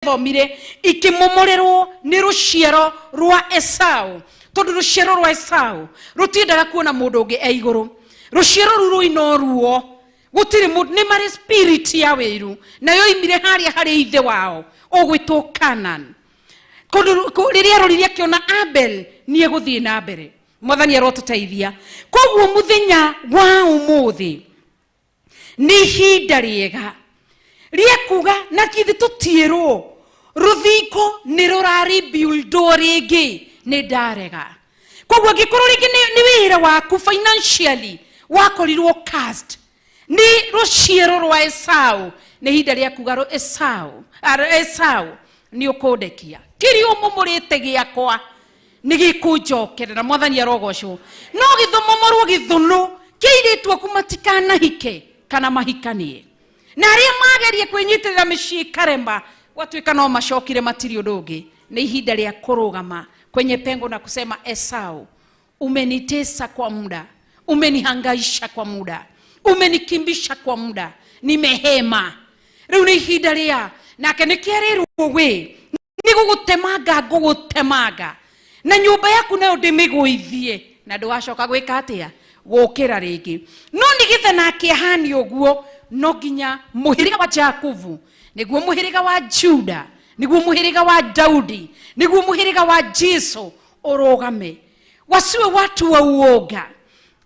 Thomire ikĩmomorerwo nĩ rũciaro rwa Esau, tondũ rũciaro rwa Esau rũtiendaga kuona mũndũ ũngĩ e igũrũ. Rũciaro rũu rũina ruo gũtirĩ mũndũ, nĩ marĩ spirit ya wĩiru, nayo imire harĩa harĩ ithe wao ũgwĩtwo Canaan. Kũndũ rĩrĩa arorire akĩona Abel nĩ egũthiĩ na mbere. Mwathani arotũteithia. Koguo mũthenya wa ũmũthĩ nĩ ihinda rĩega rĩa kuga na githĩ tũtiĩrwo rũthingo nĩ rũraribuildwo rĩngĩ, nĩ ndarega. Koguo angĩkorwo rĩngĩ nĩ wĩra waku financially wakorirwo cast nĩ rũciaro rwa Esau, nĩ ihinda rĩa kuga rũ Esau, Esau nĩ ũkũndekia kĩrĩa ũmũmũrĩte gĩakwa nĩ gĩkũnjokerera. Mwathani arogocwo. No gĩthomomorwo gĩthũnũ kĩirĩtu aku matikanahike kana mahikanie, na arĩa magerie kwĩnyitĩrĩra mĩciĩ ĩkarema, gwatuĩka no macokire, matirĩ ũndũ ũngĩ. Nĩ ihinda rĩa kũrũgama kwenye pengo na kusema, "Esau, umenitesa kwa muda, umenihangaisha kwa muda, umenikimbisha kwa muda, nimehema. Rĩu nĩ ihinda rĩa nake nĩkĩarĩrwo wĩ nĩ gũgũtemanga, ngũgũtemanga na nyũmba yaku nayo ndĩmĩgũithie, na ndũgacoka gwĩka atĩa gũkĩra rĩngĩ." No nĩgetha nake ahanie ũguo, no nginya mũhĩrĩga wa Jakubu, nĩguo mũhĩrĩga wa Juda, nĩguo mũhĩrĩga wa Daudi, nĩguo mũhĩrĩga wa Jesu ũrũgame. Wasiwe watu wa uoga,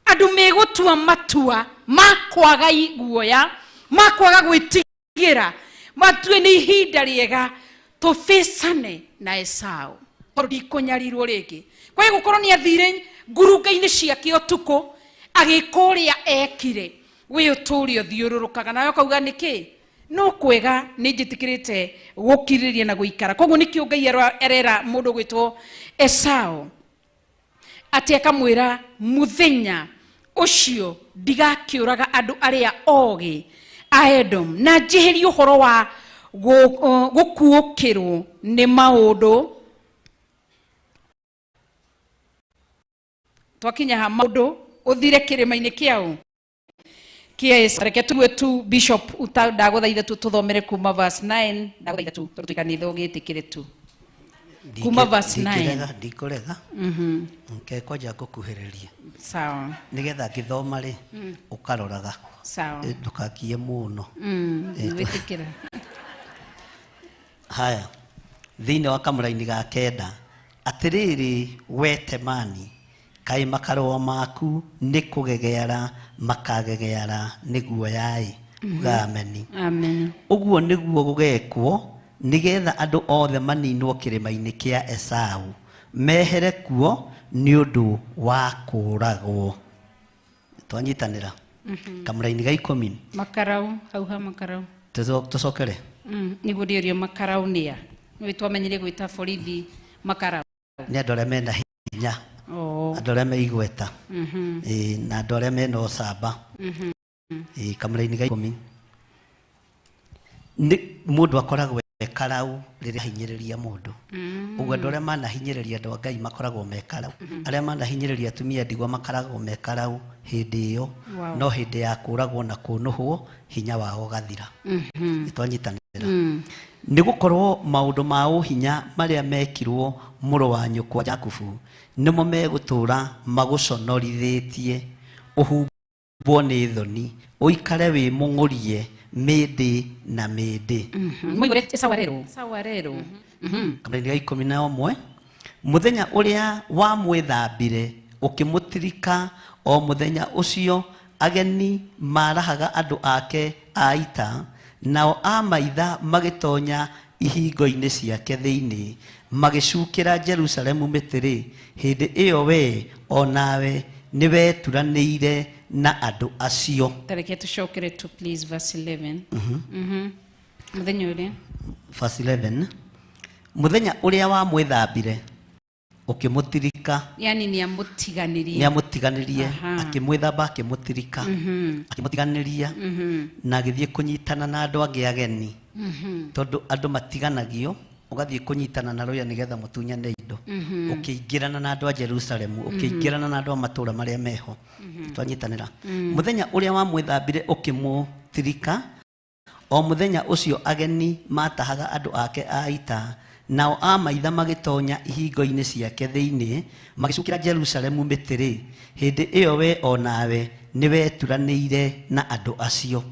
andũ megũtua matua ma kwaga guoya, ma kwaga gwĩtigĩra, matue nĩ ihinda rĩega tũbĩcane na Esau, tondũ ndikũnyarirwo rĩngĩ. Kwa gũkorwo nĩ athire ngurunga-inĩ ciake ũtukũ agĩka ũrĩa ekire, wĩ ũtũũre ũthiũrũrũkaga nawe ũkauga nĩkĩ no kwega nĩ njĩtĩkĩrĩte gũkirĩrĩria na gũikara. Koguo nĩkĩo Ngai arera mũndũ gwĩtwo Esau atĩ akamwĩra, mũthenya ũcio ndigakĩũraga andũ arĩa ogĩ a Edom na njeherie ũhoro wa gũkuũkĩrwo nĩ maũndũ. Twakinya ha maũndũ ũthire kĩrĩma-inĩ kĩao kĩa Esau. Reke tugue tu, Bishop, ndagũthaitha tu tũthomere kuma verse 9, ndagũthaitha tu, tondũ twĩ kanitha ũgĩtĩkĩre tu kuma verse 9. Ndingĩrega, ndikũrega. Nke kwanja ngũkuhĩrĩrie. Sawa. Nĩgetha ngĩthoma rĩ, ũkaroraga. Sawa. Ndũkakie mũno. Wĩtĩkĩra. Haya, thĩinĩ wa kamũraini ga 9: Atĩrĩrĩ we Temani, kaĩ makarũa maku nĩ kũgegeara makagegeara nĩ guoya-ĩ! Uga ameni. Amen. Ũguo nĩguo gũgekwo nĩgetha andũ othe maninwo kĩrĩma-inĩ kĩa Esau, mehere kuo nĩ ũndũ wa kũũragwo. Twanyitanĩra kamũraini ga 10. Makarau hau ha makarau. Tũcokere. Nĩguo ndĩũrio, makarau nĩa? Nĩ twamenyire gwĩta borithi makarau. Nĩ andũ arĩa mena hinya. Oh. Andũ arĩa me igweta. Ĩĩ, na andũ arĩa mena ũcamba. Ĩĩ, kamũraini ga 10 nĩ mũndũ akoragwo e karau rĩrĩa ahinyĩrĩria mũndũ. Ũguo andũ arĩa manahinyĩrĩria andũ a Ngai makoragwo me karau, arĩa manahinyĩrĩria atumia ndigwa makoragwo me karau hĩndĩ ĩyo. No hĩndĩ ya kũragwo na kũnũhwo, hinya wao ũgathira. Nĩ twanyitanĩra? Nĩ gũkorwo maũndũ ma ũhinya marĩa mekirwo mũrũ wa nyũkwa Jakubu nĩmo megũtũũra magũconorithĩtie, ũhumbwo nĩ thoni, ũikare wĩ mũng'ũrie mĩndĩ na mĩndĩ. Mũigũre sawa rero, sawa rero. Kamũraini ga 11: Mũthenya ũrĩa wamwĩthambire ũkĩmũtirika, o mũthenya ũcio ageni maarahaga andũ ake a ita, nao amaitha magĩtonya ihingo-inĩ ciake thĩinĩ, magĩcukĩra Jerusalemu mĩtĩ-rĩ, hĩndĩ ĩyo wee o nawe nĩweturanĩire na andũ acio. Tareke tũcokere tu please verse 11. Mũthenya ũrĩa Verse 11: Mũthenya ũrĩa wamwĩthambire ũkĩmũtirika. Yani nĩ amũtiganĩrie. Nĩ amũtiganĩrie. Akĩmwĩthamba, akĩmũtirika, akĩmũtiganĩria na agĩthiĩ kũnyitana na andũ angĩ ageni, tondũ andũ matiganagio, ũgathiĩ kũnyitana na rũya nĩgetha mũtunyane indo, ũkĩingĩrana na andũ a Jerusalemu, ũkĩingĩrana na andũ a matũũra marĩa meho. Twanyitanĩra? Mũthenya ũrĩa wamwĩthambire ũkĩmũtirika. O mũthenya ũcio ageni matahaga andũ ake a ita, nao amaitha magĩtonya ihingo-inĩ ciake thĩinĩ, magĩcukĩra Jerusalemu mĩtĩ-rĩ, hĩndĩ ĩyo we o nawe nĩweturanĩire na andũ acio.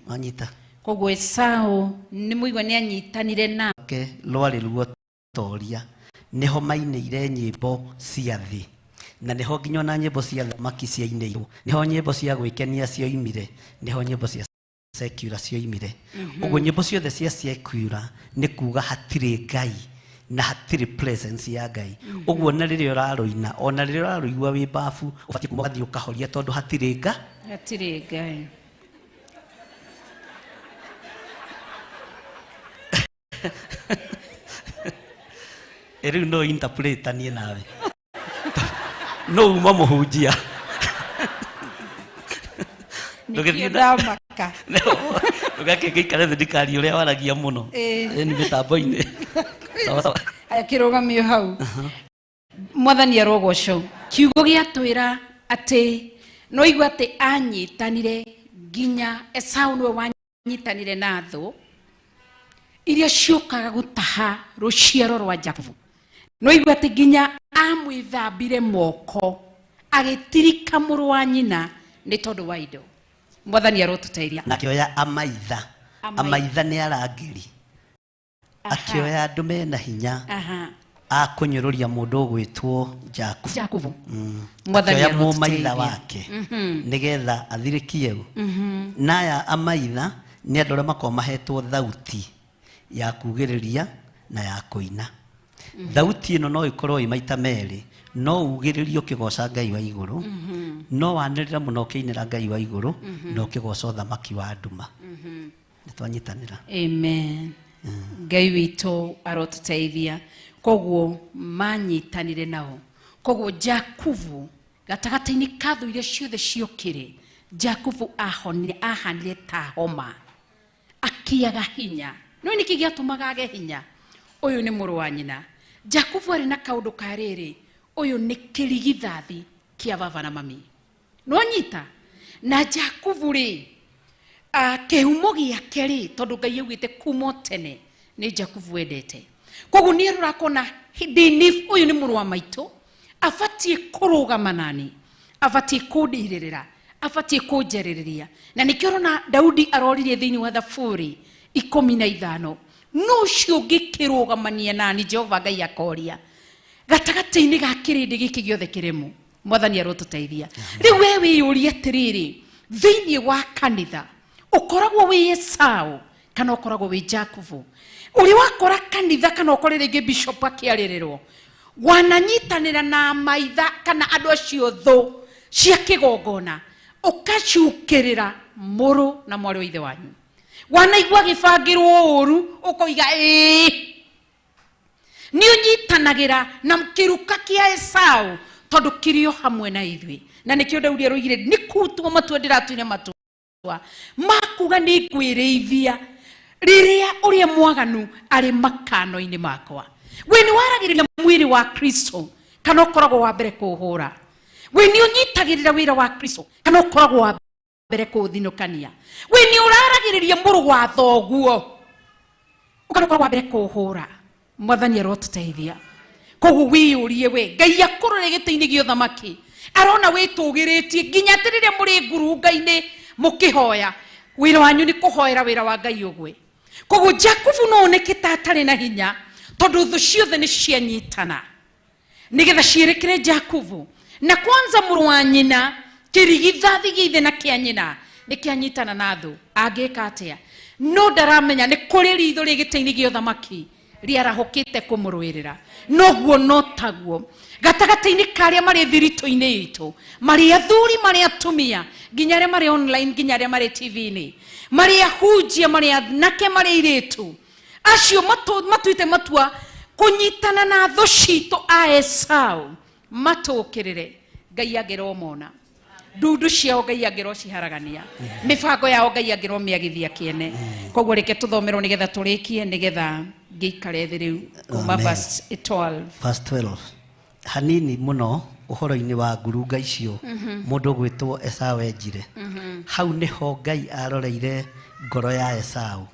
Wanyita. Koguo Esau nĩ mũigua nĩ anyitanire na Ke rwarĩ ruotoria, nĩho mainĩire nyĩmbo cia thĩ, na nĩho nginya ona nyĩmbo cia thamaki ciainĩirwo, nĩho nyĩmbo cia gwĩkenia cioimire, nĩho nyĩmbo cia secular cioimire. Ũguo nyĩmbo ciothe cia secular nĩ kuga hatirĩ Ngai na hatirĩ presence ya Ngai. Ũguo na rĩrĩa ũrarũina, ona rĩrĩa ũrarũigua wĩ bafu, ũbatiĩ kuma ũgathiĩ ũkahoria tondũ hatirĩ Ngai. Hatirĩ Ngai. Rĩu no interpret niĩ nawe. No uma mũhunjia. Nĩkĩo ndamaka. Ndũgakĩngĩikare thĩ ndikarie ũrĩa waragia mũno. Nĩ mĩtambo-inĩ. Sawa sawa. Aya kĩrũgamio hau. Mwathani arogocwo. Kiugo gĩatwĩra atĩ no igua atĩ anyitanire nginya Esau nĩwe wanyitanire na thũ iria ciũkaga gũtaha rũciaro rwa Jakubu. No igua atĩ nginya amwĩthambire moko agĩtirika mũrũ wa nyina nĩ tondũ wa indo. Mwathani arotũteithia. Na akĩoya amaitha. Amaitha nĩ arangĩri. Akĩoya andũ mena hinya a kũnyũrũria mũndũ ũgwĩtwo Jakubu. Jakubu. Mwathani Akĩoya mũmaitha arotũteithia. Wake nĩgetha athirĩkie u. Na aya amaitha nĩ andũ arĩa makoragwo mahetwo thauti ya kugĩrĩria na ya kũina. Thauti ĩno no ĩkorwo ĩ maita merĩ, no ugĩrĩrie ũkĩgoca Ngai wa igũrũ, no wanĩrĩra mũno ũkĩinĩra Ngai wa igũrũ, na ũkĩgoca ũthamaki wa nduma. Nĩ twanyitanĩra. Amen. Ngai witũ arotũteithia. Koguo manyitanire nao. Koguo Jakubu gatagatĩ-inĩ ka thũ iria ciothe ciokire, Jakubu ahanire ta homa, akĩaga hinya. No nĩkĩ gĩatũmaga age hinya? Ũyũ nĩ mũrũ wa nyina. Jakubu arĩ na kaũndũ ka rĩrĩ, ũyũ nĩ kĩrigithathi kĩa baba na mami. Nĩwanyita? Na Jakubu rĩ, kĩhumo gĩake rĩ, tondũ Ngai augĩte kuma tene nĩ Jakubu wendete. Koguo nĩ arora akona ndini ũyũ nĩ mũrũ wa maitũ, abatiĩ kũrũgama nani, abatiĩ kũndirĩrĩra, abatiĩ kũnjarĩrĩria. Na nĩkĩo ũrona Daudi aroririe thĩinĩ wa Thaburi 15, nũ ũcio ũngĩkĩrũgamania nani? Jehova Ngai akoria gatagatĩ-inĩ ga kĩrĩndĩ gĩkĩ gĩothe kĩremu. Mwathani arotũteithia. Rĩu we wĩyũrie atĩrĩrĩ, thĩinĩ wa kanitha ũkoragwo wĩ Esau kana ũkoragwo wĩ Jakubu? Ũrĩ wakora kanitha kana ũkore rĩngĩ bishop akĩarĩrĩrwo, wananyitanĩra na maitha kana andũ acio thũ cia kĩgongona, ũkacukĩrĩra mũrũ na mwarĩ wa ithe wanyu. Wanaigua gĩbangĩrwo ũru ũkoiga ĩĩ. Nĩ ũnyitanagĩra na kĩruka kĩa Esau tondũ kĩrĩ o hamwe na ithuĩ. Na nĩkĩo Daudi aroigire nĩ kũtua matua ndĩratuire matua makuga nĩ ngwĩrĩithia rĩrĩa ũrĩa mwaganu arĩ makano-inĩ makwa. We nĩ waragĩrĩria mwĩrĩ wa Kristo kana ũkoragwo wa mbere kũũhũra? We nĩ ũnyitagĩrĩra wĩra wa Kristo kana ũkoragwo wa mbere kũũthinũkania? We nĩ ũraragĩrĩria mũrũ wa thoguo kana ũkoragwo wa mbere kũũhũra? Mwathani arotũteithia. Koguo wĩyũrie we, Ngai akũrore gĩtĩ-inĩ gĩa ũthamaki, arona wĩtũgĩrĩtie nginya atĩ rĩrĩa mũrĩ ngurunga-inĩ mũkĩhoya, wĩra wanyu nĩ kũhoera wĩra wa Ngai ũgwe. Koguo Jakubu no oneke ta atarĩ na hinya tondũ thũ ciothe nĩ cianyitana nĩgetha ciĩrĩkĩre Jakubu. Na kwanza mũrũ wa nyina, kĩrigithathi gĩa ithe na kĩa nyina nĩ kĩanyitana na thũ, angĩka atĩa? No ndaramenya nĩ kũrĩ ritho rĩ gĩtĩ-inĩ gĩa ũthamaki rĩarahũkĩte kũmũrũĩrĩra. Noguo no taguo gatagatĩ-inĩ ka arĩa marĩ thiritũ-inĩ itũ, marĩ athuri, marĩ atumia, nginya arĩa marĩ online, nginya arĩa marĩ T V-inĩ, marĩ ahunjia, marĩ anake, marĩ airĩtu, acio matuĩte matua kũnyitana na thũ citũ a Esau matũkĩrĩre. Ngai angĩromona ndundu ciao, Ngai angĩrociharagania, mĩbango yao Ngai angĩromiagithia kĩene. Koguo reke tũthomerwo nĩgetha tũrĩkie, nĩgetha ngĩikare thĩ rĩu kuma Amen. verse 12. Verse 12. Hanini mũno ũhoro-inĩ wa ngurunga icio mũndũ ũgwĩtwo Esau enjire. Hau nĩho Ngai aroreire Ngoro ya Esau.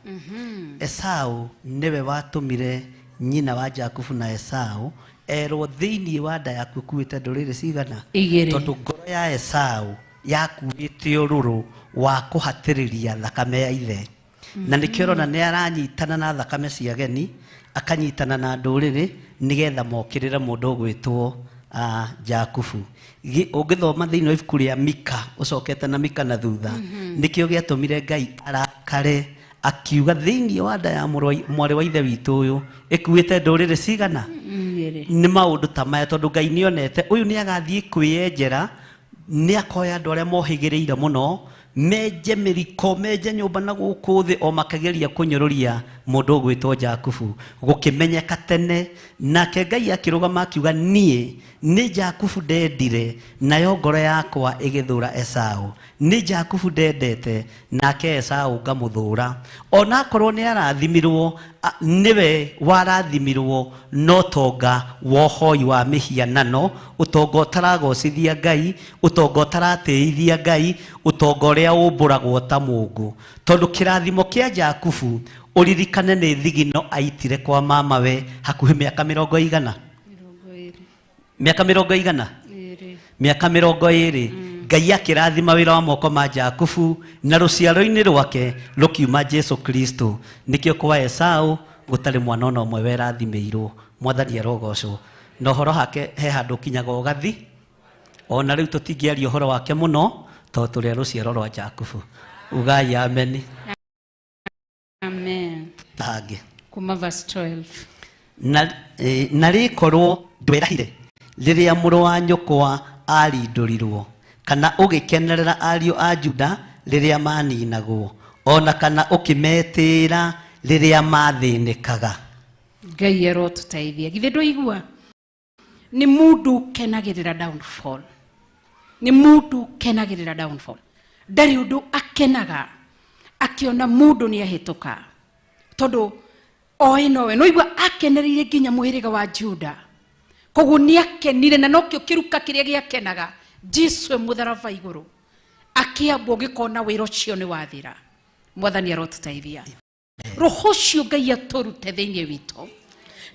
Esau nĩwe watũmire nyina wa Jakubu na Esau erwo thĩinĩ wa nda yaku ĩkuĩte ndũrĩrĩ cigana? Igĩrĩ. Tondũ ngoro ya Esau yakuĩte ũrũrũ wa kũhatĩrĩria thakame ya ithe. Na nĩkĩo ũrona nĩ aranyitana na thakame cia ageni, akanyitana na ndũrĩrĩ nĩgetha mokĩrĩre mũndũ ũgwĩtwo Jakubu. Ũngĩthoma thĩinĩ wa ibuku rĩa Mika, ũcokete na Mika na thutha, nĩkĩo gĩatũmire Ngai arakare akiuga thĩinĩ wa nda ya mwarĩ wa ithe witũ ũyũ ĩkuĩte ndũrĩrĩ cigana? Igĩrĩ. Nĩ maũndũ ta maya tondũ Ngai nĩonete ũyũ nĩ agathiĩ kwĩyenjera, nĩ akoya andũ arĩa mohĩgĩrĩire mũno, menje mĩriko, menje nyũmba na gũkũ thĩ o makĩgeria kũnyũrũria mũndũ ũgwĩtwo Jakubu. Gũkĩmenyeka tene, nake Ngai akĩrũgama akiuga niĩ nĩ Jakubu ndendire, nayo ngoro yakwa ĩgĩthũra Esau. Nĩ Jakubu ndendete, nake Esau ngamũthũra. Onakorwo nĩ arathimirwo, nĩwe warathimirwo no ũtonga wa ũhoi wa mĩhianano, ũtonga ũtaragocithia Ngai, ũtonga ũtaratĩithia Ngai, ũtonga ũrĩa ũmbũragwo ta mũngũ. Tondũ kĩrathimo kĩa Jakubu ũririkane nĩ thigino aitire kwa mamawe hakuhĩ mĩaka mĩrongo igana. Mĩaka mĩrongo igana? Mĩaka mĩrongo ĩrĩ. Ngai akĩrathima wĩra wa moko ma Jakubu na rũciaro-inĩ rwake rũkiuma Jesu Kristo. Nĩkĩo kwa Esau gũtarĩ mwana ona ũmwe werathimĩirwo. Mwathani arogocwo. Na ũhoro hake he handũ ũkinyaga ũgathi. Ona rĩu tũtingĩaria ũhoro wake mũno tondũ tũrĩ a rũciaro rwa Jakubu. Ugai ameni. Amen. Hangĩ. Kuma verse 12. Na rĩkorwo ndwerahire rĩrĩa mũrũ wa nyũkwa arindũrirwo, kana ũgĩkenerera ariũ a Juda rĩrĩa maninagwo, ona kana ũkĩmetĩĩra rĩrĩa mathĩnĩkaga. Ngai arotũteithia. Githĩ ndũigua? Nĩ mũndũ ũkenagĩrĩra downfall. Nĩ mũndũ ũkenagĩrĩra downfall. Ndarĩ ũndũ akenaga akiona mũndũ nĩ ahĩtũka. Tondũ oĩ nowe. No igua akenereire nginya mũhĩrĩga wa Juda. Koguo nĩ akenire na nokĩo kĩruka kĩrĩa gĩakenaga Jesu e mũtharaba igũrũ. Akĩambwo gĩkona wĩra ũcio nĩ wathira. Mwathani arotũteithia. Roho ũcio Ngai atũrute thĩinĩ witũ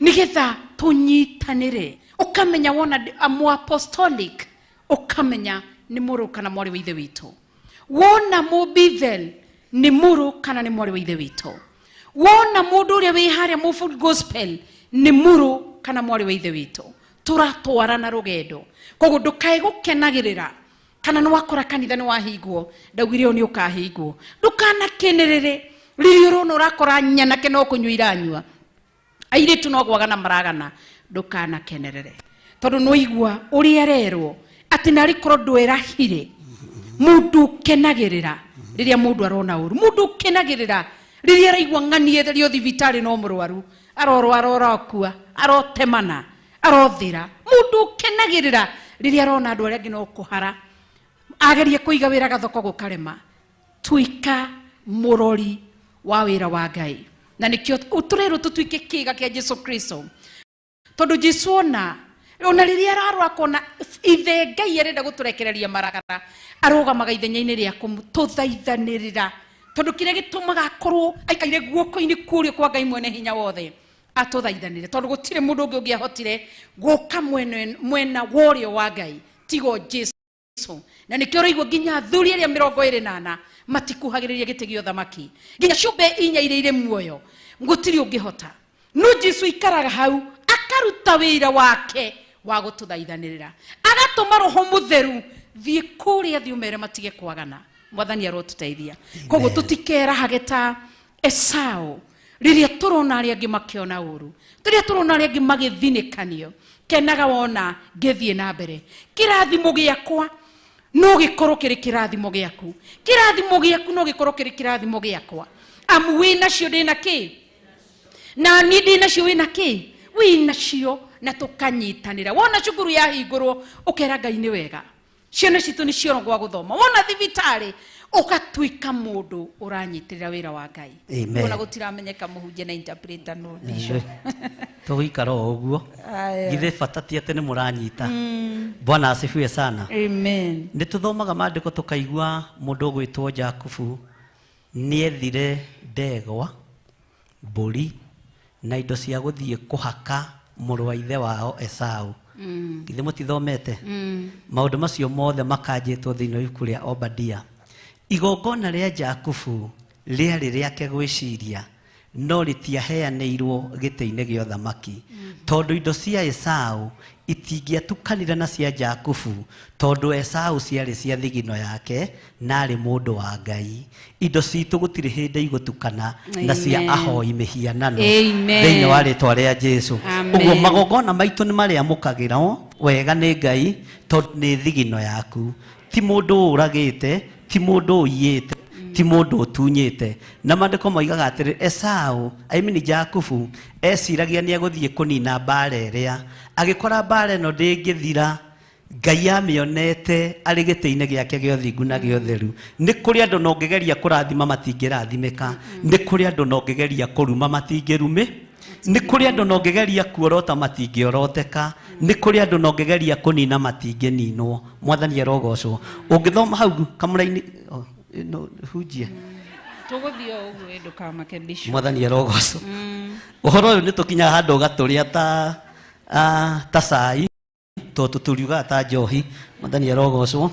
nĩgetha tũnyitanĩre. Ũkamenya wona mũ apostolic, ũkamenya nĩ mũrũ kana mwarĩ wa ithe witũ. Wona mũ Bethel nĩ mũrũ kana nĩ mwarĩ wa ithe witũ. Wona mũndũ ũrĩa wĩ harĩa mũ full gospel nĩ mũrũ kana mwarĩ wa ithe witũ. Tũratwarana rũgendo. Koguo ndũkae gũkenagĩrĩra kana nĩ wakora kanitha nĩ wahingwo, ndaugire ũyũ nĩ ũkahingwo. Ndũkanakenerere rĩrĩa ũrona ũrakora nyanake no kũnyua iranyua, airĩtu no gwagana maragana, ndũkanakenerere. Tondũ nĩ waigua ũrĩa arerwo atĩ narĩ korwo ndwerahire. Mũndũ ũkenagĩrĩra rĩrĩa mũndũ arona ũru, mũndũ ũkenagĩrĩra rĩrĩa araigua ng'ani etherio thibitarĩ no mũrwaru, arorwara orokua, arotemana, arothira. Mũndũ ũkenagĩrĩra rĩrĩa arona andũ arĩa angĩ no kũhara, agerie kũiga wĩra gathoko gũkarema. Tuĩka mũrori wa wĩra wa Ngai. Na nĩkĩo tũrerwo tũtuĩke kĩĩga kĩa Jesu Kristo. Tondũ Jesu ona rĩrĩa ararora akona ithe Ngai arenda gũtũrekereria marakara, arũgamaga ithenya-inĩ rĩa kũmũtũthaithanĩrĩra. Tondũ kĩrĩa gĩtũmaga akorwo aikaire guoko-inĩ kũrĩa kwa Ngai mwene hinya wothe, atũthaithanĩre. Tondũ gũtirĩ mũndũ ũngĩ ũngĩahotire gũka mwena wa ũrĩo wa Ngai tigo Jesu. Na nĩkĩo ũraigua nginya athuri arĩa mĩrongo ĩrĩ na ana matikuhagĩrĩria gĩtĩ gĩa ũthamaki, nginya ciũmbe inya iria irĩ muoyo gũtirĩ ũngĩhota. No Jesu aikaraga hau akaruta wĩra wake wa gũtũthaithanĩrĩra, agatũma Roho Mũtheru thiĩ kũrĩa thĩ ũmere matige kwagana. Mwathani arotũteithia. Koguo tũtikerahage ta Esau rĩrĩa tũrona arĩa angĩ makĩona ũru, rĩrĩa tũrona arĩa angĩ magĩthinĩkanio. Kenaga wona ngĩthiĩ na mbere. Kĩrathimo gĩakwa no gĩkorwo kĩrĩ kĩrathimo gĩaku, kĩrathimo gĩaku no gĩkorwo kĩrĩ kĩrathimo gĩakwa. Amu wĩ nacio ndĩ na kĩ, na niĩ ndĩ nacio wĩ na kĩ, wĩ nacio, na tũkanyitanĩra. Wona cukuru yahingũrwo ũkera Ngai nĩ wega, ciana citũ nĩ cioro gwa gũthoma. Wona thibitarĩ ũgatuĩka mũndũ ũranyitĩrĩra wĩra wa Ngai. Amen. Ona gũtiramenyeka mũhunjia na interpreter no ndisho. Tũgũikara o ũguo. Aya. Githĩ bata ti atĩ nĩ mũranyita. Bwana asifiwe sana. Amen. Nĩ tũthomaga maandĩko tũkaigua mũndũ ũgwĩtwo Jakubu. Nĩethire ndegwa, mbũri, na indo cia gũthiĩ kũhaka mũrũ wa ithe wao Esau. Githĩ mũtithomete? Maũndũ macio mothe makanjĩtwo thĩinĩ wa ibuku rĩa Obadia. Igongona rĩa Jakubu rĩarĩ rĩake gwĩciria, no rĩtiaheanĩirwo gĩtĩ-inĩ gĩa ũthamaki, tondũ indo cia Esau itingĩatukanire na cia Jakubu, tondũ Esau ciarĩ cia thigino yake na arĩ mũndũ wa Ngai. Indo citũ gũtirĩ hĩndĩ igũtukana na cia Amen. ahoi mĩhianano Amen. thĩinĩ wa rĩtwa rĩa Jesu. Amen. Ũguo magongona maitũ nĩ marĩamũkagĩrwo wega nĩ Ngai, tondũ nĩ thigino yaku, ti mũndũ ũragĩte, ti mũndũ ũiyĩte, ti mũndũ ũtunyĩte. Na maandĩko moigaga atĩrĩ, Esau, I mean Jakubu, eciragia nĩ egũthiĩ kũnina mbara ĩrĩa, agĩkora mbara ĩno ndĩngĩthira. Ngai amĩonete arĩ gĩtĩ-inĩ gĩake gĩa ũthingu na gĩa ũtheru. Nĩ kũrĩ andũ na ũngĩgeria kũrathima matingĩrathimĩka, nĩ kũrĩ andũ na ũngĩgeria kũruma matingĩrumĩ, nĩ kũrĩ andũ na ũngĩgeria kuorota matingĩoroteka, nĩ kũrĩ andũ na ũngĩgeria kũnina matingĩninwo. Mwathani arogocwo. Ũngĩthoma hau kamũra-inĩ, oh, no, hunjie. Tũgũthiĩ o ũguo ĩ, ndũkamake Bishop. Mwathani arogocwo. Ũhoro ũyũ nĩ tũkinyaga handũ ũgatũrĩa ta cai, tondũ tũturiugaga ta njohi. Mwathani arogocwo.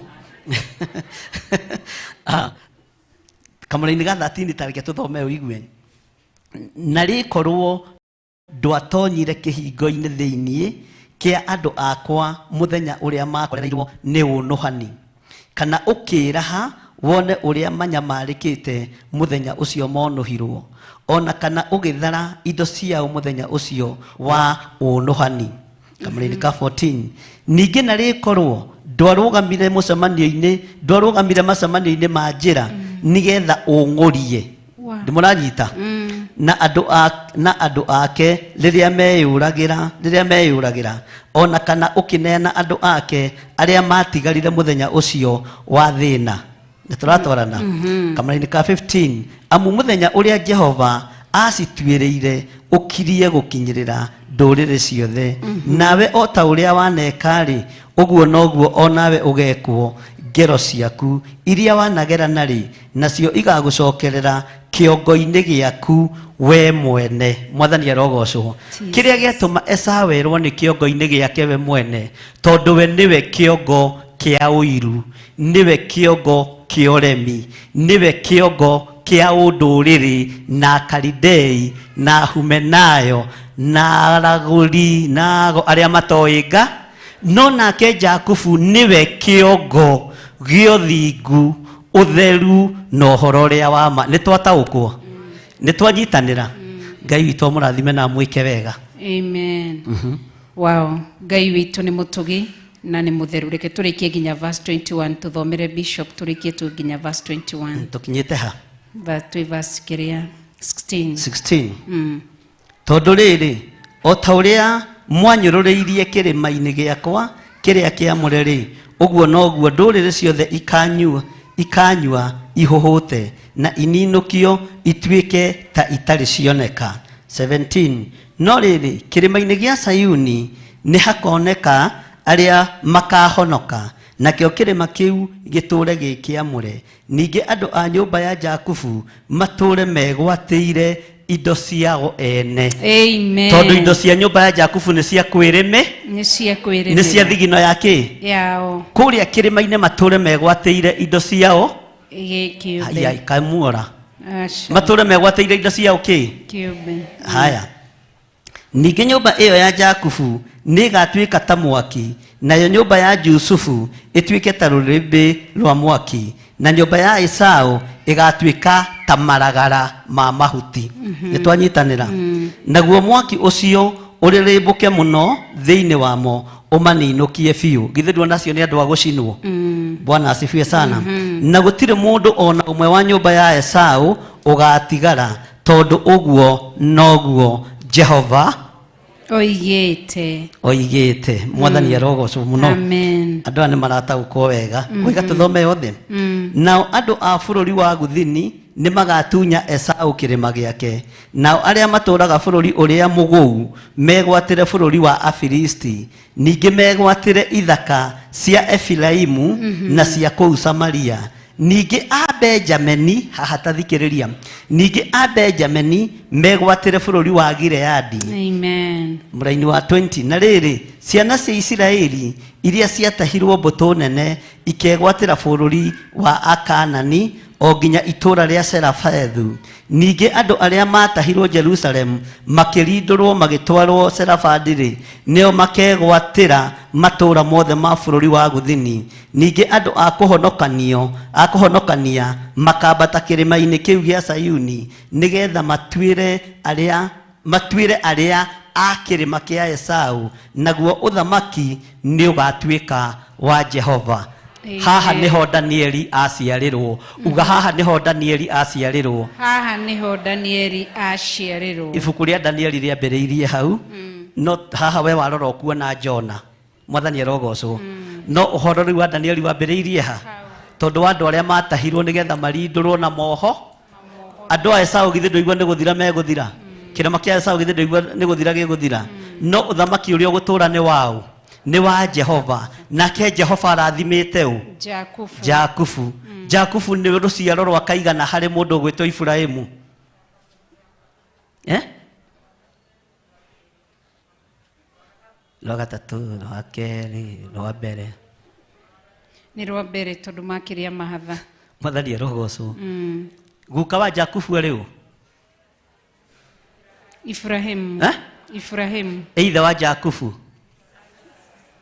Kamũra-inĩ ga 13 ta reke tũthome ũigue. Na rĩkorwo ndwatonyire kĩhingo-inĩ thĩinĩ kĩa andũ akwa mũthenya ũrĩa makorereirwo nĩ ũnũhani, kana ũkĩĩraha wone ũrĩa manyamarĩkĩte mũthenya ũcio monũhirwo, ona kana ũgĩthara indo ciao mũthenya ũcio wa ũnũhani. Kamũra-inĩ ka 14, ningĩ na rĩkorwo ndwarũgamire mũcemanio-inĩ, ndwarũgamire macemanio-inĩ ma njĩra nĩgetha ũng'ũrie. Wow. Ndĩmũranyita? Na andũ ake rĩrĩa meyũragĩra, rĩrĩa meyũragĩra, ona kana ũkĩneana andũ ake arĩa matigarire mũthenya ũcio wa thĩna. Nĩ tũratwarana? Kamũra-inĩ ka 15, amu mũthenya ũrĩa Jehova acituĩrĩire ũkirie gũkinyĩrĩra ndũrĩrĩ ciothe, nawe o ta ũrĩa waneka-rĩ, ũguo noguo o nawe ũgekwo. Ngero ciaku iria wanagera narĩ, nacio igagũcokerera kĩongo-inĩ gĩaku we mwene. Mwathani arogocwo. Kĩrĩa gĩatũma Esau erwo nĩ kĩongo-inĩ gĩake we mwene, tondũ we nĩwe kĩongo kĩa ũiru, nĩwe kĩongo kĩa ũremi, nĩwe kĩongo kĩa ũndũrĩrĩ, na Akalidei, na Ahumenayo, na aragũri, na ago arĩa matoĩ Nga. No nake Jakubu nĩwe kĩongo gĩa ũthingu, ũtheru na ũhoro ũrĩa wa ma. Nĩ twataũkwo? Nĩ twanyitanĩra? Ngai witũ amũrathime na amwĩke wega. Amen. Wow, Ngai witũ nĩ mũtugi na nĩ mũtheru. Reke tũrĩkie nginya verse 21, tũthomere Bishop, tũrĩkie tu nginya verse 21. Tũkinyĩte ha? Twĩ verse kĩrĩa 16. 16. Tondũ rĩrĩ, o ta ũrĩa mwanyũrũrĩirie kĩrĩma-inĩ gĩakwa kĩrĩa kĩamũre rĩ, ũguo noguo ndũrĩrĩ ciothe ikanyua ihũhũte na ininũkio ituĩke ta itarĩ cioneka. 17. No rĩrĩ, kĩrĩma-inĩ gĩa Sayuni nĩ hakoneka arĩa makahonoka, nakĩo kĩrĩma kĩu gĩtũũre gĩ kĩamũre. Ningĩ andũ a nyũmba ya Jakubu matũũre megwatĩire indo ciao ene. Amen. Tondũ indo cia nyũmba ya Jakubu nĩ cia kwĩrĩmĩ, nĩ cia kwĩrĩmĩra, nĩ cia thigino ya kĩ? Yao. Kũrĩa kĩrĩma-inĩ matũũre megwatĩire indo ciao Kĩũmbe. Haya, ikamuora. Aca. Matũũre megwatĩire indo ciao kĩ? Kĩũmbe. Haya. Ningĩ nyũmba ĩyo ya Jakubu nĩĩgatuĩka ta mwaki, nayo nyũmba ya Jusufu ĩtuĩke ta rũrĩrĩmbĩ rwa mwaki, na nyũmba ya Esau ĩgatuĩka ta maragara ma mahuti. Nĩ twanyitanĩra? Naguo mwaki ũcio ũrĩrĩmbũke mũno thĩinĩ wamo, ũmaninũkie biũ. Githĩ nduona acio nĩ andũ a gũcinwo? Bwana asifiwe sana. Na gũtirĩ mũndũ o na ũmwe wa nyũmba ya Esau ũgatigara, tondũ ũguo noguo Jehova oigĩte. Oigĩte. Mwathani arogocwo mũno. Amen. Andũ aya nĩ marataũkwo wega. Oiga tũthome yothe. Nao andũ a bũrũri wa Guthini nĩ magatunya Esau kĩrĩma gĩake, nao arĩa matũũraga bũrũri ũrĩa mũgũu megwatĩre bũrũri wa Afilisti, ningĩ megwatĩre ithaka cia Efiraimu na cia kũu Samaria. Ningĩ a Benjamini, haha ta thikĩrĩria, ningĩ a Benjamini megwatĩre bũrũri wa Gileadi. Amen. Mũraini wa 20. Na rĩrĩ, ciana cia Isiraeli iria ciatahirwo mbũtũ nene ikegwatĩra bũrũri wa Akaanani o nginya itũũra rĩa Serafethu. Ningĩ andũ arĩa maatahirwo Jerusalemu makĩrindũrwo magĩtwarwo Serafadi-rĩ, nĩo makegwatĩra matũũra mothe ma bũrũri wa Gũthini. Ningĩ andũ a kũhonokanio a kũhonokania makambata kĩrĩma-inĩ kĩu gĩa Sayuni, nĩgeetha matuĩre arĩa matuĩre arĩa a kĩrĩma kĩa Esau, naguo ũthamaki nĩũgatuĩka wa Jehova. Haha Amen. nĩho Danieli aciarĩrwo. Uga haha nĩho Danieli aciarĩrwo. Haha nĩho Danieli aciarĩrwo. Ibuku rĩa Danieli rĩambĩrĩirie hau, no haha we warora ũkuona Jona. Mwathani arogocwo. No ũhoro rĩu wa Danieli wambĩrĩirie ha? Tondũ wa andũ arĩa matahirwo nĩgetha marindũrwo na moho. Andũ a Esau githĩ ndũigua nĩ gũthira megũthira? Kĩrĩma kĩa Esau githĩ ndũigua nĩ gũthira gĩgũthira? No ũthamaki ũrĩa ũgũtũũra nĩ waũ? Nĩ wa Jehova. Nake Jehova arathimĩte ũ? Jakubu. Jakubu. Jakubu nĩ rũciaro rwa kaigana harĩ mũndũ ũgwĩtwo Iburahĩmu? Eh? Rwa gatatũ, rwa kerĩ, rwa mbere. Nĩ rwa mbere tondũ makĩrĩa mahatha. Mwathani arogocwo. Guka wa Jakubu arĩ ũ? Ibrahimu. Eh? Ibrahimu. Ithe wa Jakubu.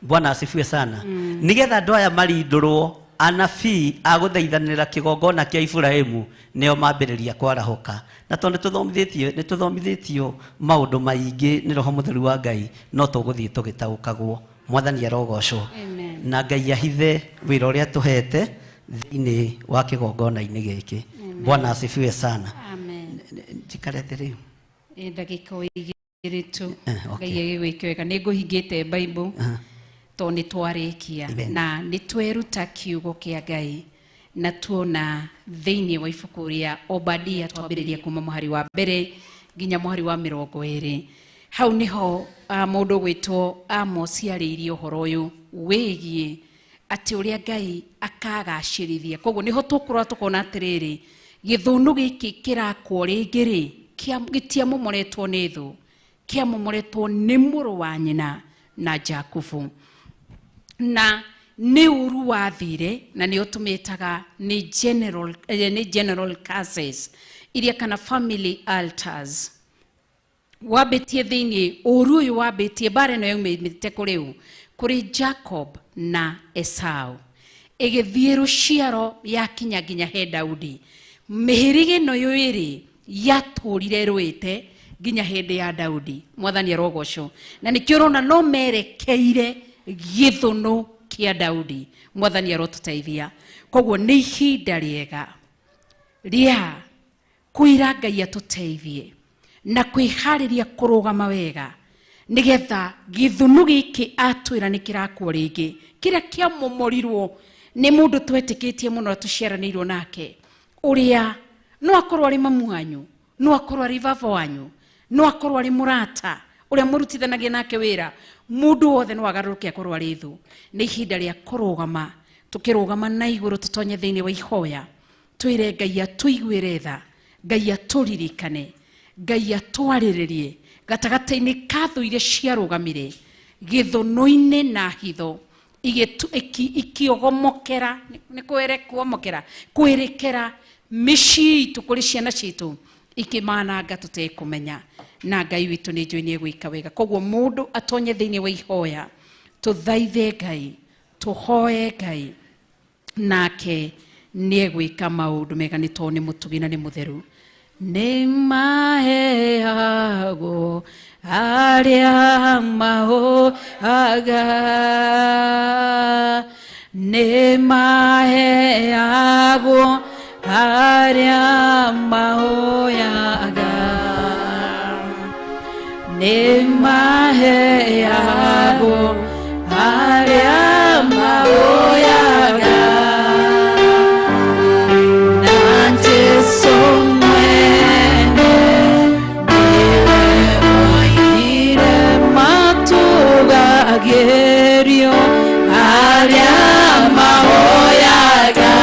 Bwana asifiwe sana. Nigetha andũ aya marindũrwo, anabii a gũthaithanĩra kĩgongona kĩa Iburahĩmu nĩo mambĩrĩria kwarahũka. Na tondũ nĩtũthomithĩtio maũndũ maingĩ nĩ Roho Mũtheru wa Ngai, no tũgũthiĩ tũgĩtaũkagwo. Mwathani arogocwo. Amen. Na Ngai ahithe wĩra ũrĩa tũhete thĩinĩ wa kĩgongona-inĩ gĩkĩ. Bwana asifiwe sana. Amen. Njikare thĩ rĩu. Ĩ ndagĩka o igĩrĩ tu. Okay. Ngai agĩgwĩke wega. Nĩ ngũhingĩte Bible tondũ nĩ twarĩkia. Amen. Na nĩ tweruta kiugo kĩa Ngai na tuona thĩinĩ wa ibuku rĩa Obadia twambĩrĩria kuma mũhari wa mbere nginya mũhari wa 20. Hau nĩho mũndũ ũgwĩtwo Amos arĩirie ũhoro ũyũ wĩgiĩ atĩ ũrĩa Ngai akagacĩrithia. Koguo nĩho tũkũrora tũkona atĩrĩrĩ, gĩthũnũ gĩkĩ kĩrakwo rĩngĩ rĩ, gĩtiamomoretwo nĩ thũ, kĩamomoretwo nĩ mũrũ wa nyina na Jakubu. Na nĩ ũru wathire, na nĩo tũmĩtaga nĩ general curses iria kana family altars. Wambĩtie thĩinĩ ũru ũyũ wambĩtie mbara ĩno yaumĩte kũrĩ ũ? Kũrĩ Jacob na Esau. Ĩgĩthiĩ rũciaro yakinya nginya he Daudi. Mĩhĩrĩga ĩno ĩrĩ yatũrire ĩrũĩte nginya hĩndĩ ya Daudi. Mwathani arogocwo. Na nĩkĩo ũrona no merekeire gĩthũnũ kĩa Daudi. Mwathani arotũteithia. Koguo nĩ ihinda rĩega rĩa kwĩra Ngai atũteithie na kwĩharĩria kũrũgama wega nĩgetha gĩthũnũ gĩkĩ atwĩra nĩ kĩrakwo rĩngĩ, kĩrĩa kĩamomorirwo nĩ mũndũ twetĩkĩtie mũno tũciaranĩirwo nake, ũrĩa no akorwo arĩ mamu wanyu, no akorwo arĩ baba wanyu, no akorwo arĩ mũrata ũrĩa mũrutithanagia nake wĩra, mũndũ wothe no agarũrũke akorwo arĩ thũ. Nĩ ihinda rĩa kũrũgama, tũkĩrũgama na igũrũ tũtonye thĩinĩ wa ihoya, twĩre Ngai atũiguĩre tha, Ngai atũririkane, Ngai atwarĩrĩrie gatagatĩ-inĩ ka thũ iria ciarũgamire gĩthũnũ-inĩ na hitho, ikĩogomokera, nĩ kwere kuomokera, kwĩrĩkĩra mĩciĩ itũ kũrĩ ciana citũ, ikĩmananga tũtekũmenya. Na Ngai witũ nĩ njũĩ nĩ egwĩka wega. Koguo mũndũ atonye thĩinĩ wa ihoya, tũthaithe Ngai, tũhoe Ngai, nake nĩ egwĩka maũndũ mega nĩ tondũ nĩ mũtugi na nĩ mũtheru. Nĩ maheagwo arĩa mahoaga, nĩ maheagwo arĩa mahoyaga, nĩ maheagwo arĩa mahoyaga. Na Jesu mwene nĩwe oigire matũgagĩrio arĩa mahoyaga.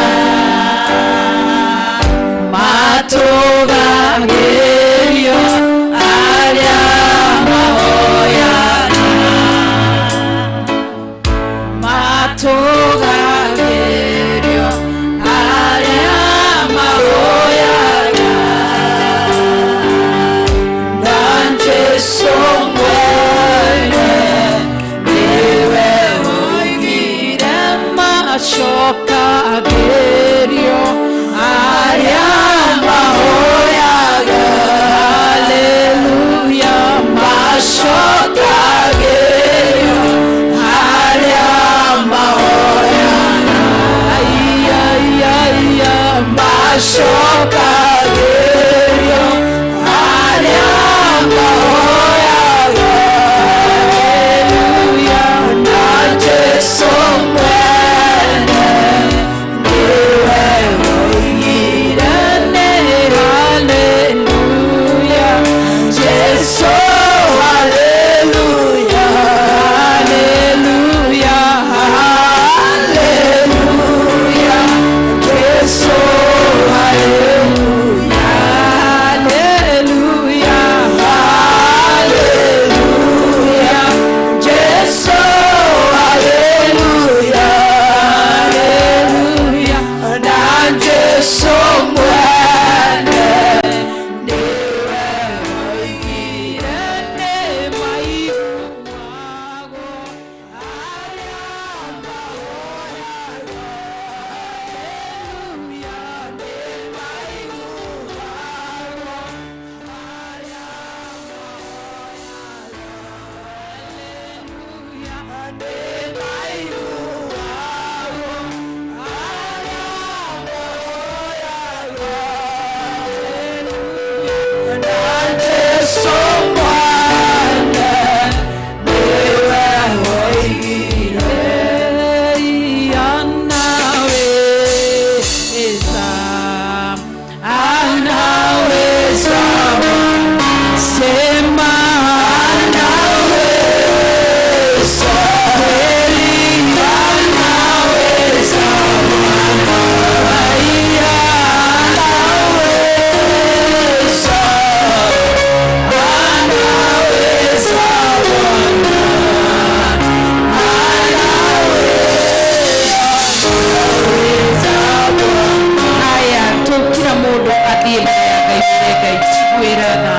Haya, tu kila mundu athie mbere ya Ngai mbere Ngai njiguĩra tha,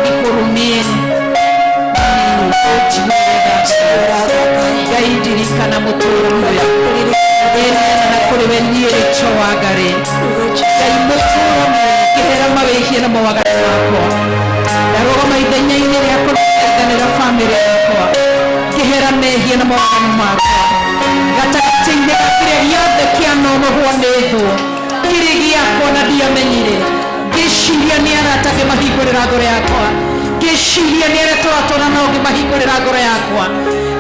nihurumie njiguĩre tha Ngai, ndirikana mũtũũro ũyũ ndĩneana na kũrĩ we niĩ Rachel Wangari. Ngai mũtũũro ngĩhera mawĩhia na mawaganu makwa, ndarũgama ithenya-inĩ rĩakwa ndathaithanĩra bamĩrĩ yakwa, ngĩhera mehia na mawaganu makwa gatagatĩ-inĩ ga kĩrĩa gĩothe kĩanonohwo nĩ thũ kĩrĩ gĩakwa na ndiamenyire. Ngĩciria nĩ arata ngĩmahingũrĩra ngoro yakwa, ngĩciria nĩ arĩa tũratũra nao ngĩmahingũrĩra ngoro yakwa,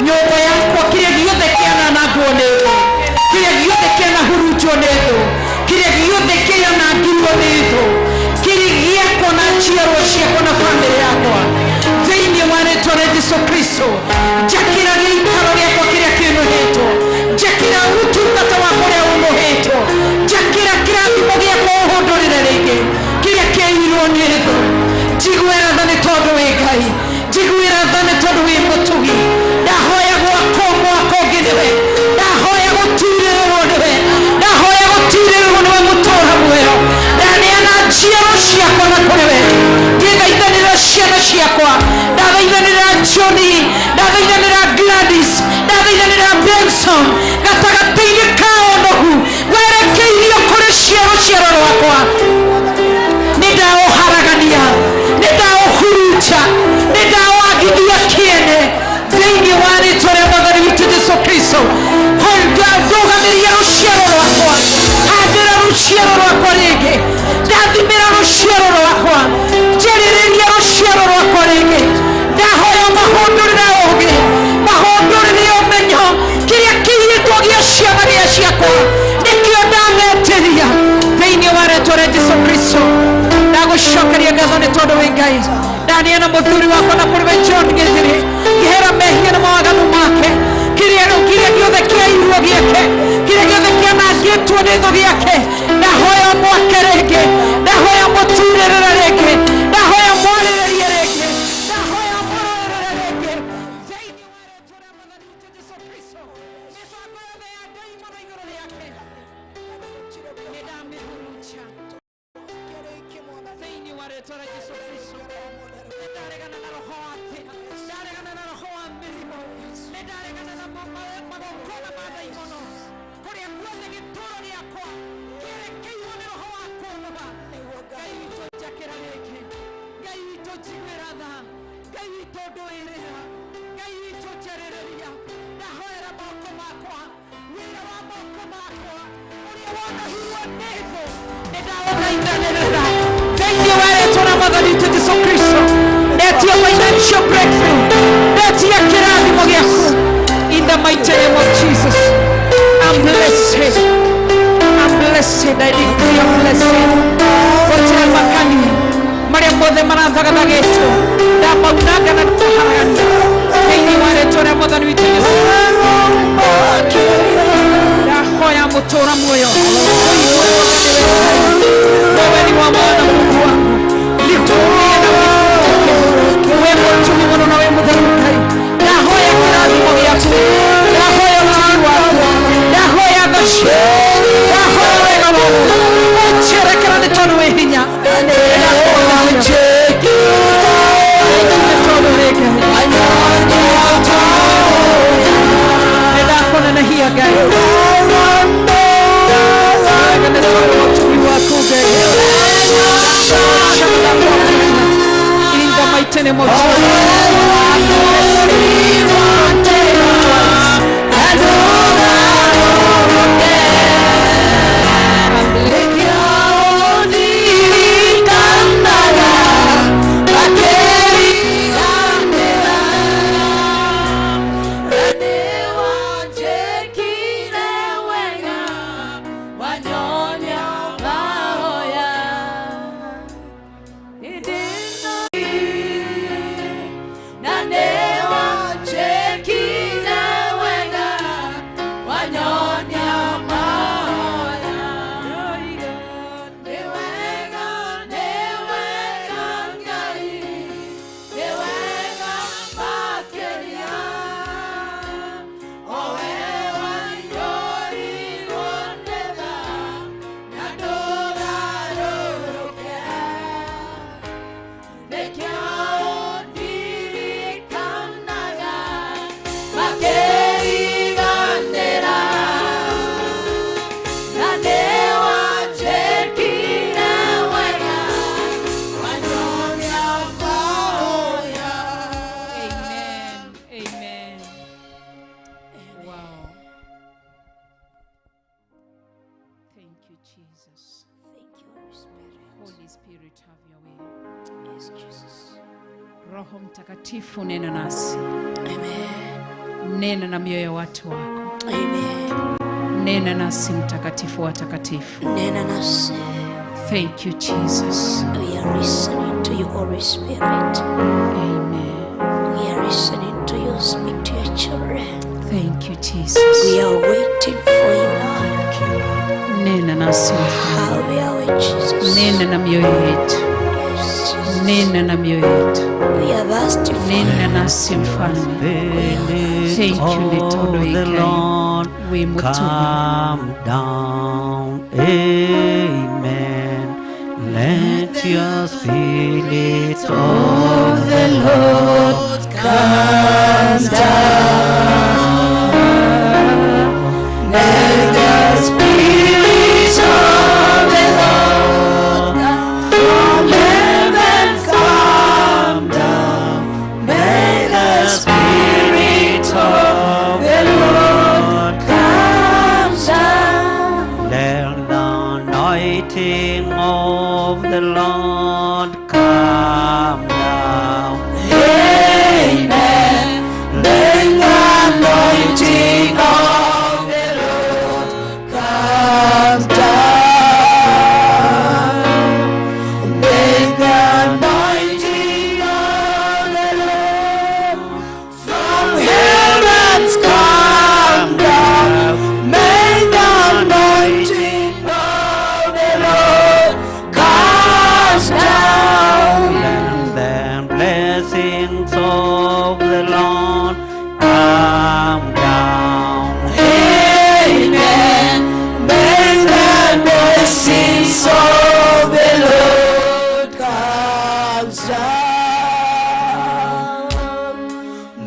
nyũmba yakwa, kĩrĩa gĩothe kĩananangwo nĩ thũ, kĩrĩa gĩothe kĩanahurunjwo nĩ thũ, kĩrĩa gĩothe kĩanangirwo nĩ thũ, kĩrĩ gĩakwa na njiarwa ciakwa na bamĩrĩ yakwa, thĩinĩ wa rĩtwa rĩa Jesu Kristo, njakĩra gĩikaro gĩakwa kĩrĩa kĩũnũhĩtwo, njakĩra ũtungata wakwa ũrĩa ũnũhĩtwo, njakĩra kĩrathimo gĩakwa ũhũndũrĩre rĩngĩ kĩrĩa kĩairwo nĩ thũ. Njiguĩra tha nĩ tondũ wĩ Ngai, njiguĩra tha nĩ tondũ wĩ mũtugi. Ndahoya gwakwo mwaka ũngĩ nĩwe, ndahoya gũtirĩrĩrwo nĩwe, ndahoya gũtirĩrĩrwo nĩwe mũtũũra muoyo. Ndaneana njiaro ciakwa na kũrĩ we, ngĩthaithanĩra ciana ciakwa, ndathaithanĩra Johnny, ndathaithanĩra Gladys, ndathaithanĩra Benson, gatagatĩ-inĩ ka onohu werekeirio kũrĩ ciaro rwakwa, nĩ ndaũharagania, nĩ ndaũhurunja, nĩ ndawagithia kĩene thĩinĩ wa rĩtwa rĩa mwathani witũ Jesu Kristo. Ndũgamĩria rũciaro rwakwa, handĩra rũciaro rwakwa rĩngĩ, ndathimĩra rũciaro rwakwa, njarĩrĩria rũciaro rwakwa rĩngĩ. Ndahoya mahũndũrĩre ũũgĩ, mahũndũrĩre ũmenyo, kĩrĩa kĩiyĩtwo gĩa ciana gĩa ciakwa nĩkĩo ndametĩria thĩinĩ wa rĩtwa rĩa Jesu Kristo. Ndagũcokeria ngatho nĩ tondũ wĩ Ngai. Ndaneana mũthuri wakwa na kũrĩ we John Gĩthiri, ngĩhera mehia na mawaganu make, kĩrĩa gĩothe kĩairwo gĩake, kĩrĩa gĩothe kĩanangĩtwo nĩ thũ gĩake, ndahoya mwake rĩngĩ, ndahoya mũtirĩrĩre rĩngĩ, ndahoya mwarĩrĩrie rĩngĩ, ndahoya mũrũĩrĩre rĩngĩ thĩinĩ wa rĩtwa rĩa mwathani witũ Jesu Kristo. Mĩbango yothe ya ndaimono igũrũ rĩake nĩ ndamĩhurunja thĩinĩ wa rĩtwa rĩa Jesu Kristo. Nĩ ndaregana na roho wa thĩna, ndaregana na roho wa mĩrimũ, nĩ ndaregana na magongona ma ndaimono kũrĩa guothe gĩtũũro gĩakwa kĩerekeirwo nĩ roho wa kũnũha. Ngai witũ njakĩra rĩngĩ, Ngai witũ njiguĩra tha, Ngai witũ ndũĩrĩra, Ngai witũ njarĩrĩria. Ndahoera moko makwa, wĩra wa moko makwa ũrĩa wonohirwo nĩ thũ, nĩ ndaũthaithanĩrĩra thĩinĩ wa rĩtwa rĩa mwathani witũ Jesu Kristo. Ndetia financial breakthrough, ndetia kĩrathimo gĩaku in the mighty name of Jesus. I'm blessed, I'm blessed, I declare I'm blessed. Gũtirĩ makania marĩa mothe marathagathagĩtwo ndamaunanga na kũharagania thĩinĩ wa rĩtwa rĩa mwathani witũ Jesu. Ndahoya mũtũũra muoyo ũigue wewe ni wa maana Mungu wangu, nihurumie na unikumbuke. We mũtumi mũno na we mũtheru Ngai, ndahoya kĩrathimo gĩaku, ndahoya ũtugi waku, ndahoya tha ciaku, ndahoya wega waku ũnjerekera nĩ tondũ wĩ hinya. Nĩ tondũ wĩ Ngai, nĩ ndakũnenehia Ngai, nĩ tondũ wa ũtugi waku Ngai. Mtakatifu, nena nasi, Amen. nena na mioyo ya watu wako, Amen. nena nasi Mtakatifu wa watakatifu. Nena nasi. Thank you Jesus. We are listening to you, Holy Spirit. Amen. We are listening to you. Speak to your children. Thank you Jesus. We are waiting for you, Lord. Thank you, Lord. Nena nasi Mfalme, Have your way, Jesus. nena na mioyo yetu, Yes, Jesus. nena na mioyo yetu, We are thirsty for you. nena nasi Mfalme. Spirit Thank you, of Nitondo the Ikai. Lord, We mutugi. come down. Amen. Let your spirit of the Lord come down. Let the spirit of the Lord from heaven come down. May the spirit of the Lord come down. Let the anointing of the Lord come down. Amen. Let the anointing of the Lord come down. Let the anointing of the Lord from heavens come down. May the anointing of the Lord come down. And the blessings of the Lord come down. Amen. May the blessings of the Lord come down.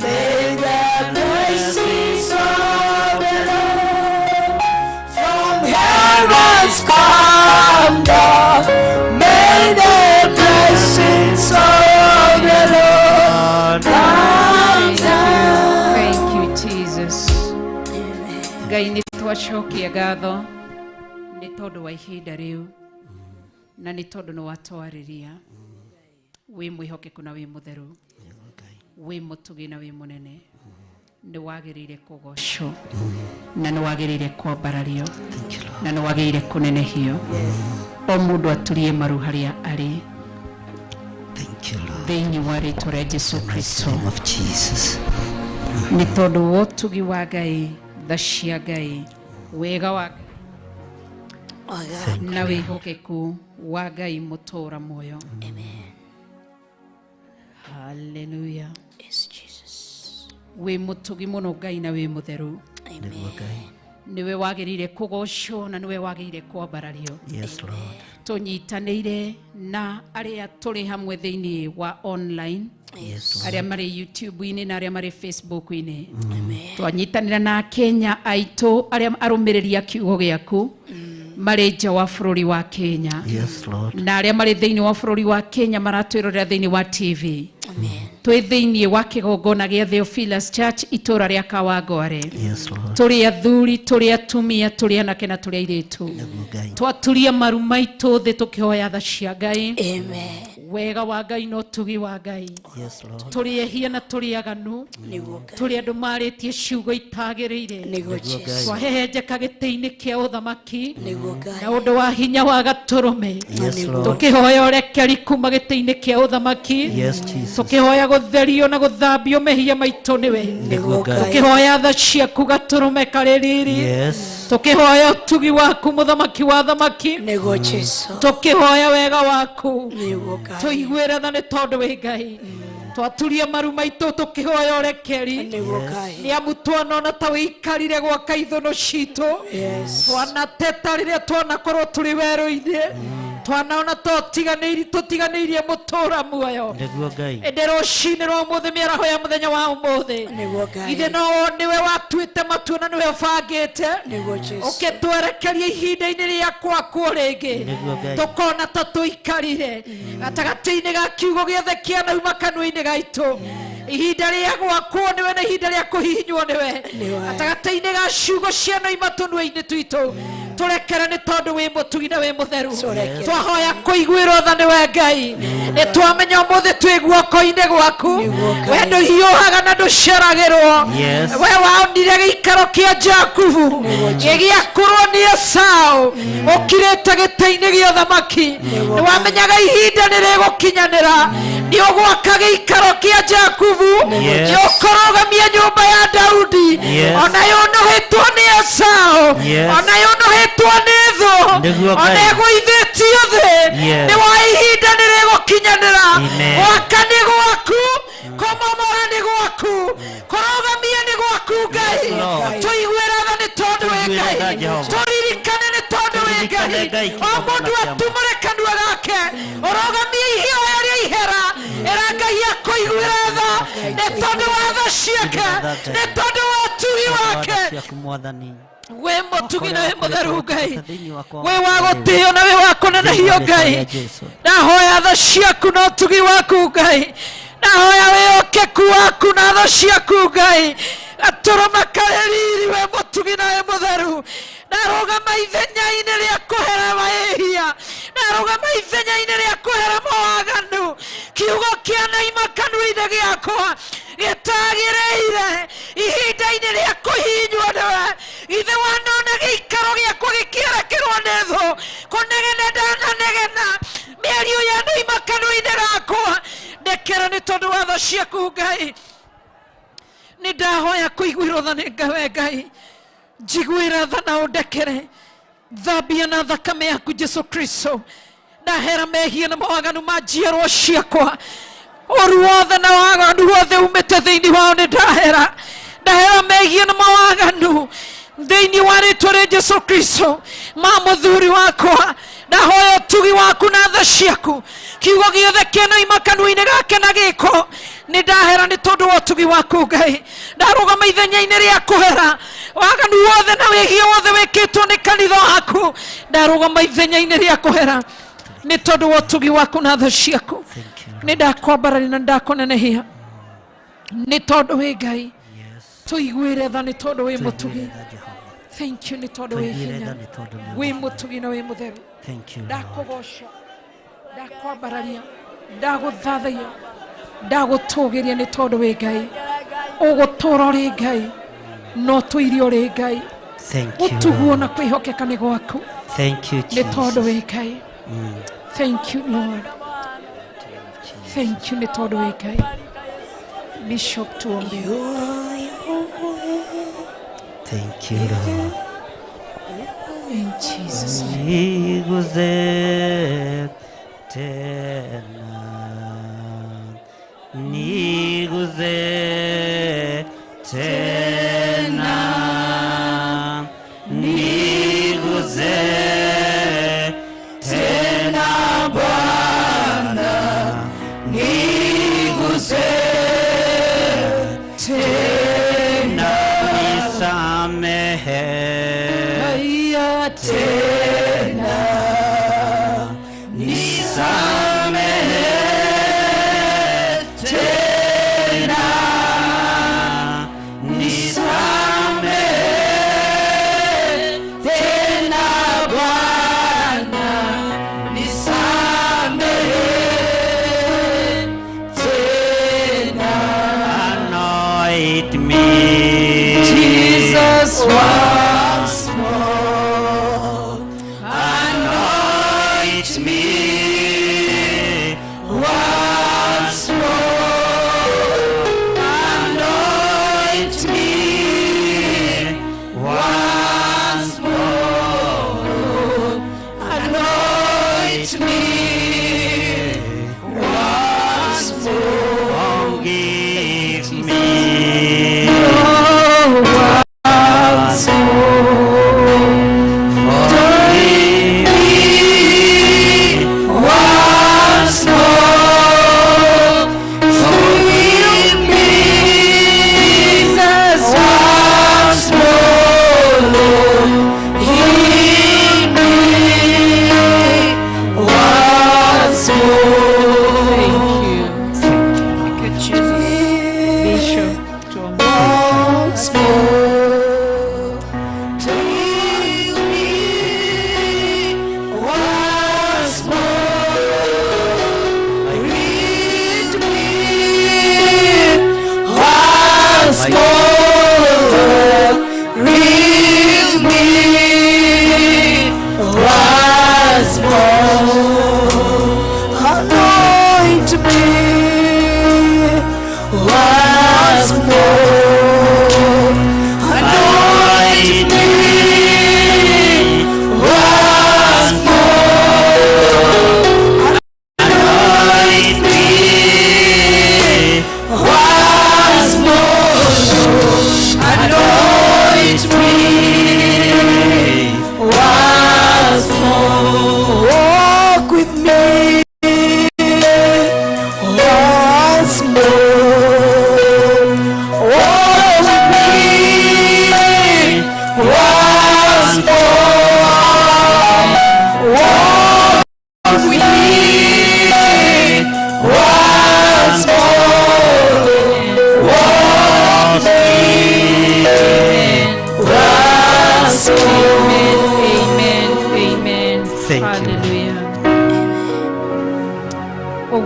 May the blessings of the Lord from heavens come down. May the blessings of the Lord come down. Thank you Jesus. Ngai nĩ twacokia ngatho nĩ tondũ wa ihinda rĩu na nĩ tondũ nĩ watwarĩria wĩ mwĩhokeku na wĩ mũtheru, wĩ mũtugi na wĩ mũnene, nĩ wagĩrĩire kũgocwo na nĩ wagĩrĩire kwambarario Thank you, Lord. na nĩ wagĩrĩire kũnenehio. O mũndũ aturie maru harĩa arĩ Thank you, Lord. thĩinĩ wa rĩtwa rĩa Jesu Kristo. Name of Jesus. Nĩ tondũ wa ũtugi wa Ngai, tha cia Ngai, wega wa Oh, God. na wĩhokeku wa Ngai mũtũũra muoyo. Amen. Haleluya. Yes, Jesus. Wĩ mũtugi mũno Ngai na wĩ mũtheru. Amen. Nĩwe wagĩrĩire kũgocwo na nĩwe wagĩrĩire kwambarario. Yes, Lord. Tũnyitanĩire na arĩa tũrĩ hamwe thĩinĩ wa online, Yes, arĩa marĩ YouTube-inĩ na arĩa marĩ Facebook-inĩ. Amen. Twanyitanĩra na Kenya aitũ arĩa arũmĩrĩri a kiugo gĩaku marĩ nja wa bũrũri wa Kenya Yes, Lord. na arĩa marĩ thĩinĩ wa bũrũri wa Kenya maratwĩrorera thĩinĩ wa TV. Amen. Twĩ thĩinĩ wa kĩgongona gĩa Theophilus Church, itũũra rĩa Kawangware. Yes, Lord. Tũrĩ athuri, tũrĩ atumia, tũrĩ anake na tũrĩ airĩtu. Nĩguo Ngai. Twaturia maru maitũ thĩ tũkĩhoya tha cia Ngai, Amen. wega wa Ngai na ũtugi wa Ngai. Yes, Lord. Tũrĩ ehia na tũrĩ aganu, Nĩguo Ngai. tũrĩ andũ marĩtie ciugo itagĩrĩire. Nĩguo Jesu. Twahehenjeka gĩtĩ-inĩ kĩa ũthamaki Nĩguo na Ngai. ũndũ wa hinya wa gatũrũme. Yes, Lord. Tũkĩhoya ũrekeri kuma gĩtĩ-inĩ kĩa ũthamaki. Yes, Jesus. Tũkĩhoya gũtherio na gũthambio mehia maitũ nĩwe. Nĩguo Ngai. Tũkĩhoya tha ciaku gatũrũme karĩ riri. Yes. Tũkĩhoya ũtugi waku mũthamaki wa thamaki. Nĩguo Jesu. Tũkĩhoya wega waku. Nĩguo Ngai. Tũiguĩre tha nĩ tondũ wĩ Ngai. Twaturia maru maitũ tũkĩhoya ũrekeri. Nĩguo Ngai. Nĩ amu twanona ta wĩikarire gwaka ithũnũ citũ. Yes. Twanateta rĩrĩa twanakorwo tũrĩ werũ-inĩ, twanaona tũtiganĩirie tũtiganĩirie mũtũra muoyo. Nĩguo Ngai. Ĩndĩ rũcinĩ rwa ũmũthĩ, mĩaraho ya mũthenya wa ũmũthĩ, Nĩguo Ngai. ithe no nĩwe watuĩte matua na nĩwe ũbangĩte Nĩguo Jesu. ũkĩtwerekeria ihinda-inĩ rĩa kwakwo rĩngĩ. Nĩguo Ngai. Tũkona ta tũikarire gatagatĩ-inĩ ga kiugo gĩothe kĩanauma kanua-inĩ gaitũ. Ihinda rĩa gwakwo nĩwe na ihinda rĩa kũhihinywo nĩwe. Nĩwe. Gatagatĩ-inĩ ga ciugo cianauma tũnua-inĩ twitũ. Tũrekere nĩ tondũ wĩ mũtugi na wĩ mũtheru. Tũrekere. Twahoya kũiguĩrwo tha nĩwe Ngai. Nĩ twamenya ũmũthĩ twĩ guoko-inĩ gwaku. Nĩguo Ngai. We ndũhiũhaga na ndũceragĩrwo. Yes. We waonire gĩikaro kĩa Jakubu gĩgĩakũrwo nĩ Esau ũkirĩte gĩtĩ-inĩ gĩa ũthamaki. Nĩ wamenyaga ihinda nĩ rĩgũkinyanĩra. Nĩ ũgwaka gĩikaro kĩa Jakubu. Yes. Nĩ ũkũrũgamia nyũmba ya Daudi. Yes. Ona yũnũhĩtwo nĩ Esau. Yes. Ona yũnũhĩtwo nĩ thũ. Nĩguo Ona Ngai. ĩgũithĩtio thĩ. Yes. Nĩ wa ihinda nĩ rĩgũkinyanĩra. Amen. Gwaka nĩ gwaku, kũmomora nĩ gwaku, kũrũgamia nĩ gwaku Ngai. Lord. Tũiguĩre tha nĩ tondũ wĩ Tũiguĩre tha, Ngai. Jehova. Tũririkane nĩ tondũ wĩ Tũririkane Ngai. Ngai O kĩgongona mũndũ kĩa atumũre kanua gake, ũrũgamie ihĩoya rĩa ihera, ĩra Ngai akũiguĩre tha nĩ tondũ wa tha ciake, nĩ tondũ wa ũtugi wake. Ciaku Mwathani. Wĩ mũtugi na wĩ mũtheru Ngai, Thĩinĩ wakwa wĩ wa gũtĩo na wĩ wa kũnenehio Ngai. Ndahoya tha ciaku na ũtugi waku Ngai, ndahoya wĩhokeku waku na tha ciaku Ngai, gatũrũma karĩ riri wĩ mũtugi na wĩ mũtheru. Ndarũgama ithenya-inĩ rĩa kũhera mahĩhia, ndarũgama ithenya-inĩ rĩa kũhera mawaganu. Kiugo kĩanaima kanua-inĩ gĩakwa gĩtagĩrĩire ihinda-inĩ rĩa kũhihinywo nĩwe. Ithe wanona gĩikaro gĩakwa gĩkĩerekerwo nĩ thũ, kũnegena ndananegena, mĩario yanaima kanua-inĩ gakwa. Ndekera nĩ tondũ wa tha ciaku Ngai. Nĩ ndahoya kũiguĩrwo tha nĩ Ngai, we Ngai njiguĩra tha na ũndekere. Thambia na thakame yaku Jesu Kristo. Ndahera mehia na mawaganu ma njiarwa ciakwa, ũru wothe na waganu wothe umĩte thĩinĩ wao nĩ ndahera. Ndahera mehia na mawaganu thĩinĩ wa rĩtwa rĩa Jesu Kristo ma mũthuri wakwa. Ndahoya ũtugi waku na tha ciaku, kiugo gĩothe kĩanaima kanua-inĩ gake na gĩko nĩ ndahera nĩ tondũ wa ũtugi waku Ngai. Ndarũgama ithenya-inĩ rĩa kũhera waganu wothe na wĩhia wothe wĩkĩtwo nĩ kanitha waku. Ndarũgama ithenya-inĩ rĩa kũhera nĩ tondũ wa ũtugi waku na tha ciaku. Thank you. Nĩ ndakwambararia na ndakunenehia nĩ tondũ wĩ Ngai. Yes. Tũiguĩre tha nĩ tondũ wĩ mũtugi. Tũiguĩre tha, Jehova. Thank you nĩ tondũ wĩ Tũiguĩre hinya, tha nĩ tondũ nĩ wĩ ũrĩ. mũtugi na wĩ mũtheru. Thank you, Lord. Ndakũgoca, ndakwambararia, ndagũthathaiya, ndagũtũgĩria nĩ tondũ wĩ Ngai. Ũgũtũra ũrĩ Ngai no tũirio ũrĩ Ngai. Thank you, Ũtuguo Lord. na kwĩhokeka nĩ gwaku Thank you, nĩ tondũ Jesus. wĩ Ngai. Thank you, Lord. Thank you nĩ tondũ wĩ Ngai. Bishop, tuombe. Thank you, Lord. In Jesus' name. Niguze tena, niguze tena, niguze tena Bwana, niguze tena, nisamehe Haya tena, nisamehe tena, nisamehe tena Bwana, nisamehe tena. Anoint me, Jesus, once more. Anoint me once more. Anoint me once more. Anoint me once more. Forgive me Oh, once more.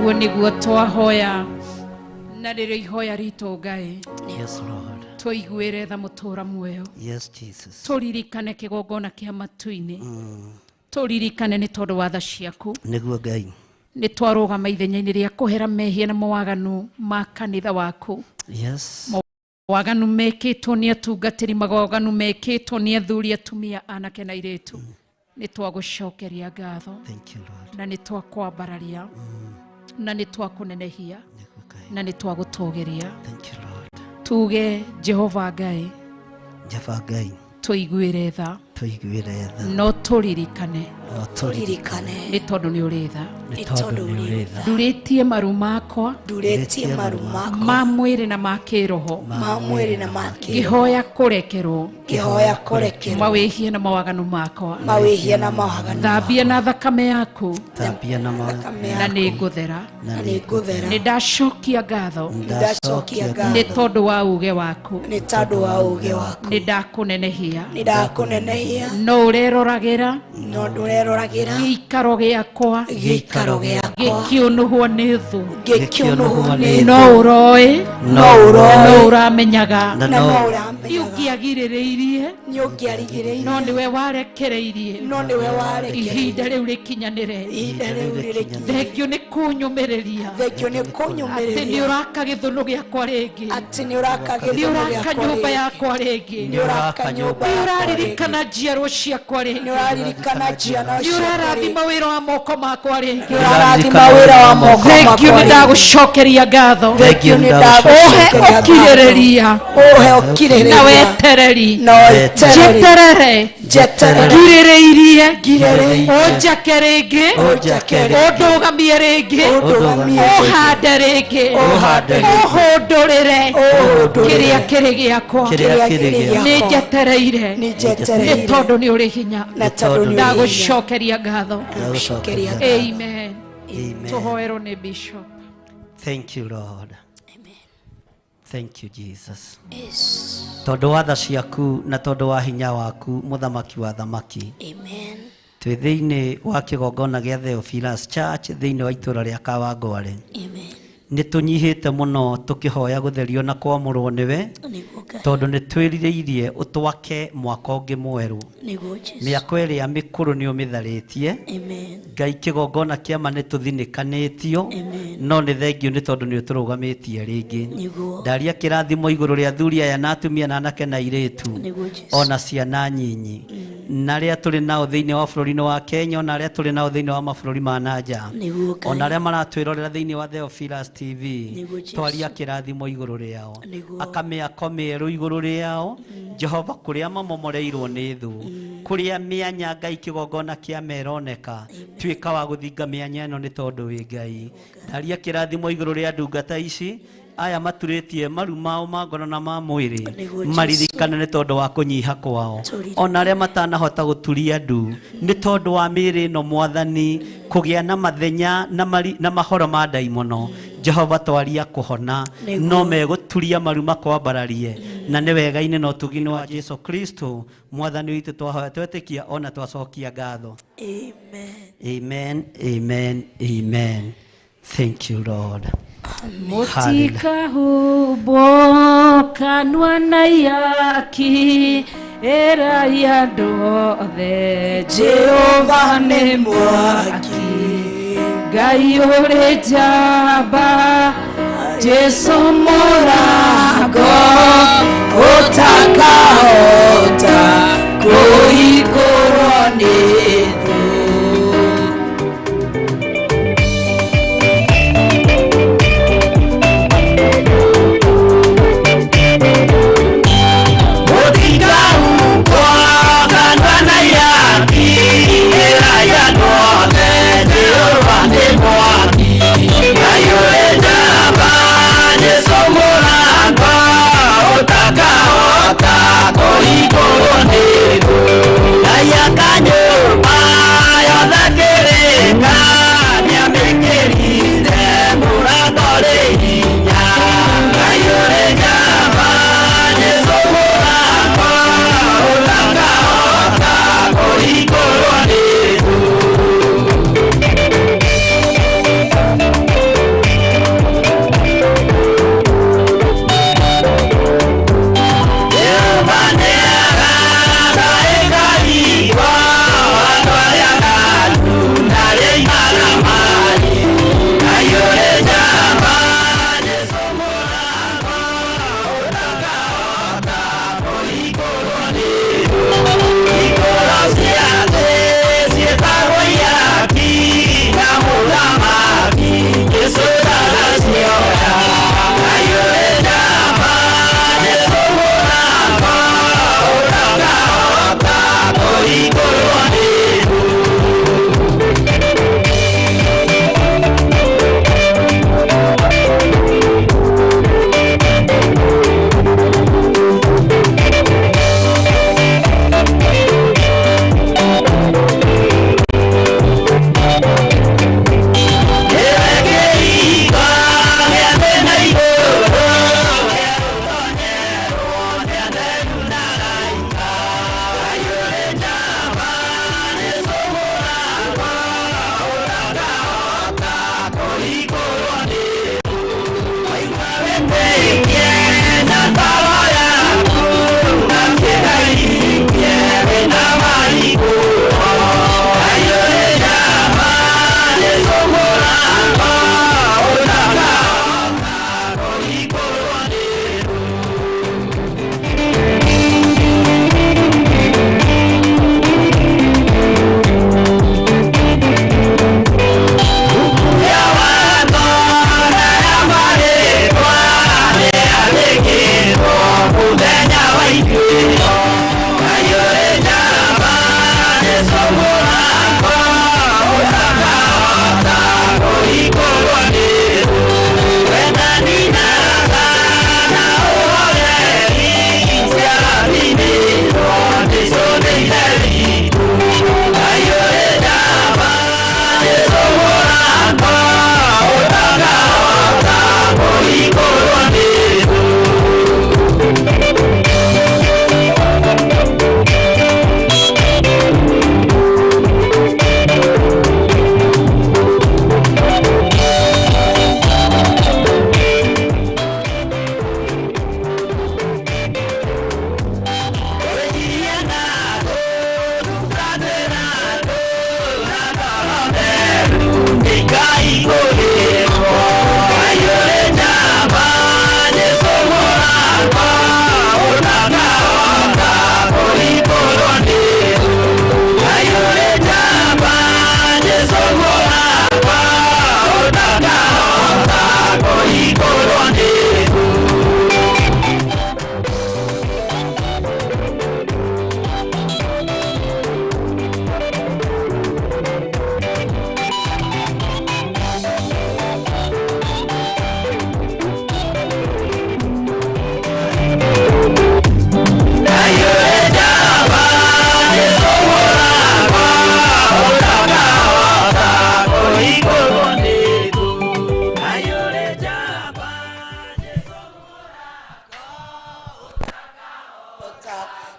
Ũguo nĩguo twahoya na rĩrĩo ihoya ritũ Ngai. Yes, Lord. Tũiguĩre tha mũtũra muoyo. Yes, Jesus. Tũririkane kĩgongona kĩa matu-inĩ. Tũririkane nĩ tondũ wa tha ciaku. Nĩguo Ngai. Nĩ twarũgama ithenya-inĩ rĩa kũhera mehia na mawaganu ma kanitha waku. Yes. Mawaganu mekĩtwo nĩ atungatĩri, mawaganu mekĩtwo nĩ athuri, atumia, anake na airĩtu. Nĩ twagũcokeria ngatho. Thank you, Lord. Na nĩ twakwambararia. Na nĩ twakũnenehia. Nĩguo Ngai. Na nĩ twagũtũgĩria. Thank you, Lord. Tuge Jehova Ngai. Jehova Ngai. Tũiguĩre tha. Tũiguĩre tha. No tũririkane. No tũririkane. Nĩ tondũ nĩ ũrĩ tha. Nĩ tondũ nĩ ũrĩ tha. Ndurĩtie maru makwa. Ndurĩtie maru makwa. Ma mwĩrĩ na ma kĩroho. Ma mwĩrĩ na ma kĩroho. Ngĩhoya kũrekerwo. Ngĩhoya kũrekerwo. Mawĩhia na mawaganu makwa. Mawĩhia na mawaganu. Thambia na thakame yaku. Thambia na thakame yaku. Na nĩ ngũthera. Na nĩ ngũthera. Nĩ ndacokia ngatho. Ndacokia ngatho. Nĩ tondũ wa uge waku. Nĩ tondũ wa uge waku. Nĩ ndakũnenehia. Nĩ ndakũnenehia. No ũreroragĩra. No ndũreroragĩra. Gĩikaro gĩakwa. Gĩikaro gĩakwa. Gĩkĩũnũhwo nĩ thũ. Gĩkĩũnũhwo nĩ thũ. No ũroĩ. No ũroĩ. No ũramenyaga. Na no ũramenyaga. Nĩ ũngĩagirĩrĩirie. Nĩ ũngĩarigĩrĩirie. No nĩwe warekereirie. No nĩwe warekereirie. Ihinda rĩu rĩkinyanĩre. Ihinda rĩu rĩkinyanĩre. Thengio nĩ kũnyũmĩrĩria. Thengio nĩ kũnyũmĩrĩria. Atĩ nĩ ũraka gĩthũnũ gĩakwa rĩngĩ. Atĩ nĩ ũraka gĩthũnũ Nĩ ũraka gĩakwa nyũmba rĩngĩ. yakwa rĩngĩ. Nĩ ũraka nyũmba Nĩ yakwa rĩngĩ. ũraririkana njiarwo ciakwa rĩngĩ. Nĩ ũraririkana njiarwa Nĩ ciakwa ũrarathima rĩngĩ. wĩra wa moko makwa rĩngĩ. Nĩ ũrarathima wĩra wa moko Thengio makwa nĩ rĩngĩ. ndagũcokeria ngatho. Thengio nĩ Ũhe ndagũcokeria ngatho. ũkirĩrĩria. Ũhe ũkirĩrĩria. Na wetereri. Na wetereri. Njeterere. Njeterere. Ngirĩrĩirie. Ngirĩrĩirie. Ũnjake rĩngĩ. Ũnjake rĩngĩ. Ũndũgamie rĩngĩ. Ũndũgamie rĩngĩ. Ũhande rĩngĩ. Ũhande rĩngĩ. Ũhũndũrĩre. Ũhũndũrĩre. Kĩrĩa kĩrĩ gĩakwa. Kĩrĩa kĩrĩ gĩakwa. Nĩ njetereire. Nĩ njetereire. Nĩ tondũ nĩ ũrĩ hinya. Na tondũ nĩ ũrĩ hinya. Ndagũcokeria ngatho. Ndagũcokeria ngatho. Amen. Amen. Tũhoerwo nĩ Bishop. Thank you, Lord. Thank you, Jesus. Yes. Tondũ wa tha ciaku na tondũ wa hinya waku, mũthamaki wa thamaki. Amen. Twĩ thĩinĩ wa kĩgongona gĩa Theophilus Church thĩinĩ wa itũũra rĩa Kawangware. Amen. Nĩ tũnyihĩte mũno tũkĩhoya gũtherio na kwamũrwo nĩwe, Nĩguo Ngai. tondũ nĩ twĩrirĩirie ũtwake mwaka ũngĩ mwerũ. Nĩguo Jesu. Mĩako ĩrĩa mĩkũrũ nĩ ũmĩtharĩtie. Amen. Ngai kĩgongona kĩa ma nĩ tũthinĩkanĩtio. Amen. No nĩ thengio nĩ tondũ nĩ ũtũrũgamĩtie rĩngĩ. Nĩguo. Ndaria kĩrathimo igũrũ rĩa athuri aya na atumia na anake na airĩtu. Nĩguo Jesu. Ona ciana nyinyi. Na arĩa tũrĩ nao thĩinĩ wa bũrũri-inĩ wa Kenya, ona arĩa tũrĩ nao thĩinĩ wa mabũrũri ma na nja. Nĩguo Ngai. Ona arĩa maratwĩrorera thĩinĩ wa Theophilus TV. Nĩguo Jesu. Twaria kĩrathimo igũrũ rĩao. Nĩguo. Aka mĩako mĩerũ igũrũ rĩao. Jehova kũrĩa mamomoreirwo nĩ thũ. Kũrĩa mĩanya Ngai kĩgongona kĩa meroneka. Tuĩka wa gũthinga mĩanya ĩno nĩ tondũ wĩ Ngai. Ndaria kĩrathimo igũrũ rĩa ndungata ici. Aya maturĩtie maru mao ma ngoro na ma mwĩrĩ. Nĩguo Jesu. Maririkane nĩ tondũ wa kũnyiha kwao. Tũririkane. Ona arĩa matanahota gũturia ndu nĩ tondũ wa mĩĩrĩ ĩno Mwathani kũgĩa na mathenya na na mahoro ma ndaimono. Jehova twaria kũhona. Nĩguo. No megũturia maru makwambararie. Na nĩ wega-inĩ na ũtugi-inĩ wa Jesu Kristo Mwathani witũ twahoya twetĩkia ona twacokia ngatho. Amen. Amen, amen, amen. Thank you, Lord. Mũtikahumbwo kanua na ihaki, ĩrai andũ othe Jehova nĩ mwaki. Ngai ũrĩ njamba, Jesu mũrango ũtakahota kũhingũrwo nĩ thũ. Mũrango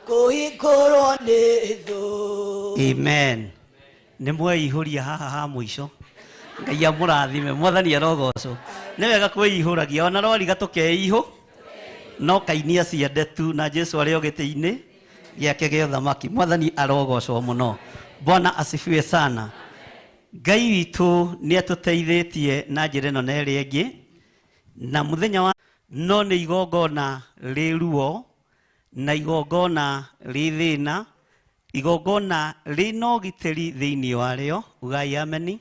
Kũhingũrwo nĩ thũ. Amen. Nĩ mweihũria haha ha mũico. Ngai amũrathime, Mwathani arogocwo. Nĩ wega kwĩihũragia, ona rwariga tũkeihũ, no kainia ciende tu na Jesu arĩ o gĩtĩ-inĩ gĩake gĩa ũthamaki. Mwathani arogocwo mũno. Bwana asifiwe sana. Ngai witũ nĩ atũteithĩtie na njĩra ĩno na ĩrĩa ĩngĩ, na mũthenya wa no nĩ igongona rĩ ruo na igongona rĩ thĩna, igongona rĩna ũgitĩri thĩinĩ warĩo, ugai ameni.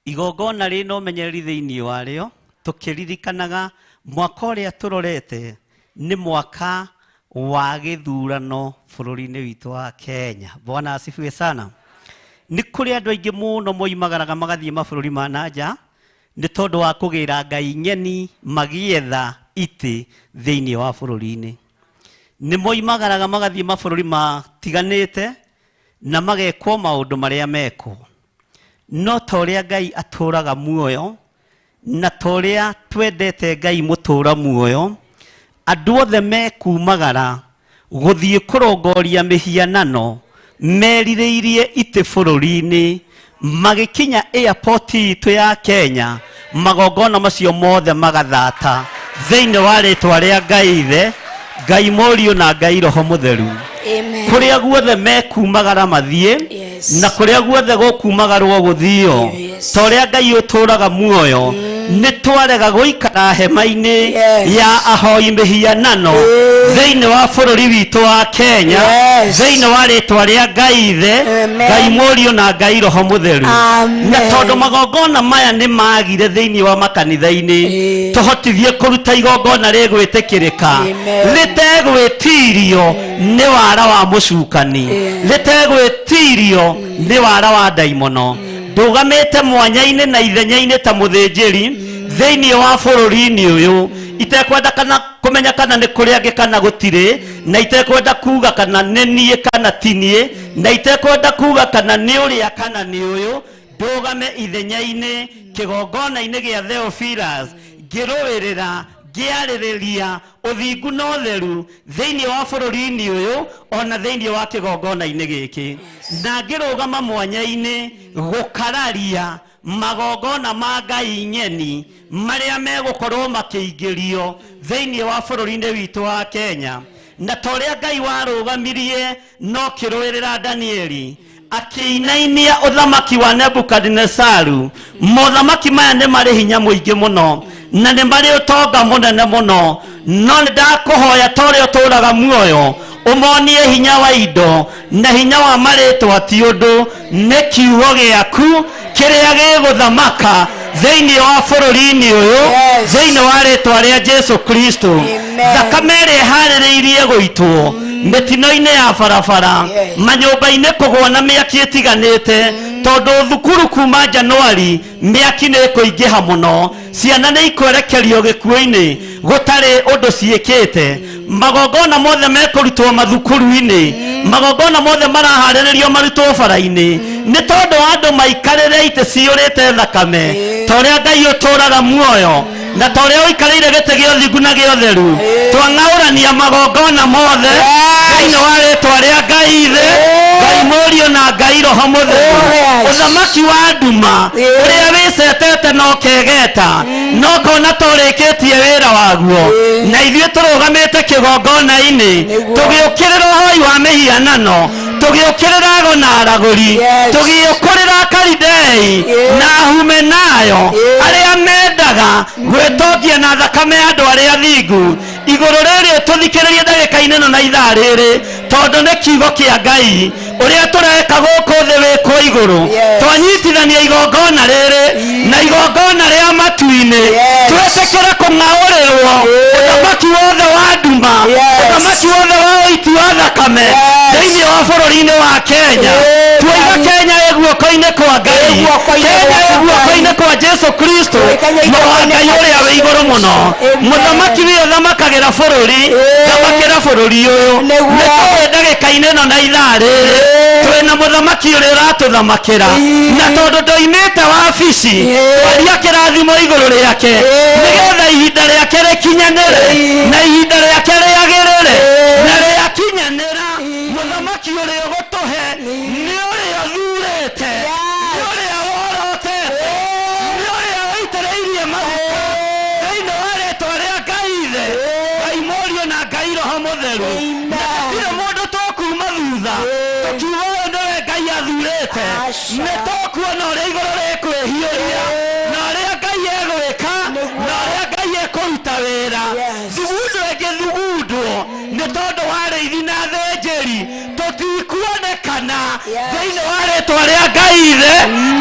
Igongona rĩna ũmenyereri thĩinĩ warĩo, tũkĩririkanaga mwaka ũrĩa tũrorete nĩ mwaka wa gĩthurano bũrũri-inĩ witũ wa Kenya. Bwana asifiwe sana. Nĩ kũrĩ andũ aingĩ mũno moimagaraga magathiĩ mabũrũri ma na nja nĩ tondũ wa kũgĩra ngai ng'eni magĩetha itĩ thĩinĩ wa bũrũri-inĩ. Nĩ moimagaraga magathiĩ mabũrũri matiganĩte na magekwo maũndũ marĩa mekwo. No ta ũrĩa Ngai atũraga muoyo na ta ũrĩa twendete Ngai mũtũra muoyo, andũ othe mekumagara gũthiĩ kũrongoria mĩhianano merirĩirie itĩ bũrũri-inĩ, magĩkinya airport itũ ya Kenya, magongona macio mothe magathata thĩinĩ wa rĩtwa rĩa Ngai Ithe, Ngai Mũriũ na Ngai Roho Mũtheru. Amen. Kũrĩa guothe mekumagara mathiĩ, Yes. na kũrĩa guothe gũkumagarwo gũthio, Yes. ta ũrĩa Ngai ũtũraga muoyo, nĩ twarega gũikara hema-inĩ Yes. ya ahoi mĩhianano thĩinĩ wa bũrũri witũ wa Kenya, Yes. thĩinĩ wa rĩtwa rĩa Ngai Ithe, Amen. Ngai Mũriũ na Ngai Roho Mũtheru. Amen. Na tondũ magongona maya nĩ magire thĩinĩ wa makanitha-inĩ, Eh. tũhotithie kũruta igongona rĩgwĩtĩkĩrĩka, Amen. rĩtegwĩtirio nĩ wara wa mũcukani, rĩtegwĩtirio nĩ wara wa ndaimono. Ndũgamĩte mwanya-inĩ na ithenya-inĩ ta mũthĩnjĩri thĩinĩ wa bũrũri-inĩ ũyũ, itekwenda kana kũmenya kana nĩ kũrĩ angĩ kana gũtirĩ, na itekwenda kuga kana nĩ niĩ kana ti niĩ, na itekwenda kuga kana nĩ ũrĩa kana nĩ ũyũ, ndũgame ithenya-inĩ kĩgongona-inĩ gĩa Theophilus, ngĩrũĩrĩra ngĩarĩrĩria ũthingu na ũtheru thĩinĩ wa bũrũri-inĩ ũyũ ona thĩinĩ wa kĩgongona-inĩ gĩkĩ, na ngĩrũgama mwanya-inĩ gũkararia magongona ma Ngai ng'eni marĩa megũkorwo makĩingĩrio thĩinĩ wa bũrũri-inĩ witũ wa Kenya. Na ta ũrĩa Ngai warũgamirie no kĩrũĩrĩra Danieli akĩinainia ũthamaki wa Nebukadinesaru, mothamaki maya nĩ marĩ hinya mũingĩ mũno na nĩ marĩ ũtonga mũnene mũno, no nĩ ndakũhoya ta ũrĩa ũtũraga muoyo ũmonie hinya wa indo na hinya wa marĩtwa ti ũndũ, nĩ kiugo gĩaku kĩrĩa gĩgũthamaka thĩinĩ wa bũrũri-inĩ ũyũ, Yes. thĩinĩ wa rĩtwa rĩa Jesu Kristo. Amen. Thakame ĩrĩa ĩharĩrĩirie gũitwo mĩtino-inĩ ya barabara, Yes. manyũmba-inĩ kũgwa na mĩaki ĩtiganĩte, tondũ thukuru kuma Januari mĩaki nĩ ĩkũingĩha mũno, ciana nĩ ikwerekerio gĩkuũ-inĩ gũtarĩ ũndũ ciĩkĩte. Magongona mothe mekũrutwo mathukuru-inĩ, magongona mothe maraharĩrĩrio marutwo bara-inĩ, nĩ tondũ wa andũ maikarĩre itĩ ciyũrĩte thakame. Ta ũrĩa Ngai ũtũraga muoyo na ta ũrĩa ũikarĩire gĩtĩ gĩa ũthingu na gĩa ũtheru, twang'aũrania magongona mothe thĩinĩ wa rĩtwa rĩa Ngai Ithe, Ngai Mũriũ na Ngai Roho Mũtheru. Yes. Ũthamaki wa nduma ũrĩa wĩcetete na ũkegeta no kona ta ũrĩkĩtie wĩra waguo, na ithuĩ tũrũgamĩte kĩgongona-inĩ Nĩguo. tũgĩũkĩrĩra ũhoi wa mĩhianano, tũgĩũkĩrĩra ago na aragũri, Yes. tũgĩũkũrĩra Akaridei na Ahumenayo arĩa mendaga gwĩtongia na thakame ya andũ arĩa athingu. Igũrũ rĩrĩ tũthikĩrĩrie ndagĩka-inĩ ĩno na ithaa rĩrĩ, tondũ nĩ kiugo kĩa Ngai ũrĩa tũreka gũkũ thĩ wĩkwo igũrũ. Yes. Twanyitithania igongona rĩrĩ na igongona rĩa matu-inĩ, Yes. twĩtĩkĩre kũng'aũrĩrwo ũthamaki wothe wa nduma, Yes. ũthamaki wothe wa ũiti wa thakame Yes. thĩinĩ wa bũrũri-inĩ wa Kenya. Yes. Tuoiga Kenya ĩ guoko-inĩ kwa Ngai, Ĩ guoko-inĩ Kenya ĩ kwa guoko-inĩ Ngai. kwa Jesu Kristo, Kenya ĩ mũrũ wa guoko-inĩ Ngai kwa ũrĩa wĩ Jesu igũrũ mũno. Kristo. Amen. Mũthamaki wĩ ũthamakagĩra bũrũri, thamakĩra bũrũri ũyũ. Nĩguo. Nĩ tũĩ ndagĩka-inĩ ĩno na ithaa rĩrĩ twĩna mũthamaki ũrĩa ũratũthamakĩra, na tondũ ndoimĩte wabici, twaria kĩrathimo igũrũ rĩake nĩgetha ihinda rĩake rĩkinyanĩre na ihinda rĩake rĩagĩrĩre na Ngai Roho Mũtheru. Amen. Na gũtirĩ mũndũ tũkuma thutha tũkiuga ũyũ nĩwe Ngai athurĩte. Aca. Nĩ tũkuona ũrĩa igũrũ rĩkwĩhiũria na ũrĩa Ngai egwĩka na ũrĩa Ngai ekũruta wĩra. Yes. Thugundo ĩngĩthugundwo nĩ tondũ wa arĩithi na athĩnjĩri tũtikuonekana Yes. thĩinĩ wa rĩtwa rĩa Ngai Ithe,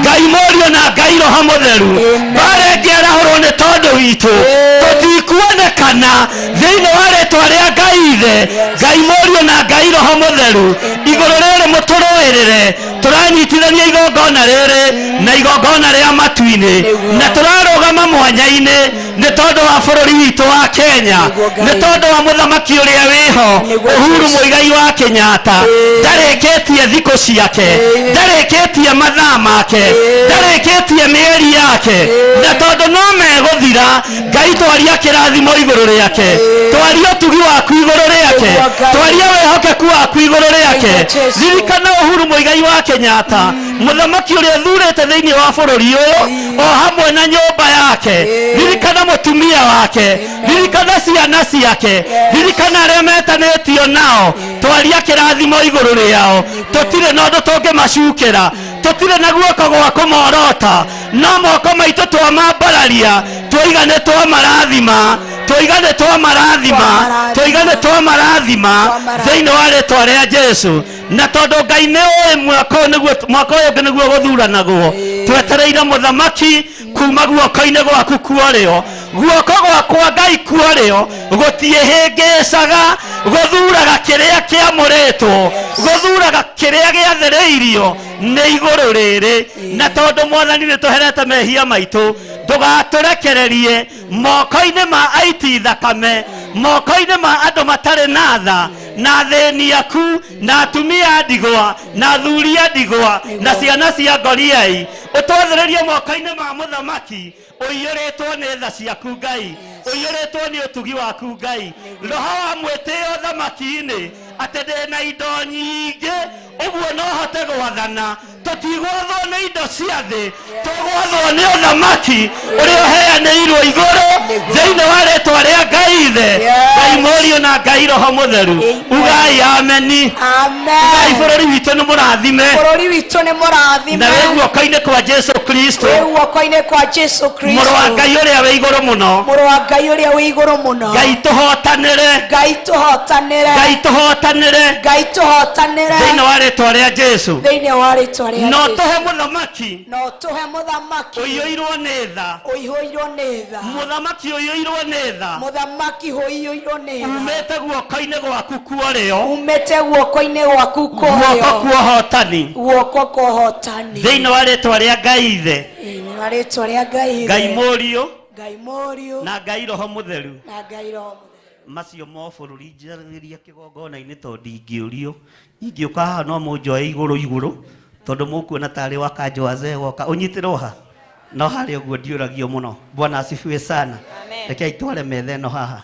Ngai Mũriũ na Ngai Roho Mũtheru. Amen. Mbara ĩngĩarahũrwo nĩ tondũ witũ tũtikuonekana thĩinĩ wa rĩtwa rĩa Ngai Ithe, Ngai Mũriũ na Ngai Roho Mũtheru. Igũrũ rĩrĩ mũtũrũĩrĩre, tũranyitithania igongona rĩrĩ na igongona rĩa matu-inĩ, na tũrarũgama mwanya-inĩ nĩ tondũ wa bũrũri witũ wa Kenya, Nĩguo Ngai. nĩ tondũ wa mũthamaki ũrĩa wĩho Nĩguo Uhuru Jesu. Muigai wa Kenyatta. Ndarĩkĩtie thikũ ciake, ndarĩkĩtie mathaa make, ndarĩkĩtie mĩeri yake, na tondũ no megũthira, Ngai twaria kĩrathimo igũrũ rĩake, twaria ũtugi waku igũrũ rĩake, Nĩguo Ngai. twaria wĩhokeku waku igũrũ rĩake. Nĩguo Jesu. Ririkana Uhuru Muigai wa Kenyatta, mũthamaki ũrĩa ũthurĩte thĩinĩ wa bũrũri ũyũ o hamwe na nyũmba yake. Ririkana mũtumia wake, ririkana ciana ciake, ririkana arĩa metanĩtio nao, twaria kĩrathimo igũrũ rĩao. Tũtirĩ na ũndũ tũngĩmacukĩra, tũtirĩ na guoko gwa kũmorota, no moko maitũ twamambararia, twoiga nĩ twamarathima, twoiga nĩ twamarathima, twoiga nĩ twamarathima thĩinĩ wa rĩtwa rĩa Jesu. Na tondũ Ngai nĩ ũĩ mwaka ũyũ nĩguo, mwaka ũyũ ũngĩ nĩguo gũthuranagwo, twetereire mũthamaki kuma guoko-inĩ gwaku kuorĩo. Guoko gwakwa Ngai kuorĩo gũtiĩhĩngĩcaga, gũthuraga kĩrĩa kĩamũrĩtwo, gũthuraga kĩrĩa gĩathĩrĩirio nĩ igũrũ rĩrĩ. Na tondũ Mwathani nĩ tũherete mehia maitũ, ndũgatũrekererie moko-inĩ ma aiti thakame, moko-inĩ ma andũ matarĩ na tha, na athĩni aku, na atumia a ndigwa, na athuri a ndigwa, na ciana cia ngoriai. Ũtwathĩrĩrie moko-inĩ ma mũthamaki ũiyũrĩtwo nĩ tha ciaku Ngai, ũiyũrĩtwo nĩ ũtugi waku Ngai. Roho wa mwĩtĩo thamaki-inĩ atĩ ndĩna indo nyingĩ ũguo no hote gwathana. Tũtigwathwo nĩ indo cia thĩ, tũgwathwo nĩ ũthamaki ũrĩa ũheanĩirwo igũrũ thĩinĩ wa rĩtwa rĩa Ngai Ithe, Ngai Mũriũ na Ngai Roho Mũtheru. Ugai ameni. Ugai Amen. bũrũri witũ nĩ mũrathime, Bũrũri witũ nĩ mũrathime, na wĩ guoko-inĩ kwa Jesu Kristo, wĩ guoko-inĩ kwa Jesu Kristo, mũrũ wa Ngai ũrĩa wĩ igũrũ mũno. mũrũ wa Ngai ũrĩa wĩ igũrũ mũno. Ngai tũhotanĩre, Ngai tũhotanĩre, Ngai tũhotanĩre Ngai tũhotanĩre thĩinĩ wa rĩtwa rĩa Jesu. thĩinĩ wa rĩtwa rĩa No Jesu. tũhe mũthamaki No tũhe mũthamaki ũiyũirwo nĩ tha, ũihũirwo nĩ tha, mũthamaki ũiyũirwo nĩ tha, mũthamaki ũiyũirwo nĩ tha, umĩte guoko-inĩ gwaku kuorĩo, umĩte guoko-inĩ gwaku guoko kũrĩo, kuohotani, guoko kwa ũhotani, thĩinĩ wa rĩtwa rĩa Ngai Ithe, thĩinĩ wa rĩtwa rĩa Ngai Ithe, Ngai Mũriũ Ngai Mũriũ na Ngai Roho Mũtheru. na Ngai Roho Mũtheru. Macio mo bũrũri njaragĩria kĩgongona-inĩ tondũ ndingĩũrio, ingĩũka haha no mũnjoe igũrũ igũrũ tondũ mũkuona tarĩ wa kanjũ wazee woka ũnyitĩrwo ha, no harĩa ũguo ndiũragio mũno. Bwana asifiwe sana. Rekei tware metha ĩno haha.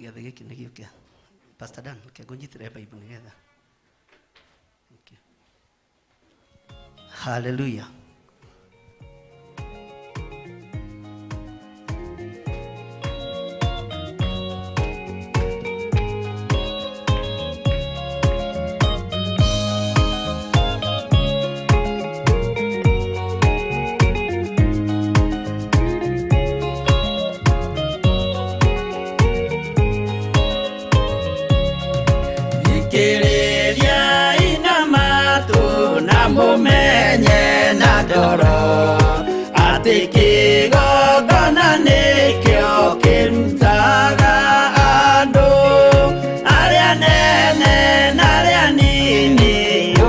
Gĩathĩ gĩkĩ nĩ gĩũke. Pastor Dan, reke ngũnyitĩre Bible nĩgetha. Thank you. Hallelujah. Thikĩrĩria ina matũ na mũmenye na ngoro atĩ kĩgongona nĩkĩo kĩrutaga andũ arĩa nene na arĩa nini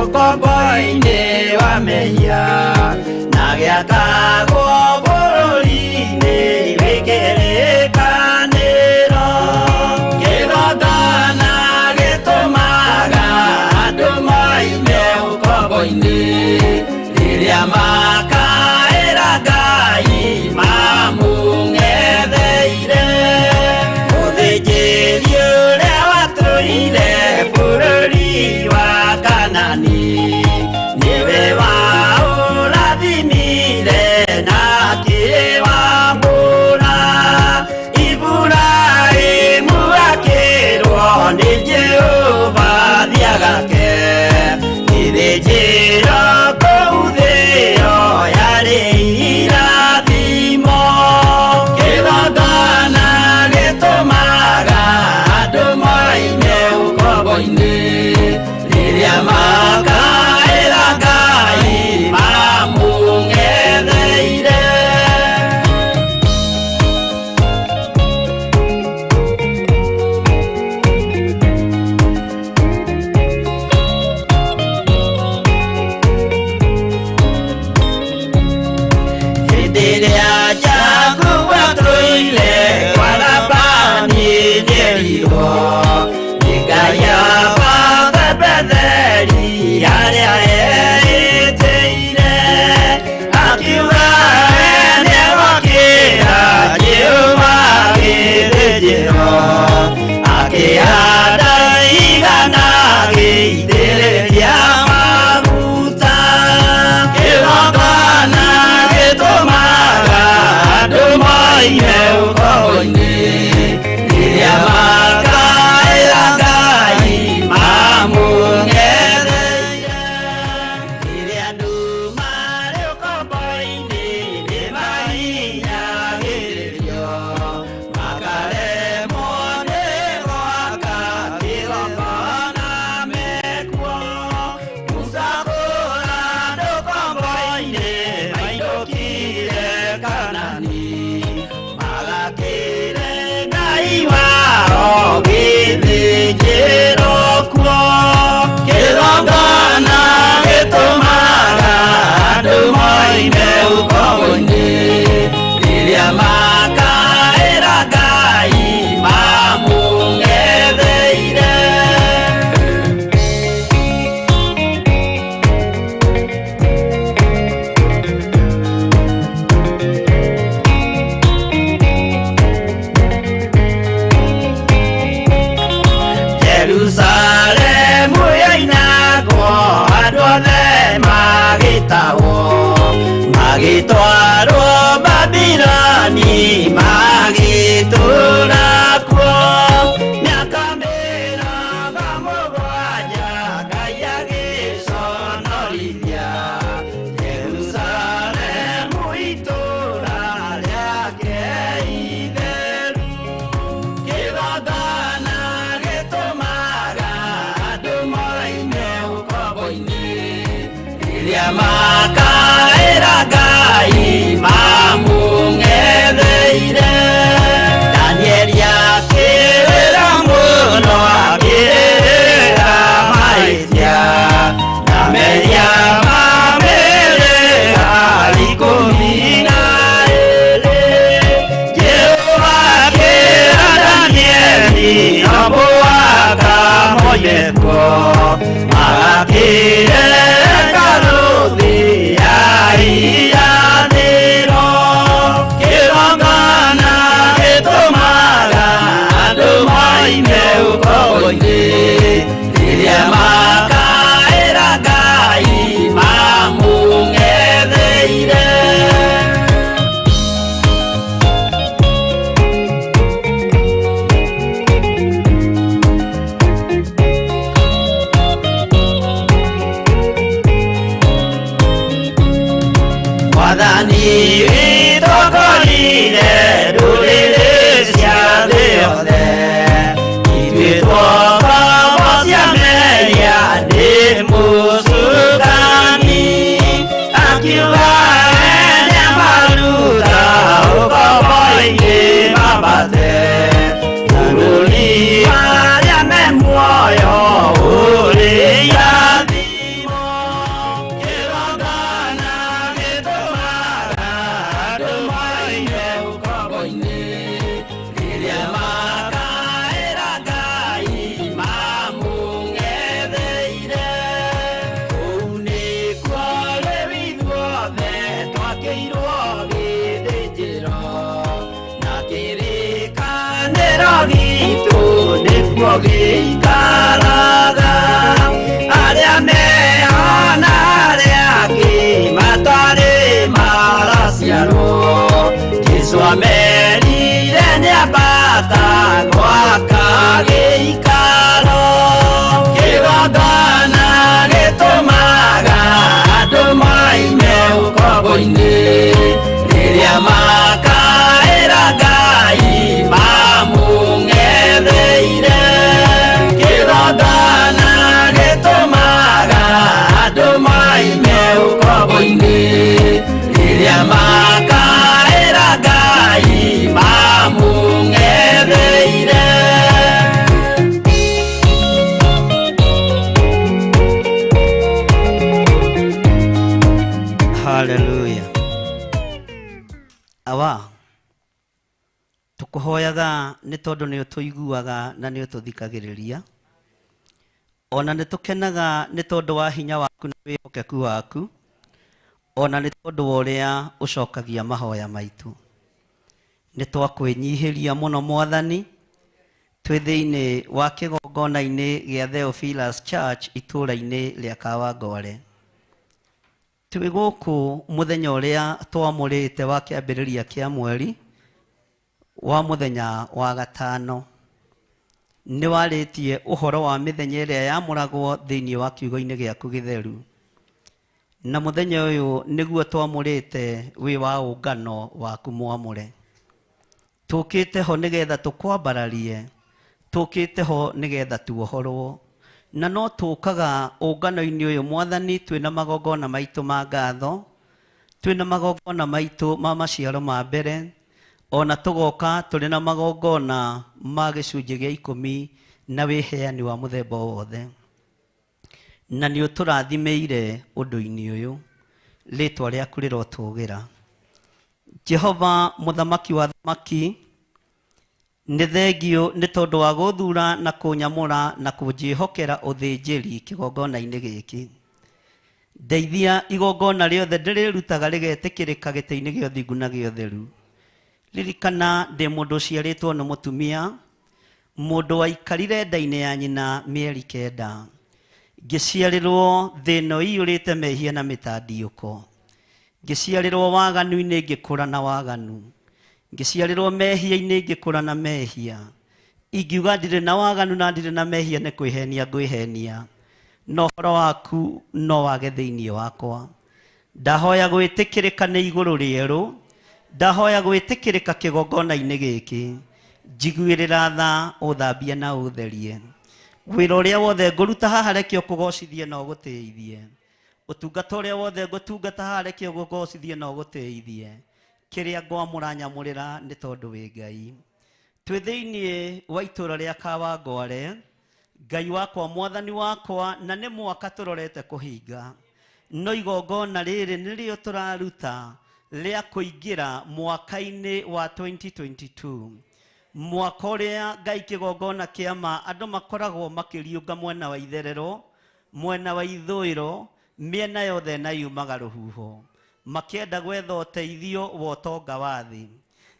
ũkombo-inĩ wa mehia na gĩakagwo bũrũri-inĩ wĩ kĩrĩkanĩro. Kĩgongona gĩtũmaga andũ moime ũkombo-inĩ rĩrĩa makaĩra Ngai Makaĩra Ngai mamũng'etheire. Danieli akĩrĩra mũno akĩrĩra mahĩtia na mehia ma mĩrĩra 12. Jehova akĩra Danieli no mũhaka moime kuo magakĩre hekarũ ya irathĩro. Kĩgongona gĩtũmaga andũ moime ũkombo-inĩ rĩrĩa makaĩra Ngai mamũng'etheire. Mwathani witũ akorire ndũrĩrĩ cia thĩ yothe, ithuĩ twokombo cia mehia nĩ mũcukani. Akiuga ene maruta ũkombo-inĩ mambate bũrũri arĩa me muoyo ũrĩ irathimo. Kĩgongona gĩtũmaga andũ moime ũkombo-inĩ rĩrĩa makaĩra Ngai mamũng'etheire. Kũu nĩkuo rĩu ithuothe twakĩirwo gĩthĩnjĩro na kĩrĩkanĩro gitũ nĩkuo gĩikaraga. Arĩa mehona arĩa angĩ matarĩ maraciarwo, Jesũ amerire nĩambata gwaka gĩikaro. Kĩgongona gĩtũmaga andũ moime ũkombo-inĩ rĩrĩa makaĩra Ngai mamũng'etheire. Kĩgongona gĩtũmaga andũ moime ũkombo-inĩ rĩrĩa makaĩra Ngai mamũng'etheire. Haleluya. Awa tukuhoyaga nĩ tondũ nĩ ũtũiguaga na nĩ ũtũthikagĩrĩria, ona nĩ tũkenaga nĩ tondũ wa hinya waku na wĩhokeku waku, ona nĩ tondũ wa ũrĩa ũcokagia mahoya maitũ. Nĩ twakwĩnyihĩria mũno Mwathani, twĩ thĩinĩ wa kĩgongona-inĩ gĩa Theophilus Church itũũra-inĩ rĩa Kawangware. Twĩ gũkũ mũthenya ũrĩa twamũrĩte wa kĩambĩrĩria kĩa mweri wa mũthenya wa gatano. Nĩ warĩtie ũhoro wa mĩthenya ĩrĩa yamũragwo thĩinĩ wa kiugo-inĩ gĩaku gĩtheru, na mũthenya ũyũ nĩguo twamũrĩte wĩ wa ũngano waku mwamũre. Tũkĩte ho nĩgetha tũkwambararie, tũkĩte ho nĩgetha tuohorwo, na no tũkaga ũngano-inĩ ũyũ Mwathani twĩna magongona maitũ ma ngatho, twĩna magongona maitũ ma maciaro ma mbere, ona tũgoka tũrĩ na magongona ma gĩcunjĩ gĩa 10 na wĩheani wa mũthemba o wothe. Na nĩ ũtũrathimĩire ũndũ-inĩ ũyũ, rĩtwa rĩaku rĩrotũgĩra. Jehova mũthamaki wa thamaki, nĩ thengio nĩ tondũ wa gũthura na kũnyamũra na kũnjĩhokera ũthĩnjĩri kĩgongona-inĩ gĩkĩ. Ndeithia igongona rĩothe ndĩrĩrutaga rĩgetĩkĩrĩka gĩtĩ-inĩ gĩa ũthingu na gĩa ũtheru. Ririkana ndĩ mũndũ ũciarĩtwo nĩ mũtumia, mũndũ waikarire nda-inĩ ya nyina mĩeri 9, ngĩciarĩrwo thĩ ĩno ĩiyũrĩte mehia na mĩtandiũko, ngĩciarĩrwo waganu-inĩ ngĩkũra na waganu, ngĩciarĩrwo mehia-inĩ ngĩkũra na mehia. Ingiuga ndirĩ na waganu na ndirĩ na mehia nĩ kwĩhenia ngwĩhenia, no ũhoro waku no wage thĩinĩ wakwa. Ndahoya gwĩtĩkĩrĩka nĩ igũrũ rĩerũ, ndahoya gwĩtĩkĩrĩka kĩgongona-inĩ gĩkĩ. Njiguĩrĩra tha, ũthambie na ũtherie. Wĩra ũrĩa wothe ngũruta haha reke ũkũgocithie na ũgũtĩithie. Ũtungata ũrĩa wothe ngũtungata haha reke ũgũgocithie na ũgũtĩithie. Kĩrĩa ngwamũra nyamũrĩra nĩ tondũ wĩ Ngai. Twĩ thĩinĩ wa itũũra rĩa Kawangware, Ngai wakwa, mwathani wakwa, na nĩ mwaka tũrorete kũhinga. No igongona rĩrĩ nĩrĩo tũraruta rĩa kũingĩra mwaka-inĩ wa 2022. Mwaka ũrĩa Ngai kĩgongona kĩa ma andũ makoragwo makĩriũnga mwena wa itherero, mwena wa ithũĩro, mĩena yothe na yumaga rũhuho, makĩenda gwetha ũteithio wa ũtonga wa thĩ.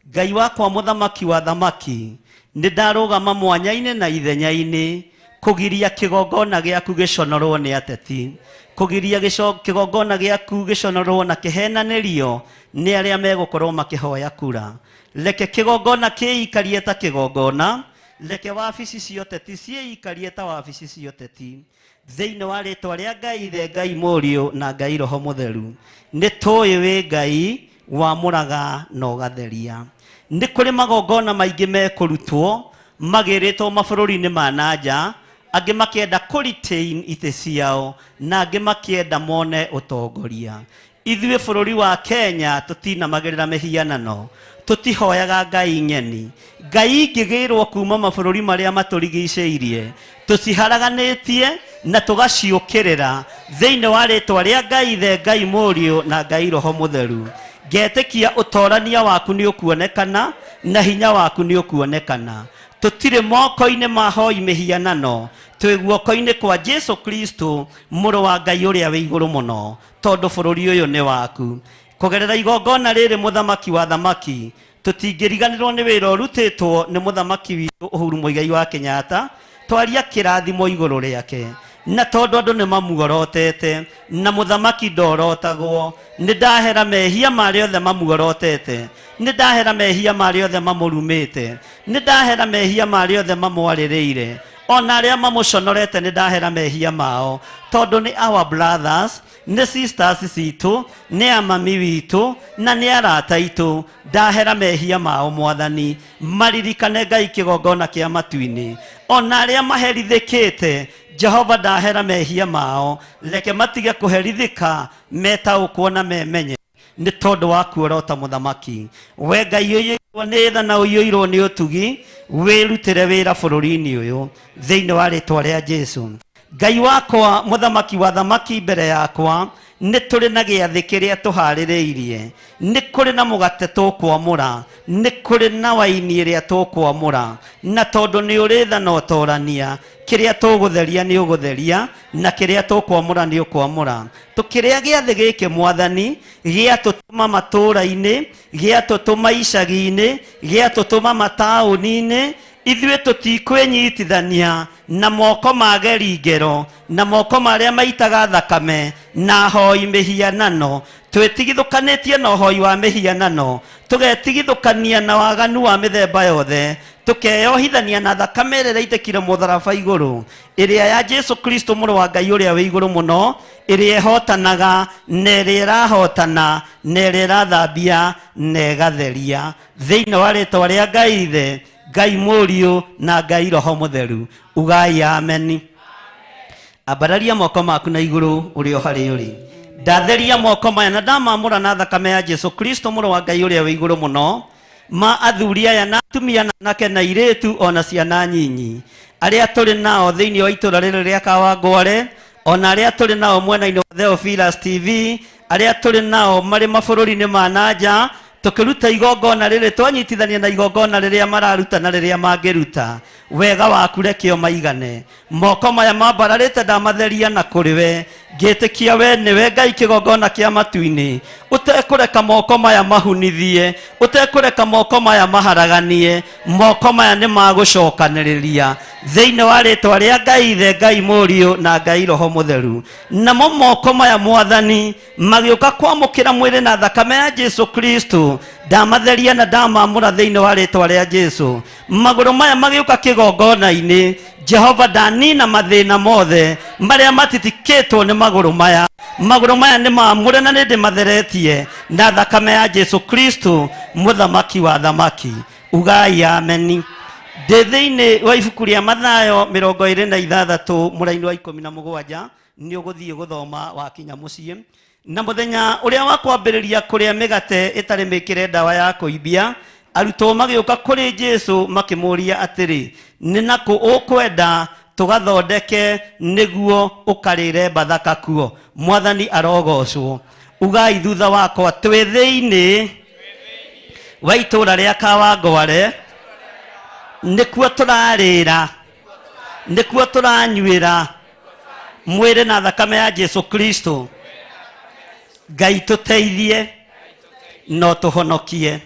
Ngai wakwa mũthamaki wa thamaki, nĩ ndarũgama mwanya-inĩ na ithenya-inĩ kũgiria kĩgongona gĩaku gĩconorwo nĩ ateti, kũgiria kĩgongona gĩaku gĩconorwo na kĩhenanĩrio nĩ arĩa megũkorwo makĩhoya kura. Reke kĩgongona kĩikarie ta kĩgongona, reke wabici cia ũteti ciĩikarie ta wabici cia ũteti. Thĩinĩ wa rĩtwa rĩa Ngai Ithe, Ngai Mũriũ na Ngai Roho Mũtheru, nĩ tũĩ wĩ Ngai wamũraga na ũgatheria. Nĩ kũrĩ magongona maingĩ mekũrutwo magĩrĩtwo mabũrũri-inĩ ma na nja, angĩ makĩenda kũ retain itĩ ciao na angĩ makĩenda mone ũtongoria. Ithuĩ bũrũri wa Kenya tũtinamagĩrĩra mĩhianano, tũtihoyaga ngai ng'eni. Ngai ingĩgĩrwo kuma mabũrũri marĩa matũrigicĩirie, tũciharaganĩtie na tũgaciũkĩrĩra thĩinĩ wa rĩtwa rĩa Ngai Ithe, Ngai Mũriũ na Ngai Roho Mũtheru. Ngetĩkia ũtorania waku nĩ ũkuonekana na hinya waku nĩ ũkuonekana. Tũtirĩ moko-inĩ ma hoi mĩhianano, twĩ guoko-inĩ kwa Jesu Kristo mũrũ wa Ngai ũrĩa wĩ igũrũ mũno, tondũ bũrũri ũyũ nĩ waku. Kũgerera igongona rĩrĩ mũthamaki wa thamaki, tũtingĩriganĩrwo nĩ wĩra ũrutĩtwo nĩ mũthamaki witũ Uhuru Muigai wa Kenyatta, twaria kĩrathimo igũrũ rĩake. Na tondũ andũ nĩ mamuorotete na mũthamaki ndorotagwo, nĩ ndahera mehia marĩa othe mamuorotete, nĩ ndahera mehia marĩa othe mamũrumĩte, nĩ ndahera mehia marĩa othe mamwarĩrĩire, ona arĩa mamũconorete nĩ ndahera mehia mao, tondũ nĩ our brothers, nĩ sisters citũ, nĩ amami witũ na nĩ arata aitũ. Ndahera mehia mao mwathani, maririkane Ngai kĩgongona kĩa matu-inĩ. Ona arĩa maherithĩkĩte, Jehova ndahera mehia mao, reke matige kũherithĩka, metaũkwo na memenye nĩ tondũ wa kuorota mũthamaki. We Ngai ũiyũirwo nĩ tha na ũiyũirwo nĩ ũtugi, wĩrutĩre wĩra bũrũri-inĩ ũyũ thĩinĩ wa rĩtwa rĩa Jesu. Ngai wakwa mũthamaki wa thamaki, mbere yakwa nĩ tũrĩ na gĩathĩ kĩrĩa tũharĩrĩirie, nĩ kũrĩ na mũgate tũkwamũra, nĩ kũrĩ na waini ĩrĩa tũkwamũra, na tondũ nĩ ũrĩ tha na ũtorania, kĩrĩa tũgũtheria nĩ ũgũtheria na kĩrĩa tũkwamũra nĩ ũkwamũra. Tũkĩrĩa gĩathĩ gĩkĩ mwathani, gĩatũtũma matũũra-inĩ, gĩatũtũma icagi-inĩ, gĩatũtũma mataũni-inĩ, ithuĩ tũtikwĩnyitithania na moko ma geringero, na moko marĩa maitaga thakame, na ahoi mĩhianano. Twĩtigithũkanĩtie na ũhoi wa mĩhianano, tũgetigithũkania na waganu wa mĩthemba yothe, tũkeyohithania na thakame ĩrĩa ĩraitĩkire mũtharaba igũrũ, ĩrĩa ya Jesu Kristo mũrũ wa Ngai ũrĩa wĩ igũrũ mũno, ĩrĩa ĩhotanaga na ĩrĩa ĩrahotana na ĩrĩa ĩrathambia na ĩgatheria, thĩinĩ wa rĩtwa rĩa Ngai Ithe, Ngai Mũriũ na Ngai Roho Mũtheru. Ugai ameni. Ambararia moko maku na igũrũ ũrĩ o harĩa ũrĩ. Ndatheria moko maya na ndamamũra na thakame ya Jesu Kristo mũrũ wa Ngai ũrĩa wĩ igũrũ mũno, ma athuri aya na atumia na anake na airĩtu ona ciana nyinyi arĩa tũrĩ nao thĩinĩ wa itũũra rĩrĩ rĩa Kawangware, ona arĩa tũrĩ nao mwena-inĩ wa Theophilus TV, arĩa tũrĩ nao marĩ mabũrũri-inĩ ma na nja, tũkĩruta igongona rĩrĩ twanyitithania na igongona rĩrĩa mararuta na rĩrĩa mangĩruta. Wega waku reke ũmaigane. Moko maya mambararĩte ndamatheria na kũrĩ we, ngĩtĩkia we nĩwe Ngai kĩgongona kĩa matu-inĩ, ũtekũreka moko maya mahunithie, ũtekũreka moko maya maharaganie. Moko maya nĩ magũcokanĩrĩria thĩinĩ wa rĩtwa rĩa Ngai Ithe, Ngai Mũriũ na Ngai Roho Mũtheru. Namo moko maya mwathani magĩũka kwamũkĩra mwĩrĩ na thakame ya Jesu Kristo, ndamatheria na ndamamũra thĩinĩ wa rĩtwa rĩa Jesu. Magũrũ maya magĩũka kĩgongona-inĩ, Jehova ndanina mathĩna mothe marĩa matitikĩtwo nĩ magũrũ maya. Magũrũ maya nĩ mamũre na nĩ ndĩmatheretie na thakame ya Jesu Kristo mũthamaki wa thamaki. Ugai ameni. Ndĩ thĩinĩ wa ibuku rĩa Mathayo 26 mũraini wa 17. Nĩ ũgũthiĩ gũthoma wakinya mũciĩ. Na mũthenya ũrĩa wa kwambĩrĩria kũrĩa mĩgate ĩtarĩ mĩkĩre ndawa ya kũimbia, arutwo magĩũka kũrĩ Jesu makĩmũũria atĩrĩ, nĩ nakũ ũkwenda tũgathondeke nĩguo ũkarĩre Bathaka kuo? Mwathani arogocwo. Ugai thutha wakwa, twĩ thĩinĩ wa itũũra rĩa Kawangware, nĩkuo tũrarĩra, nĩkuo tũranyuĩra mwĩrĩ na thakame ya Jesu Kristo. Ngai tũteithie no tũhonokie.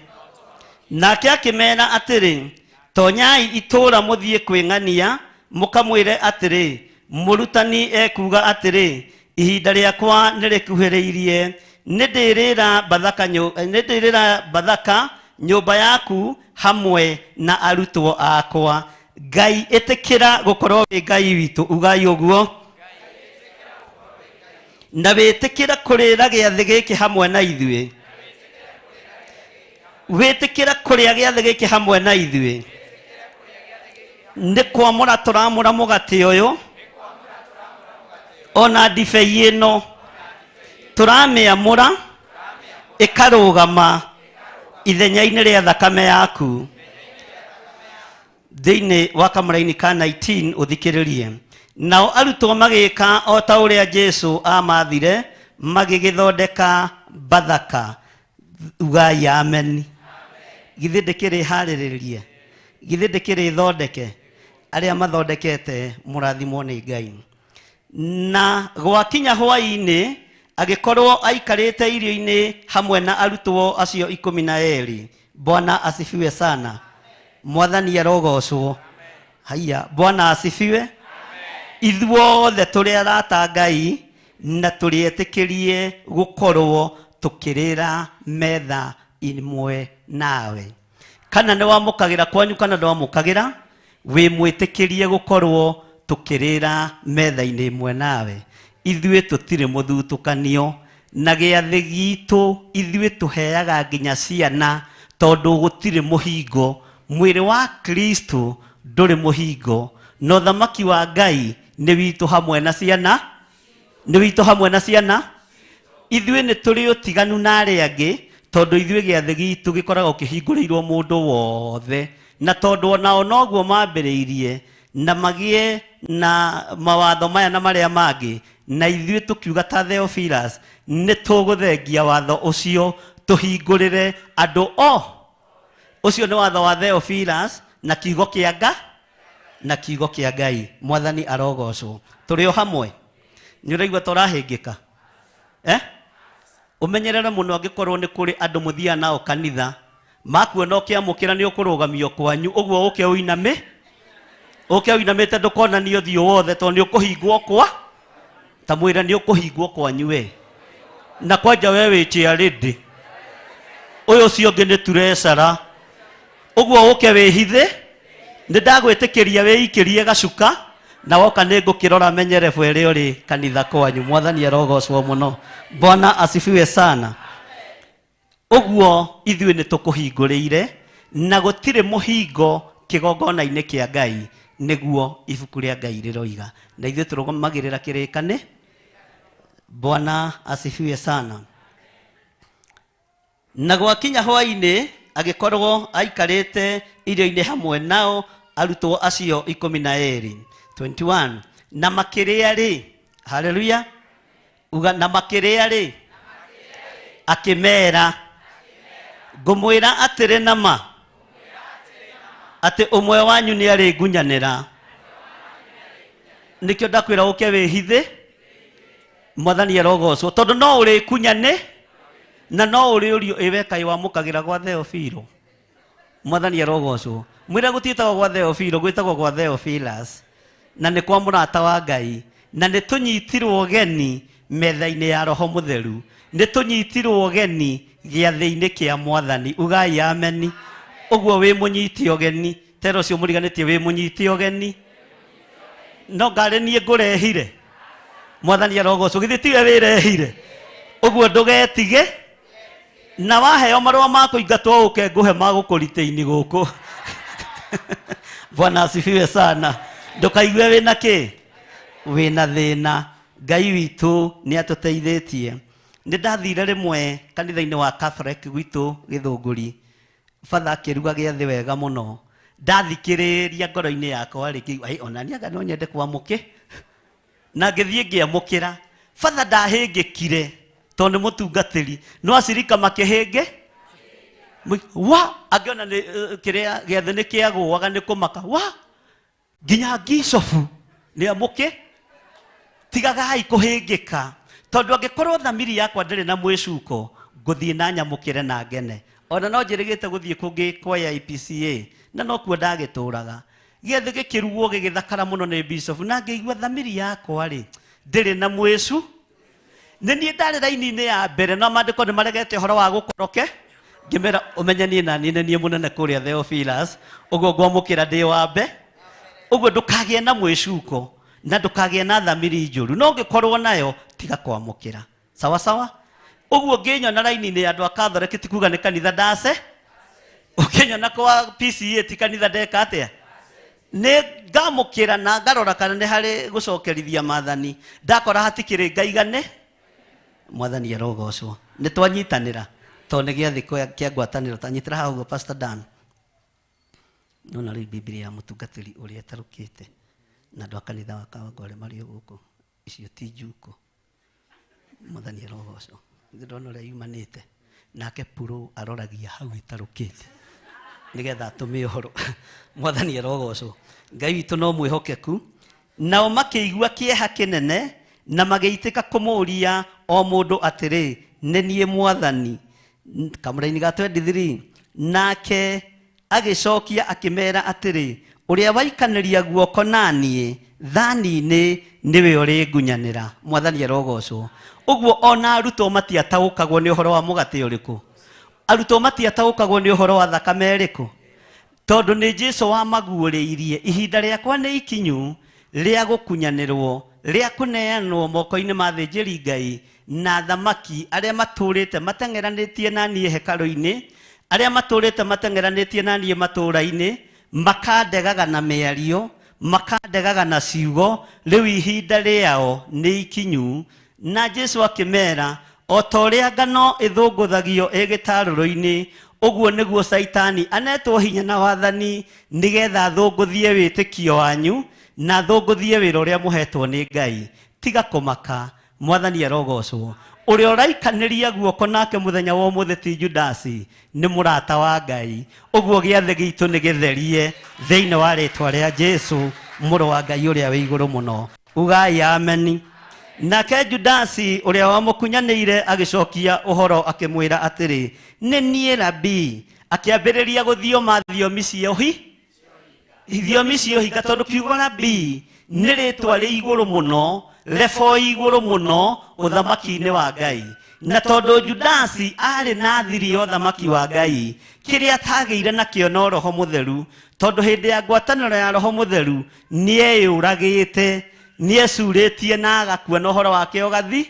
Nake akĩmera atĩrĩ, tonyai itũũra mũthiĩ kwĩng'ania, mũkamwĩre atĩrĩ, mũrutani ekuuga atĩrĩ, ihinda rĩakwa nĩrĩkuhĩrĩirie, nĩndĩrĩra Bathaka nĩndĩrĩra Bathaka nyũmba yaku hamwe na arutwo akwa. Ngai ĩtĩkĩra gũkorwo wĩ Ngai witũ, ugai ũguo, na wĩtĩkĩra kũrĩra gĩathĩ gĩkĩ hamwe na ithuĩ, wĩtĩkĩra kũrĩa gĩathĩ gĩkĩ hamwe na ithuĩ. Nĩ kwamũra tũramũra mũgate ũyũ ona ndibei ĩno, tũramĩamũra ĩkarũgama ithenya-inĩ rĩa thakame yaku. Thĩinĩ wa kamũraini ka 19 ũthikĩrĩrie. Nao arutwo magĩka o ta ũrĩa Jesu amathire, magĩgĩthondeka Bathaka. Ugai amen. Githĩ ndĩkĩrĩ harĩrĩrie, githĩ ndĩkĩrĩ thondeke? Arĩa mathondekete mũrathimwo nĩ Ngai. Na gwakinya hwaĩ-inĩ, agĩkorwo aikarĩte irio-inĩ hamwe na arutwo acio 12. Bwana asifiwe sana. Mwathani arogocwo. Haiya, Bwana asifiwe. Ithuothe tũrĩ arata Ngai na tũrĩetĩkĩrie gũkorwo tũkĩrĩra metha imwe nawe. Kana nĩ wamũkagĩra kwanyu kana ndwamũkagĩra, wĩ mwĩtĩkĩrie gũkorwo tũkĩrĩra metha-inĩ ĩmwe nawe. Ithuĩ tũtirĩ mũthutũkanio, na gĩathĩ gitũ ithuĩ tũheaga nginya ciana, tondũ gũtirĩ mũhingo. Mwĩrĩ wa Kristo ndũrĩ mũhingo, na ũthamaki wa Ngai nĩ witũ hamwe na ciana, nĩ witũ hamwe na ciana. Ithuĩ nĩ tũrĩ ũtiganu na arĩa angĩ, tondũ ithuĩ gĩathĩ gitũ gĩkoragwo kĩhingũrĩirwo mũndũ wothe, na tondũ onao noguo mambĩrĩirie na magĩe na mawatho maya na marĩa mangĩ, na ithuĩ tũkiuga ta Theophilus nĩ tũgũthengia watho ũcio tũhingũrĩre andũ o. Ũcio nĩ watho wa Theophilus na kiugo kĩa Nga na kiugo kĩa Ngai. Mwathani arogocwo. Tũrĩ o hamwe. Nĩ ũraigua ta ũrahĩngĩka? Ũmenyerere mũno angĩkorwo nĩ kũrĩ andũ mũthiaga nao kanitha, makuona ũkĩamũkĩra nĩ ũkũrũgamio kwanyu, ũguo ũke ũiname, ũke ũinamĩte ndũkonanie ũthiũ wothe, tondũ nĩ ũkũhingwo kwa, ta mwĩre nĩ ũkũhingwo kwanyu we. Na kwanja we wĩ chairlady, ũyũ ũcio ũngĩ nĩ treasurer, ũguo ũke wĩhithe, nĩ ndagwĩtĩkĩria wĩikĩrie gacuka, na woka nĩ ngũkĩrora menyere bwere ũrĩ kanitha kwanyu. Mwathani arogocwo mũno. Bwana asifiwe sana. Ũguo ithuĩ nĩ tũkũhingũrĩire, na gũtirĩ mũhingo kĩgongona-inĩ kĩa Ngai, nĩguo ibuku rĩa Ngai rĩroiga. Na ithuĩ tũrũgamagĩrĩra kĩrĩkanĩ. Bwana asifiwe sana. Na gwakinya hwaĩ-inĩ, agĩkorwo aikarĩte irio-inĩ hamwe nao arutwo acio 12. 21. Na makĩrĩa rĩ, haleluya, uga na makĩrĩa rĩ, akĩmera, ngũmwĩra atĩrĩ na ma, atĩ ũmwe wanyu nĩ arĩngunyanĩra. Nĩkĩo ndakwĩra ũke wĩhithe, Mwathani arogocwo, tondũ no ũrĩkunyane na no ũrĩũrio ĩwe kaĩ wamũkagĩra gwa Theofilo. Mwathani arogocwo. Mwĩra gũtiĩtagwo gwa Theofilo, gwĩtagwo gwa Theophilus, na nĩ kwa mũrata wa Ngai, na nĩ tũnyitirwo geni metha-inĩ ya Roho Mũtheru, nĩ tũnyitirwo geni gĩathĩ-inĩ kĩa Mwathani. Ugai ameni. Ũguo wĩ mũnyite ũgeni, tera ũcio mũriganĩtie wĩ mũnyite ũgeni, no ngarĩ niĩ ngũrehire. Mwathani arogocwo. Githĩ tiwe wĩrehire? Ũguo ndũgetige, na waheo marũa ma kũingatwo ũke ngũhe ma gũkũritĩini gũkũ. Bwana asifiwe sana. Ndũkaigue wĩna kĩ, wĩna thĩna. Ngai witũ nĩ atũteithĩtie. Nĩ ndathire rĩmwe kanitha-inĩ wa Catholic gwitũ Gĩthũngũri, batha akĩruga gĩathĩ wega mũno. Ndathikĩrĩria ngoro-inĩ yakwa rĩ, ngĩigua, "Ĩ, ona niĩ anga no nyende kwamũkĩ." Na ngĩthiĩ ngĩamũkĩra. Batha ndahĩngĩkire tondũ nĩ mũtungatĩri, no acirika makĩhĩngĩ wa angĩona nĩ kĩrĩa gĩathĩ nĩ kĩagũaga nĩ kũmaka wa nginya ngicobu nĩ amũkĩ. Tigagai kũhĩngĩka, tondũ angĩkorwo thamiri yakwa ndĩrĩ na mwĩcuko, ngũthiĩ na nyamũkĩre na ngene. Ona no njĩrĩgĩte gũthiĩ kũngĩ kwa IPCA, na nokuo ndagĩtũraga. Gĩathĩ gĩkĩrugwo gĩgĩthakara mũno nĩ bishop, na ngĩigua thamiri yakwa rĩ ndĩrĩ na mwĩcu. Nĩ niĩ ndarĩ raini-inĩ ya mbere, no maandĩko nĩ maregete ũhoro wa gũkoroke. Ngĩmera ũmenye niĩ na niĩ nĩ niĩ mũnene kũrĩa Theophilus, ũguo ngwamũkĩra ndĩ wa mbe. Ũguo ndũkagĩe na mwĩcuko na ndũkagĩe na thamiri njũru, no ũngĩkorwo nayo tiga kwamũkĩra. Sawa sawa. Ũguo ngĩnyona raini-inĩ ya andũ a Catholic ti kuga nĩ kanitha ndace, ũkĩnyona kwa PCA ti kanitha ndeka atĩa, nĩ ngamũkĩra na ngarora kana nĩ harĩ gũcokerithia maathani. Ndakora hatikĩrĩ ngaigane. Mwathani arogocwo. Nĩ twanyitanĩra tondũ nĩ gĩathĩ kĩa ngwatanĩro. Tanyitĩra haha ũguo Pastor Dan. Nona rĩu Biblia ya mũtungatĩri ũrĩa ĩtarũkĩte na andũ a kanitha wa Kawangware marĩ o gũkũ, icio ti njuko. Mwathani arogocwo. Ndĩrona ũrĩa yumanĩte nake puro aroragia hau ĩtarũkĩte nĩgetha atũme ũhoro. Mwathani arogocwo. Ngai witũ no mwĩhokeku. Nao makĩigua kĩeha kĩnene na magĩitĩka kũmũũria o mũndũ atĩrĩ, nĩ niĩ Mwathani? Kamũraini ga 23. Nake agĩcokia akĩmera atĩrĩ, ũrĩa waikanĩria guoko na niĩ thani-inĩ nĩwe ũrĩngunyanĩra. Mwathani arogocwo. Ũguo ona arutwo matiataũkagwo nĩ ũhoro wa mũgate ũrĩkũ, arutwo matiataũkagwo nĩ ũhoro wa thakame ĩrĩkũ, tondũ nĩ Jesu wamaguũrĩirie ihinda rĩakwa nĩ ikinyu rĩa gũkunyanĩrwo, rĩa kũneanwo moko-inĩ ma thĩnjĩri Ngai na thamaki arĩa matũrĩte mateng'eranĩtie na niĩ hekarũ-inĩ, arĩa matũrĩte mateng'eranĩtie na niĩ matũũra-inĩ, makandegaga na mĩario, makandegaga na ciugo, rĩu ihinda rĩao nĩ ikinyu. Na Jesu akĩmera, o ta ũrĩa ngano ĩthũngũthagio ĩ gĩtarũrũ-inĩ, ũguo nĩguo Caitani anetwo hinya na wathani nĩgetha athũngũthie wĩtĩkio wanyu na athũngũthie wĩra ũrĩa mũhetwo nĩ Ngai. Tiga kũmaka, Mwathani arogocwo. Ũrĩa ũraikanĩria guoko nake mũthenya wa ũmũthĩ ti Judasi, nĩ mũrata wa Ngai. Ũguo gĩathĩ gitũ nĩ gĩtherie thĩinĩ wa rĩtwa rĩa Jesu, mũrũ wa Ngai ũrĩa wĩ igũrũ mũno. Ugai ameni. Nake Judasi ũrĩa wamũkunyanĩire agĩcokia ũhoro akĩmwĩra atĩrĩ, nĩ niĩ Rabii. Akĩambĩrĩria gũthioma thiomi cia ũhi, thiomi cia ũhinga, tondũ kiugo Rabii nĩ rĩtwa rĩ igũrũ mũno, lebo igũrũ mũno ũthamaki-inĩ wa Ngai. Na tondũ Judasi arĩ na thiri ya ũthamaki wa Ngai, kĩrĩa atagĩire nakĩo no Roho Mũtheru, tondũ hĩndĩ ya ngwatanĩro ya Roho Mũtheru nĩeyũragĩte, nĩecurĩtie na agakua na ũhoro wake ũgathi.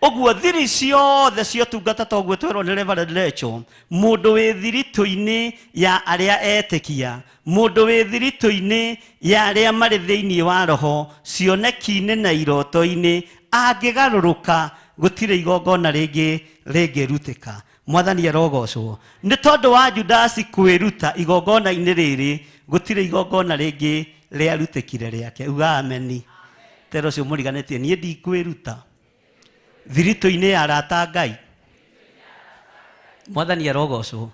Ũguo thiri ciothe cia ũtungata ta ũguo twerwo nĩ Reverend Rachel, mũndũ wĩ thiritũ-inĩ ya arĩa etĩkia, mũndũ wĩ thiritũ-inĩ ya arĩa marĩ thĩinĩ wa roho, cioneki-inĩ na iroto-inĩ, angĩgarũrũka gũtirĩ igongona rĩngĩ rĩngĩrutĩka. Mwathani arogocwo. Nĩ tondũ wa Judasi kwĩruta igongona-inĩ rĩrĩ, gũtirĩ igongona rĩngĩ rĩarutĩkire rĩake. Uga ameni. Tero ũcio mũriganĩtie, niĩ ndikwĩruta thiritũ-inĩ ya arata Ngai. Mwathani arogocwo.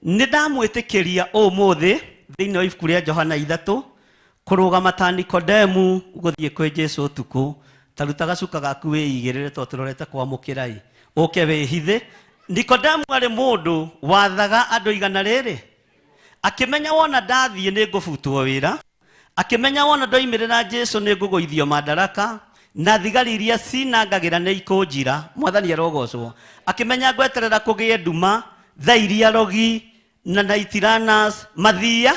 Nĩ ndamwĩtĩkĩria ũmũthĩ thĩinĩ wa ibuku rĩa Johana 3 kũrũgama ta Nikodemu gũthiĩ kwĩ Jesu ũtukũ. Ta ruta gacuka gaku wĩigĩrĩre tondũ tũrorete kwamũkĩra ĩ. Ũke wĩhithe. Nikodemu arĩ mũndũ wathaga andũ igana rĩrĩ. Akĩmenya wona ndathiĩ nĩ ngũbutwo wĩra. Akĩmenya wona ndoimĩrĩra Jesu nĩ ngũgũithio madaraka, na thigari iria cinangagĩra nĩ ikũnjira. Mwathani arogocwo. Akĩmenya ngweterera kũgĩe nduma, thaa iria rogi na night runners mathia,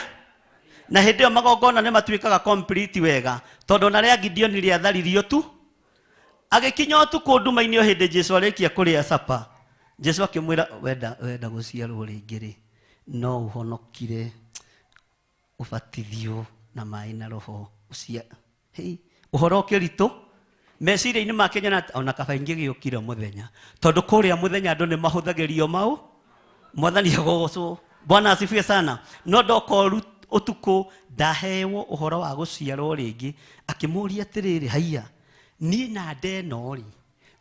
na hĩndĩ ĩyo magongona nĩ matuĩkaga complete wega, tondũ ona rĩa Gideoni rĩatharirio tu. Agĩkinya ũtukũ nduma-inĩ o hĩndĩ Jesu arĩkia kũrĩa sapa, Jesu akĩmwĩra, wenda gũciarwo rĩngĩ rĩ, no ũhonokire ũbatithio na maĩ na roho. Hei, ũhoro ũkĩritũ. Meciria-inĩ make nyona ona kaba ingĩgĩũkire mũthenya, tondũ kũrĩa mũthenya andũ nĩ mahũthagĩrio mau. Mwathani agocwo. Bwana asifiwe sana. No ndoka ũtukũ ndahewo ũhoro wa gũciarwo rĩngĩ, akĩmũria atĩrĩrĩ, haiya niĩ na ndeno rĩ,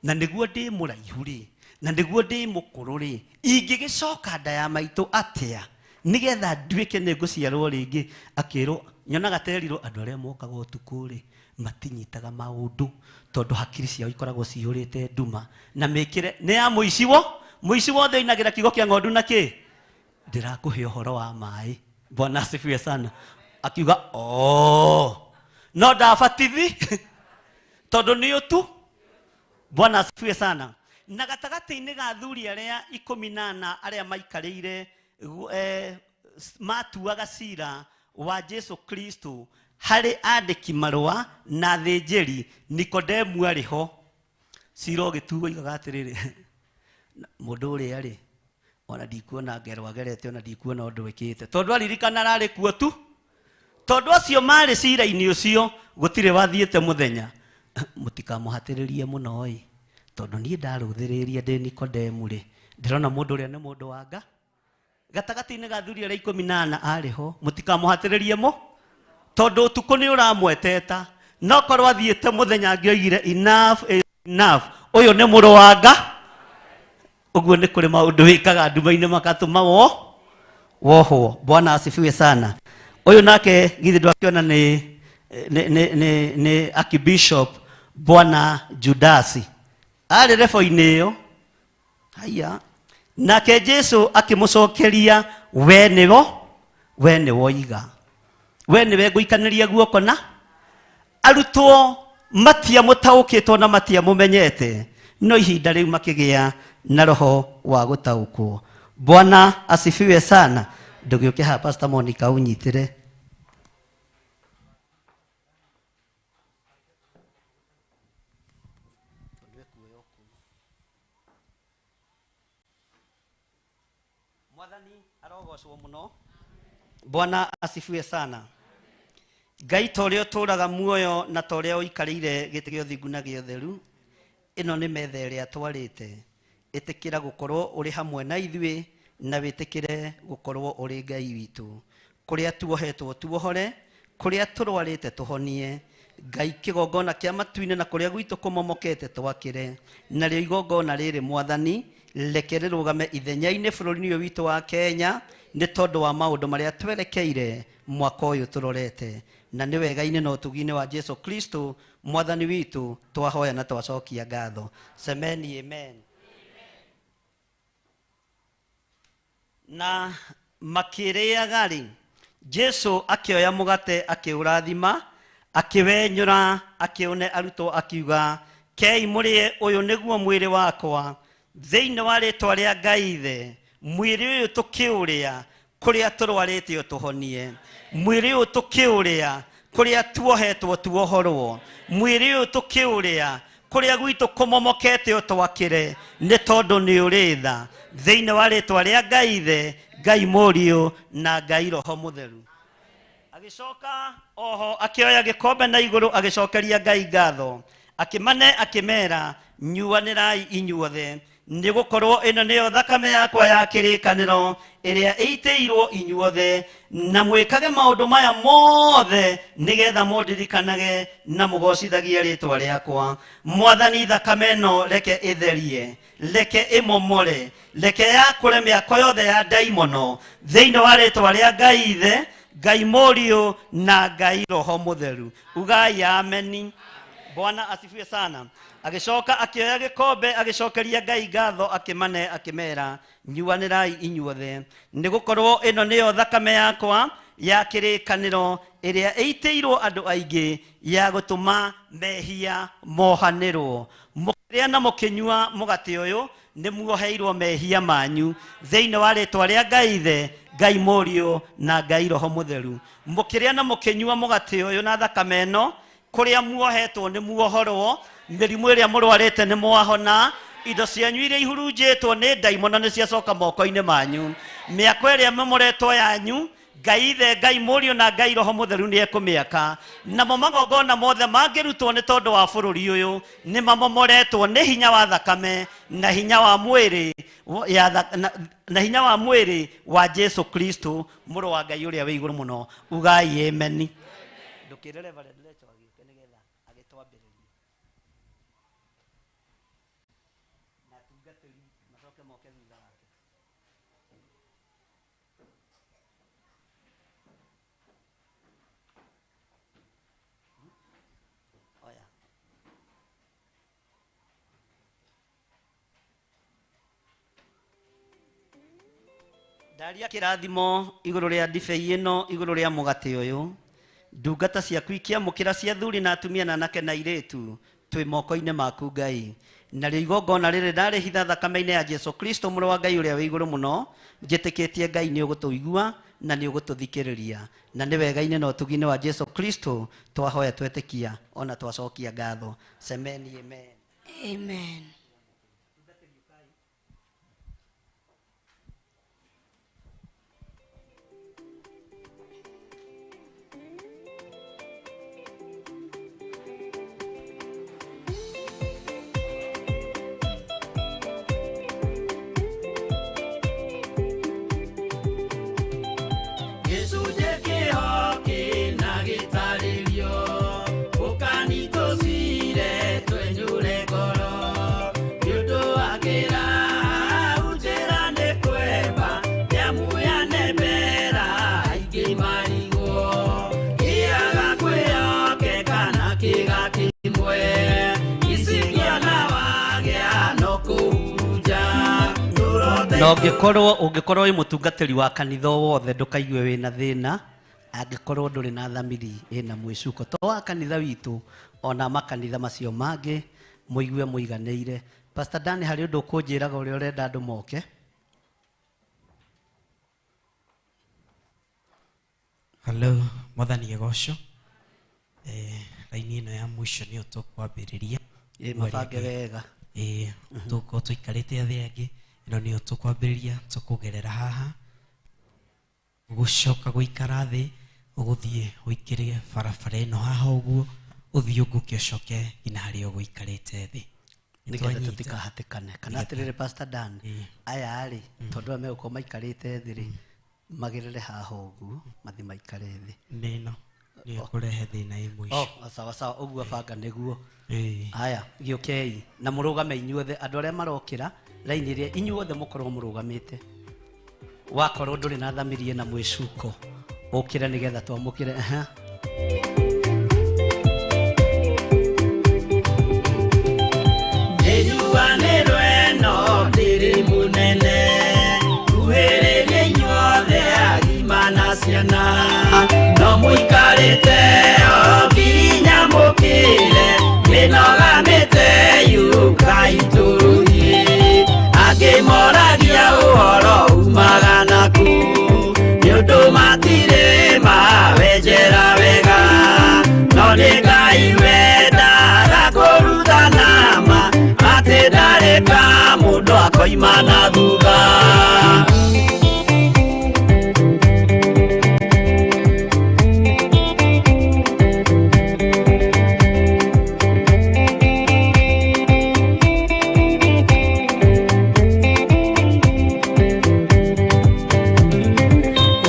na nĩguo ndĩ mũraihu rĩ, na nĩguo ndĩ mũkũrũ rĩ, ingĩgĩcoka nda ya maitũ atĩa nĩgetha nduĩke nĩ ngũciarwo rĩngĩ? Akĩrwo, nyonaga terirwo andũ arĩa mokaga ũtukũ rĩ matinyitaga maũndũ tondũ hakiri ciao ikoragwo cihũrĩte nduma na mĩkĩre nĩ ya mũici wo mũici wothe oinagĩra kiugo kĩa ng'ondu na kĩ ndĩrakũhe ũhoro wa maĩ. Bwana asifiwe sana. Akiuga oh, no ndabatithi tondũ nĩ ũtu. Bwana asifiwe sana. Na gatagatĩ-inĩ ga athuri arĩa 14 arĩa maikarĩire matuaga cira wa Jesu Kristo harĩ andĩki marũa na thĩnjĩri, Nikodemu arĩ ho. Cira ũgĩtuo oigaga atĩrĩrĩ, mũndũ ũrĩa rĩ ona ndikuona ngero agerete, ona ndikuona ũndũ ĩkĩte, tondũ aririkana ararĩ kuo tu, tondũ acio marĩ cira-inĩ ũcio gũtirĩ wathiĩte mũthenya. Mũtikamũhatĩrĩrie mũno ĩ, tondũ niĩ ndarũthĩrĩria ndĩ Nikodemu rĩ, ndĩrona mũndũ ũrĩa nĩ mũndũ wa nga. Gatagatĩ-inĩ ga athuri arĩa 14 arĩ ho, mũtikamũhatĩrĩrie mo, tondũ ũtukũ nĩ ũramweteta. No korwo athiĩte mũthenya angĩoigire enough is enough, ũyũ nĩ mũrũ wa nga. Ũguo nĩ kũrĩ maũndũ wĩkaga nduma-inĩ makatũma wo wohwo. Bwana asifiwe sana. Ũyũ nake githĩ ndwakĩona nĩ Archbishop Bwana Judasi arĩ rebo-inĩ ĩyo. Haiya, nake Jesu akĩmũcokeria, we nĩwo, we nĩwoiga, we nĩwe ngũikanĩria guoko. Na arutwo matiamũtaũkĩtwo na matiamũmenyete, no ihinda rĩu makĩgĩa na roho wa gũtaũkwo. Bwana asifiwe sana. Ndũgĩũke haha Pastor Monica ũnyitĩre. Mwathani arogocwo mũno. Bwana asifiwe sana. Ngai ta ũrĩa ũtũũraga muoyo na ta ũrĩa ũikarĩire gĩtĩ gĩa ũthingu na gĩa ũtheru, ĩno nĩ metha ĩrĩa twarĩte. Ĩtĩkĩra gũkorwo ũrĩ hamwe na ithuĩ na wĩtĩkĩre gũkorwo ũrĩ Ngai witũ. Kũrĩa tuohetwo tuohore, kũrĩa tũrwarĩte tũhonie. Ngai kĩgongona kĩa matu-inĩ na kũrĩa gwitũ kũmomokete twakĩre. Narĩo igongona rĩrĩ Mwathani reke rĩrũgame ithenya-inĩ bũrũri-inĩ ũyũ witũ wa Kenya, nĩ tondũ wa maũndũ marĩa twerekeire mwaka ũyũ tũrorete. Na nĩ wega-inĩ na ũtugi-inĩ wa Jesu Kristo Mwathani witũ twahoya na twacokia ngatho. Semeni amen. Na makĩrĩaga rĩ, Jesu akĩoya mũgate akĩũrathima, akĩwenyũra, akĩũne arutwo akiuga, kei mũrĩe, ũyũ nĩguo mwĩrĩ wakwa. Thĩinĩ wa rĩtwa rĩa Ngai Ithe, mwĩrĩ ũyũ tũkĩũrĩa, kũrĩa tũrwarĩte ũtũhonie. Mwĩrĩ ũyũ tũkĩũrĩa, kũrĩa tuohetwo tuohorwo. Mwĩrĩ ũyũ tũkĩũrĩa, kũrĩa gwitũ kũmomokete ũtwakĩre, nĩ tondũ nĩ ũrĩ tha. Thĩinĩ wa rĩtwa rĩa Ngai Ithe, Ngai Mũriũ na Ngai Roho Mũtheru. Agĩcoka oho akĩoya gĩkombe na igũrũ agĩcokeria Ngai ngatho, akĩmane akĩmera, nyuanĩrai inyuothe, nĩ gũkorwo ĩno nĩyo thakame yakwa ya kĩrĩkanĩro ĩrĩa ĩitĩirwo inyuothe, na mwĩkage maũndũ maya mothe nĩgetha mũndirikanage na mũgocithagie rĩtwa rĩakwa. Mwathani, thakame ĩno reke ĩtherie, reke ĩmomore, reke yakũre mĩako yothe ya ndaimono thĩinĩ wa rĩtwa rĩa Ngai Ithe, Ngai Mũriũ na Ngai Roho Mũtheru. Ugai ameni. Bwana asifiwe sana. Agĩcoka akĩoya gĩkombe agĩcokeria Ngai ngatho, akĩmane akĩmera, nyuanĩrai inyuothe, nĩ gũkorwo ĩno nĩyo thakame yakwa ya kĩrĩkanĩro ĩrĩa ĩitĩirwo andũ aingĩ ya gũtũma mehia mohanĩrwo. Mũkĩrĩa na mũkĩnyua mũgate ũyũ nĩ muoheirwo mehia manyu thĩinĩ wa rĩtwa rĩa Ngai Ithe, Ngai Mũriũ na Ngai Roho Mũtheru. Mũkĩrĩa na mũkĩnyua mũgate ũyũ na thakame ĩno, kũrĩa muohetwo nĩ muohorwo, mĩrimũ ĩrĩa mũrwarĩte nĩ mwahona, indo cianyu iria ihurunjĩtwo nĩ ndaimono nĩ ciacoka moko-inĩ manyu, mĩako ĩrĩa mĩmoretwo yanyu Ngai ithe, Ngai mũriũ na Ngai roho mũtheru nĩ ekũmĩaka. Namo magongona mothe mangĩrutwo nĩ tondũ wa bũrũri ũyũ nĩ mamomoretwo nĩ hinya wa thakame na hinya wa mwĩrĩ na hinya wa mwĩrĩ wa Jesu Kristo mũrũ wa Ngai ũrĩa wĩ igũrũ mũno. Ugai amen. Ndũkĩre Reverend Lecho agĩũke nĩgetha agĩtwambĩrĩrie. Na atungatĩri macoke moke thutha wake. Oya. Ndaria kĩrathimo igũrũ rĩa ndibei ĩno, igũrũ rĩa mũgate ũyũ. Ndungata ciaku ikĩamũkĩra cia athuri na atumia na anake na airĩtu, twĩ moko-inĩ maku Ngai. Narĩo igongona rĩrĩ ndarĩhitha thakame-inĩ ya Jesu Kristo mũrũ wa Ngai ũrĩa wĩ igũrũ mũno, njĩtĩkĩtie Ngai nĩ ũgũtũigua na nĩ ũgũtũthikĩrĩria. Na nĩ wega-inĩ na ũtugi-inĩ wa Jesu Kristo twahoya twetĩkia ona twacokia ngatho. Semeni amen. Amen. Gĩcunjĩ kĩho kĩna gĩtarĩrio, ũkani tũcire twenyũre ngoro. Nĩ ũndũ wa kĩraũ njĩra nĩ kwemba, nĩamu yanembera aingĩ marigwo. Kĩaga kwĩhokeka na kĩga kĩmwe, icingĩona wagĩa no kũhurunja. Na ũngĩkorwo wĩ mũtungatĩri wa kanitha o wothe ndũkaigue wĩna thĩna angĩkorwo ndũrĩ na thamiri ĩna mwĩcuko to wa kanitha witũ ona makanitha macio mangĩ mũigue mũiganĩire. Pastor Dan, harĩ ũndũ ũkũnjĩraga ũrĩa ũrenda andũ moke? Hello, mwathani agocwo. Raini ĩno ya mũico nĩyo tũkwambĩrĩria. Mabange wega. Tũgũkorwo tũikarĩte othe angĩ, ĩno nĩyo tũkwambĩrĩria, tũkũgerera haha. Ũgũcoka gũikara thĩ, ũgũthiĩ ũikĩre barabara ĩno haha ũguo, ũthiĩ ũngũke ũcoke nginya harĩa ũgũikarĩte thĩ. Nĩgetha Nĩtwanyita. tũtikahatĩkane. Kana atĩrĩrĩ Pastor Dan, aya rĩ, tondũ aya megũkorwo maikarĩte thĩ rĩ, magerere haha ũguo, mathiĩ maikare thĩ. Nĩ ĩno nĩyo ĩkũrehe thĩna ĩ mũico. Oh, sawa sawa, ũguo banga nĩguo. Haya, gĩũkei na mũrũgame inyuothe, andũ arĩa marokĩra raini ĩrĩa inyuothe mũkorwo mũrũgamĩte. Wakorwo ndũrĩ na thamiri ĩna mwĩcuko, ũkĩre nĩgetha twamũkĩre. Aha. Nĩnjuanĩrwo ĩno ndĩrĩ mũnene, kuhĩrĩria inyuothe agima na ciana. No mũikarĩte o nginya mũkĩre, mĩnoga mĩte yũkai tũthiĩ. Angĩ moragia ũhoro umaga nakũ, nĩ ũndũ matirĩ mawenjera wega. No nĩ Ngai wendaga kũrutana ma, atĩ ndareka mũndũ akoima na thutha.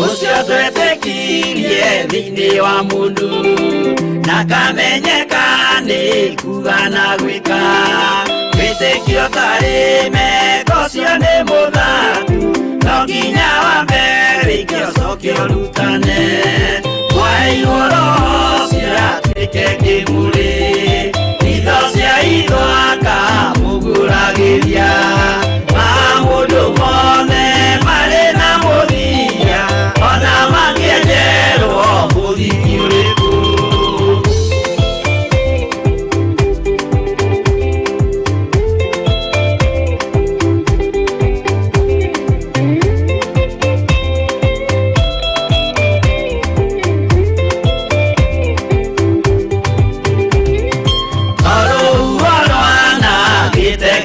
Ũcio twetĩkirie thĩinĩ wa mũndũ, na kamenyeka nĩ kuga na gwĩka. Wĩtĩkio ũtarĩ meko ũcio nĩ mũthaku, no nginya wambe wĩke ũcoke ũrutane. Mwaheirwo roho ũcio atuĩke kĩmũrĩ, itho cia itho akamũgũragĩria. Maũndũ mothe marĩ na mũthia, ona mangĩenjerwo mũthingi ũrĩkũ.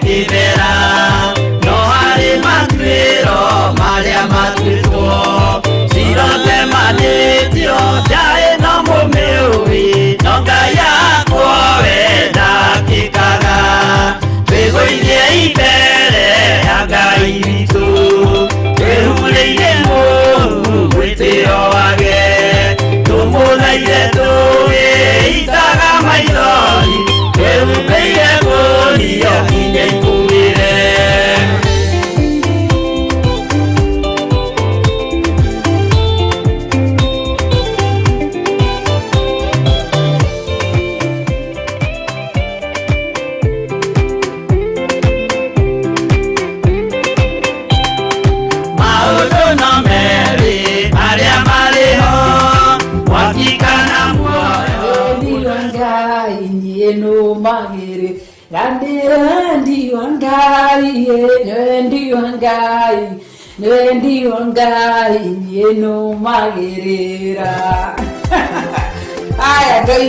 Kĩmera Tũikaire tũgĩitaga maithori, twĩhumbĩire ngũnia nginya ikumĩre. Maũndũ no merĩ marĩa marĩ ho, mwaki kana muoyo. Wendi wa Ngai niĩ nũmagĩrĩ Wendi wa Ngai wendi wa Ngai wendi wa Ngai niĩ nũmagĩrĩra. Aya Ngai.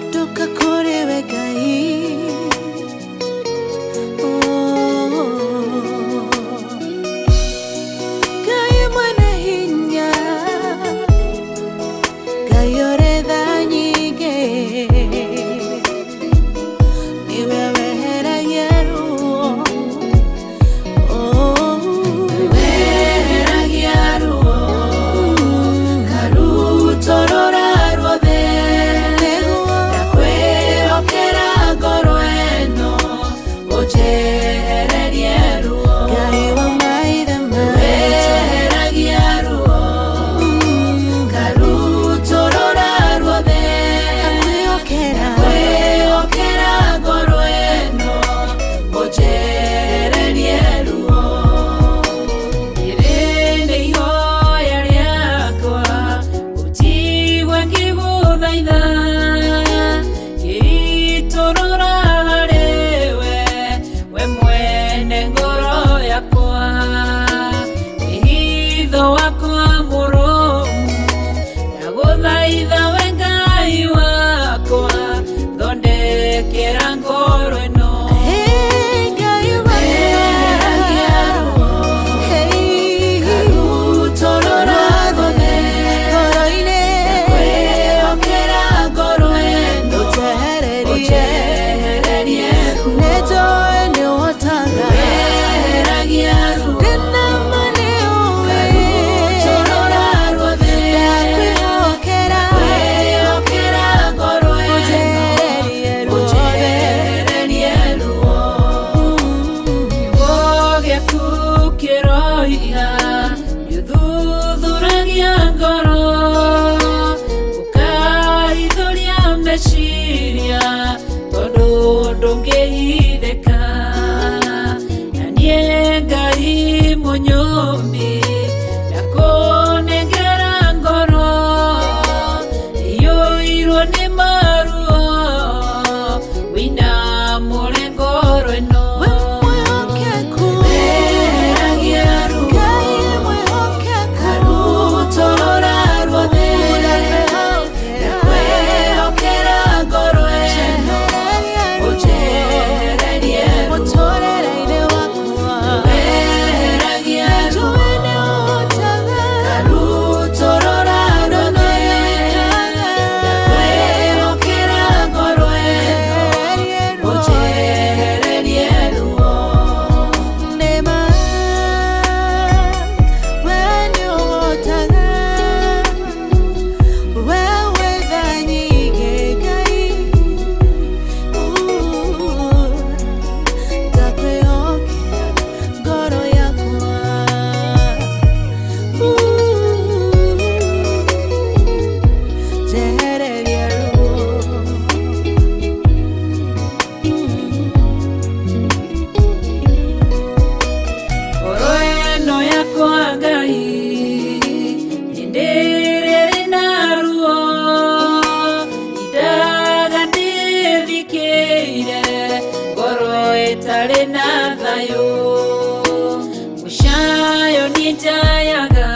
Ndoka kũrĩ we Ngai. Oh. Ngai mwene hinya, Ngai ũrĩ tha nyingĩ, nĩwe weheragia ruo. Oh. Weheragia ruo, karutorora ruothe, ndakwĩhokera ngoro ĩno, ũnjehererie ruo. Ngai wa maithe maitũ. Weheragia ruo, karutorora ruothe, Ndakwĩhokera. ndakwĩhokera ngoro ĩno, ũnjehererie ruo. Rĩrĩ nĩ ihoya rĩakwa, ũnjigue ngĩgũthaitha, ngĩitũrũra harĩwe, we mwene ngoro yakwa. Wĩhitho wakwa mũrũmu, ndagũthaitha we Ngai wakwa, thondekera ngoro ĩno. Hey, Ngai wakwa. Weheragia ruo, Hey. karutorora ruothe, Ngoro-inĩ. ndakwĩhokera ngoro ĩno, Ũnjehererie. ũnjehererie ruo. Nĩnjũĩ nĩũhotaga. Weheragia ruo, Ndĩna ma nĩũĩ. karutorora ruothe, Ndakwĩhokera. ndakwĩhokera ngoro ĩno, Ũnjehererie ruothe. ũnjehererie ruo. Kiugo gĩaku kĩroiga nĩũthuthuragia ngoro, ũkaithũria meciria, tondũ ndũngĩhithĩka. Na niĩ Ngai mũnyũmbi, ndakũnengera ngoro iyũirwo nĩ maruo, wĩinamũre ngoro ĩno. We mwĩhokeku. Weheragia ruo, Ngai mwĩhokeku. karutorora ruothe, ndakwĩhokera ngoro ĩno, ũnjehererie ruo. Mũtũũrĩre-inĩ wakwa. Weheragia ruo, Njũĩ nĩũhotaga. karutorora ruothe, ndakwĩhokera ngoro ĩno, ũnjehererie ruo. Nĩma, we nĩũhotaga. We wĩ tha nyingĩ, Ngai. Ndakwĩhokera ngoro yakwa. Njehereria ruo. Ngoro ĩno yakwa Ngai, hĩndĩ ĩrĩa ĩna ruo, indaga ndĩthikĩire, ngoro ĩtarĩ na thayũ. Mũcayo niĩ njayaga,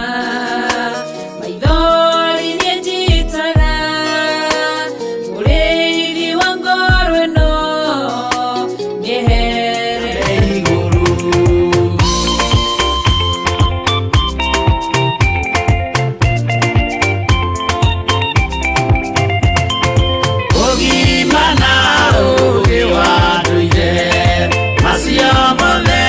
maithori niĩ njitaga, mũrĩithi wa ngoro ĩno, mĩeherere igũrũ. Ũgima na ũũgĩ wa ndũire, macio mothe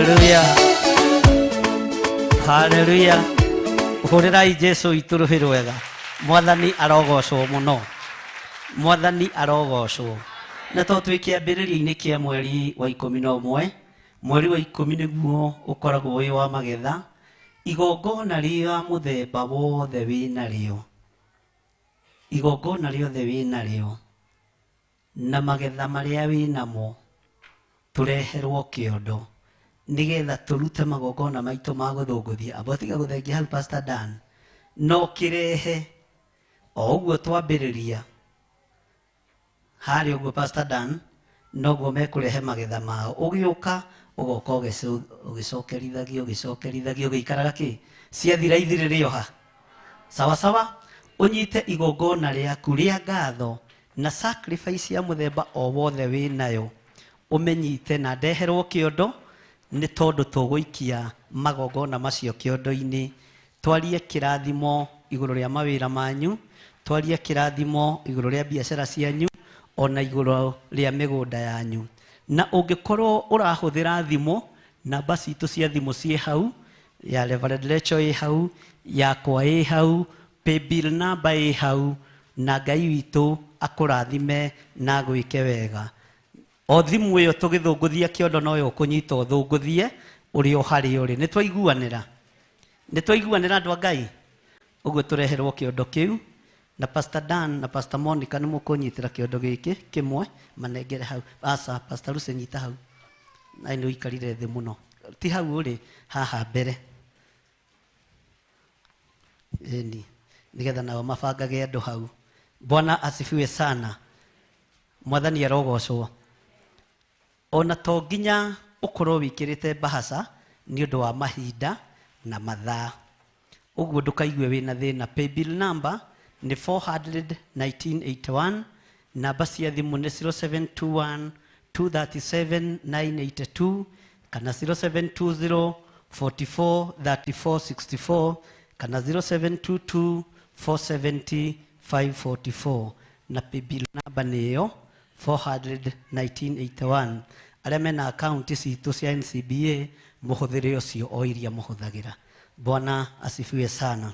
Haleluya, haleluya. Hũrĩrai Jesu witũ rũhĩ rwega. Mwathani arogocwo mũno, mwathani arogocwo. Na to twĩ kĩambĩrĩria-inĩ kĩa mweri wa 11, mweri wa 10 nĩguo ũkoragwo wĩ wa magetha. Igongona rĩa mũthemba wothe wĩnarĩo, igongona rĩothe wĩnarĩo na magetha marĩa wĩnamo tũreherwo kĩondo nĩgetha tũrute magongona maitũ ma gũthũngũthia. Amba tiga gũthengia hau Pastor Dan, no kĩrehe o ũguo twambĩrĩria harĩa ũguo Pastor Dan, noguo mekũrehe magetha mao. Ũgĩũka ũgoka ũgĩcokerithagia ũgĩcokerithagia ũgĩikaraga kĩ ciathira ithirĩrĩ ha sawa sawa. Ũnyite igongona rĩaku rĩa ngatho na sacrifice ya mũthemba o wothe wĩnayo ũmenyite na ndeherwo kĩondo, nĩ tondũ tũgũikia magongona macio kĩondo-inĩ. Twarie kĩrathimo igũrũ rĩa mawĩra manyu, twarie kĩrathimo igũrũ rĩa biacara cianyu, ona igũrũ rĩa mĩgũnda yanyu. Na ũngĩkorwo ũrahũthĩra thimũ, namba citũ cia thimũ ciĩ hau, ya Reverend Lecho ĩ hau, yakwa ĩ hau, paybill namba ĩ hau, na Ngai witũ akũrathime na agwĩke wega. O thimũ ĩyo tũgĩthũngũthia kĩondo noyo ũkũnyita ũthũngũthie ũrĩ o harĩa ũrĩ. Nĩ twaiguanĩra, nĩ twaiguanĩra andũ a Ngai. Ũguo tũreherwo kĩondo kĩu, na Pastor Dan na Pastor Monica nĩ mũkũnyitĩra kĩondo gĩkĩ kĩmwe manengere hau. Aca, Pastor Lucy nyita hau, na nĩ ũikarire thĩ mũno, ti hau ũrĩ, haha mbere. Ĩni, nĩgetha nao mabangage andũ hau. Bwana asifiwe sana. Mwathani arogocwo. Ona to nginya ũkorwo wĩkĩrĩte mbahaca nĩ ũndũ wa mahinda na mathaa, ũguo ndũkaigue wĩna thĩna. Paybill number nĩ 41981, namba cia thimũ nĩ 0721 237 982 kana 0720 44 34 64 kana 0722 470 544, na paybill number nĩ ĩyo 41981. Arĩa mena akaunti citũ cia NCBA mũhũthĩre ũcio o iria mũhũthagĩra. Bwana asifiwe sana.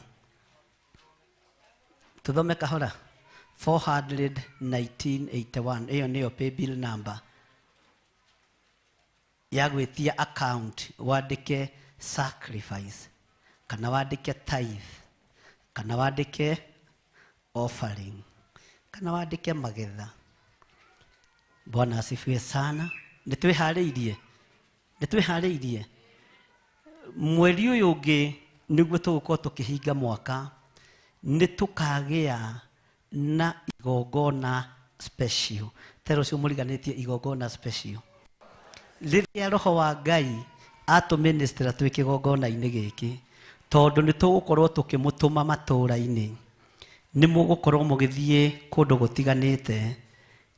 Tuthome kahora. 41981 ĩyo nĩyo paybill number ya gwĩtia account. Wandĩke sacrifice kana wandĩke tithe kana wandĩke offering kana wandĩke magetha. Bwana asifiwe sana. Nĩ twĩharĩirie, nĩ twĩharĩirie. Mweri ũyũ ũngĩ nĩguo tũgũkorwo tũkĩhinga mwaka, nĩ tũkagĩa na igongona special. Tero ũcio mũriganĩtie igongona special. Rĩrĩa Roho wa Ngai atũministera twĩ kĩgongona-inĩ gĩkĩ, tondũ nĩ tũgũkorwo tũkĩmũtũma matũũra-inĩ, nĩ mũgũkorwo mũgĩthiĩ kũndũ gũtiganĩte.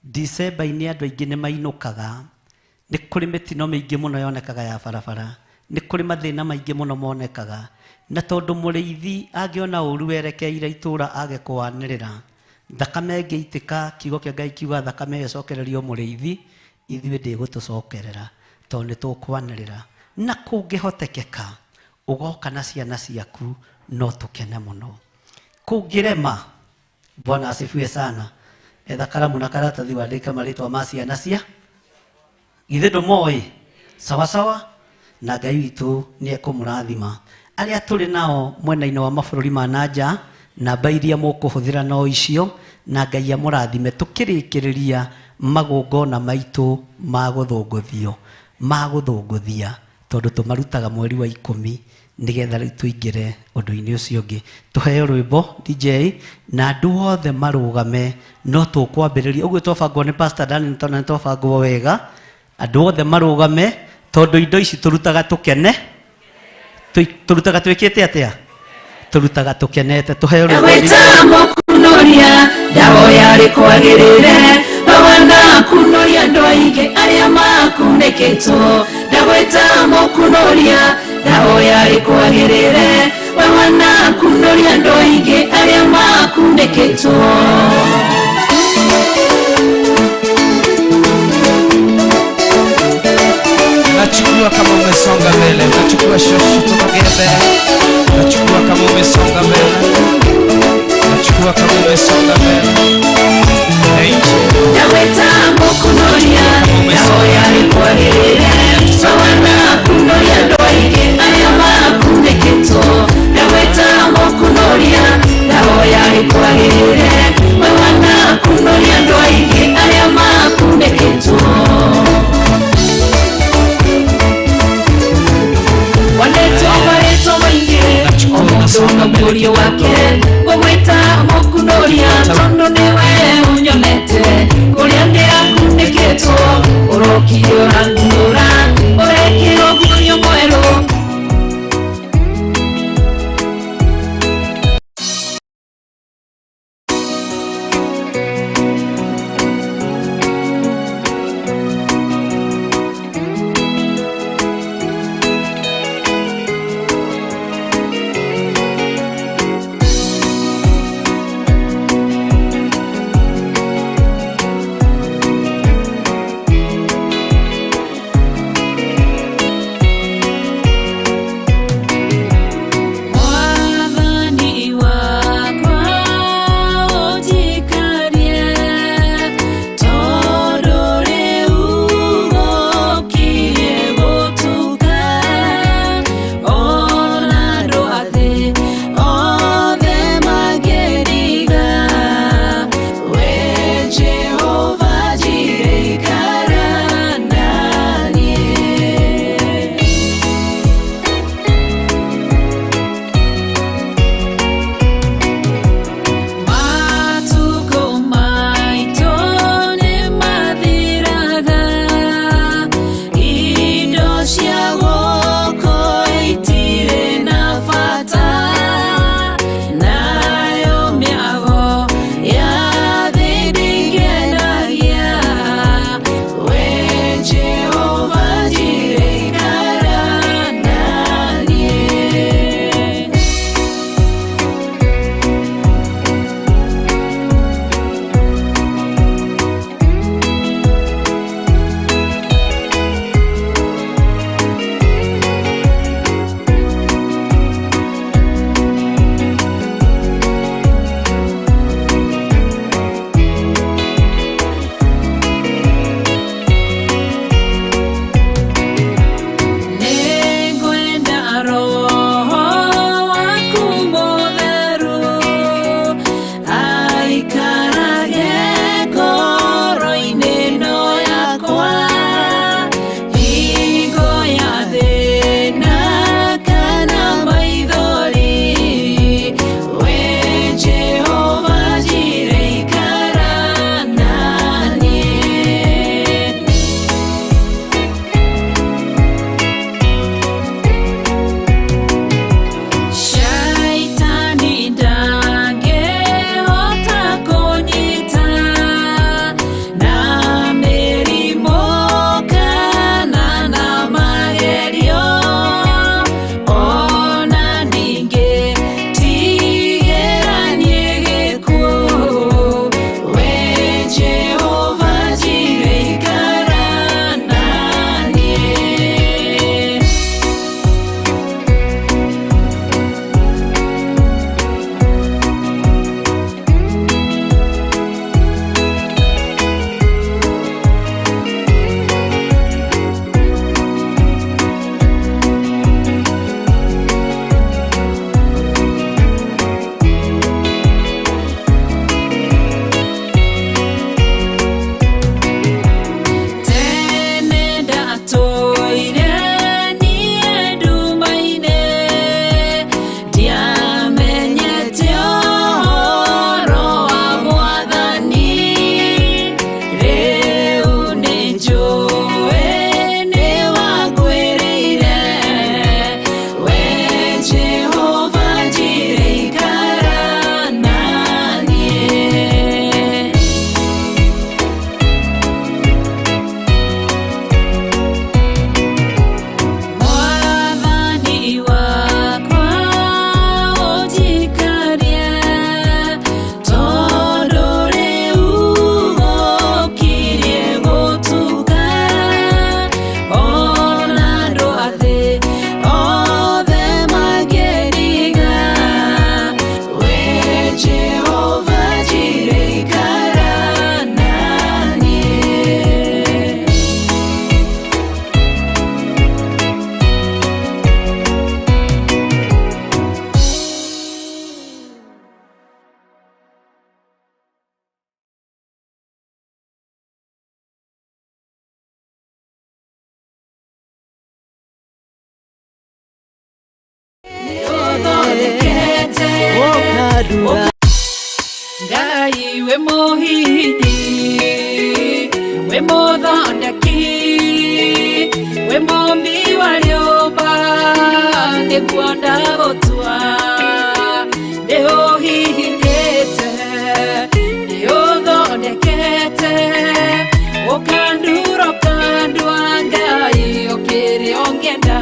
December-inĩ andũ aingĩ nĩ mainũkaga, nĩ kũrĩ mĩtino mĩingĩ mũno yonekaga ya barabara, nĩ kũrĩ mathĩna maingĩ mũno monekaga. Na tondũ mũrĩithi angĩona ũru werekeire itũũra age kwanĩrĩra, thakame ĩngĩitĩka, kiugo kĩa Ngai kiuga thakame ĩyo ĩcokererio mũrĩithi, ithuĩ ndĩgũtũcokerera tondũ nĩ tũkwanĩrĩra. Na kũngĩhotekeka ũgoka na ciana ciaku no tũkene mũno. Kũngĩrema, Bwana asifiwe sana, etha karamu na karatathi wandĩke marĩtwa ma ciana cia githĩ ndũmoĩ sawa sawa, na Ngai witũ nĩ ekũmũrathima. Arĩa tũrĩ nao mwena-inĩ wa mabũrũri ma nanja, namba iria mũkũhũthĩra no icio, na Ngai amũrathime. Tũkĩrĩkĩrĩria magongona maitũ ma gũthũngũthio, ma gũthũngũthia, tondũ tũmarutaga mweri wa 10 nĩgetha rĩu tũingĩre ũndũ-inĩ ũcio ũngĩ. Tũheo rwĩmbo DJ na andũ othe marũgame, no tũkwambĩrĩria ũguo twabangwo nĩ Pastor Dan, tondũ nĩ twabangwo wega. Andũ othe marũgame, tondũ indo ici tũrutaga tũkene, tũrutaga twĩkĩte atĩa? Tũrutaga tũkenete. Tũheo rwĩmbo DJ. Kunoria ndahoya rĩkwagĩrĩre, bawana kunoria andũ aingĩ arĩa makunĩkĩtwo. Ndagwĩta mũkunoria, ndahoya rĩkwagĩrĩre, bawana kunoria andũ aingĩ arĩa makunĩkĩtwo. Na Unachukua kama umesonga mbele, unachukua shosho tutokee mbele. Unachukua kama umesonga mbele, unachukua kama umesonga mbele. Thank you. Ndagwĩta mũkunoria ndahoya rĩkwagĩrĩre mawana kunoria andũ aingĩ arĩa makunĩkĩtwo ndagwĩta mũkunoria ndahoya rĩkwagĩrĩre mawana kunoria andũ aingĩ arĩa makunĩkĩtwo wanetwo marĩtwa maingĩ o mũndũ na mũriũ wake ngũgwĩta mũkunoria tondũ nĩwe ũnyonete kũrĩa ndĩrakunĩkĩtwo ũrokire ũrangunũra ũrekĩrwo guoyo mwerũ. Ũkandura. Ngai we mũhihinyi, we mũthondeki, we mũmbi wa rĩũmba, nĩguo ndagũtua. Nĩũhihinyĩte, nĩũthondekete, ũkandura ũkandua, Ngai ũkĩrĩ ũngĩenda.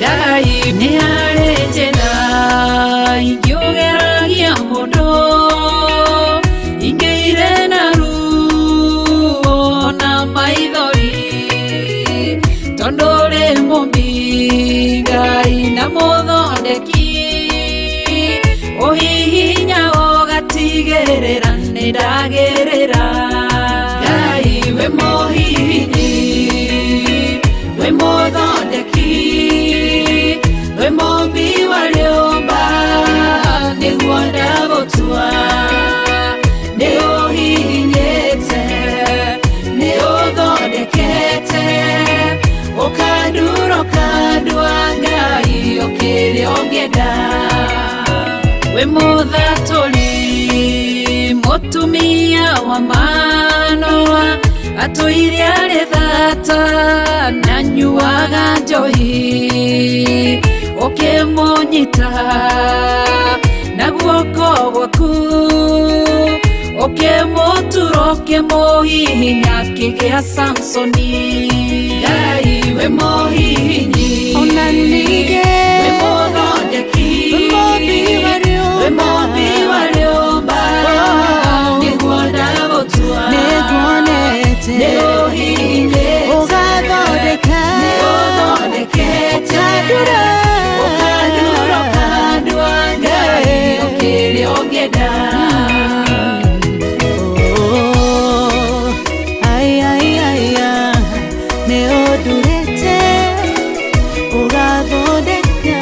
Ngai nĩ harĩ njĩra ingĩũgeragia mũndũ, ingĩire na ruo na maithori, tondũ ũrĩ mũmbi Ngai na mũthondeki, ũhihinya ũgatigĩrĩra nĩ ndagĩrĩra. Ngai we mũhihinyi, we mũthondeki, we mũmbi wa rĩũmba, nĩguo ndagũtua. Nĩũhihinyĩte, nĩũthondekete, ũkandura ũkandua, Ngai ũkĩrĩ ũngĩenda. We mũthatũri, mũtumia wa Manoa, atũire arĩ thata na nyuaga njohi, ũkĩmũnyita na guoko gwaku, ũkĩmũtura ũkĩmũhihinya akĩgĩa Samsoni. Ngai we mũhihinyi, Ona ningĩ we mũthondeki, we mũmbi wa rĩũmba. We mũmbi wa rĩũmba, nĩguo ndagũtua. Nĩnguonete. Nĩũhihinyĩte. Ũgathondeka. Nĩũthondekete. Ũkandura. Ũkandura ũkandua, Ngai ũkĩrĩ ũngĩenda. Oh, ai, ai, ai, ah, nĩũndurĩte, ũgathondeka.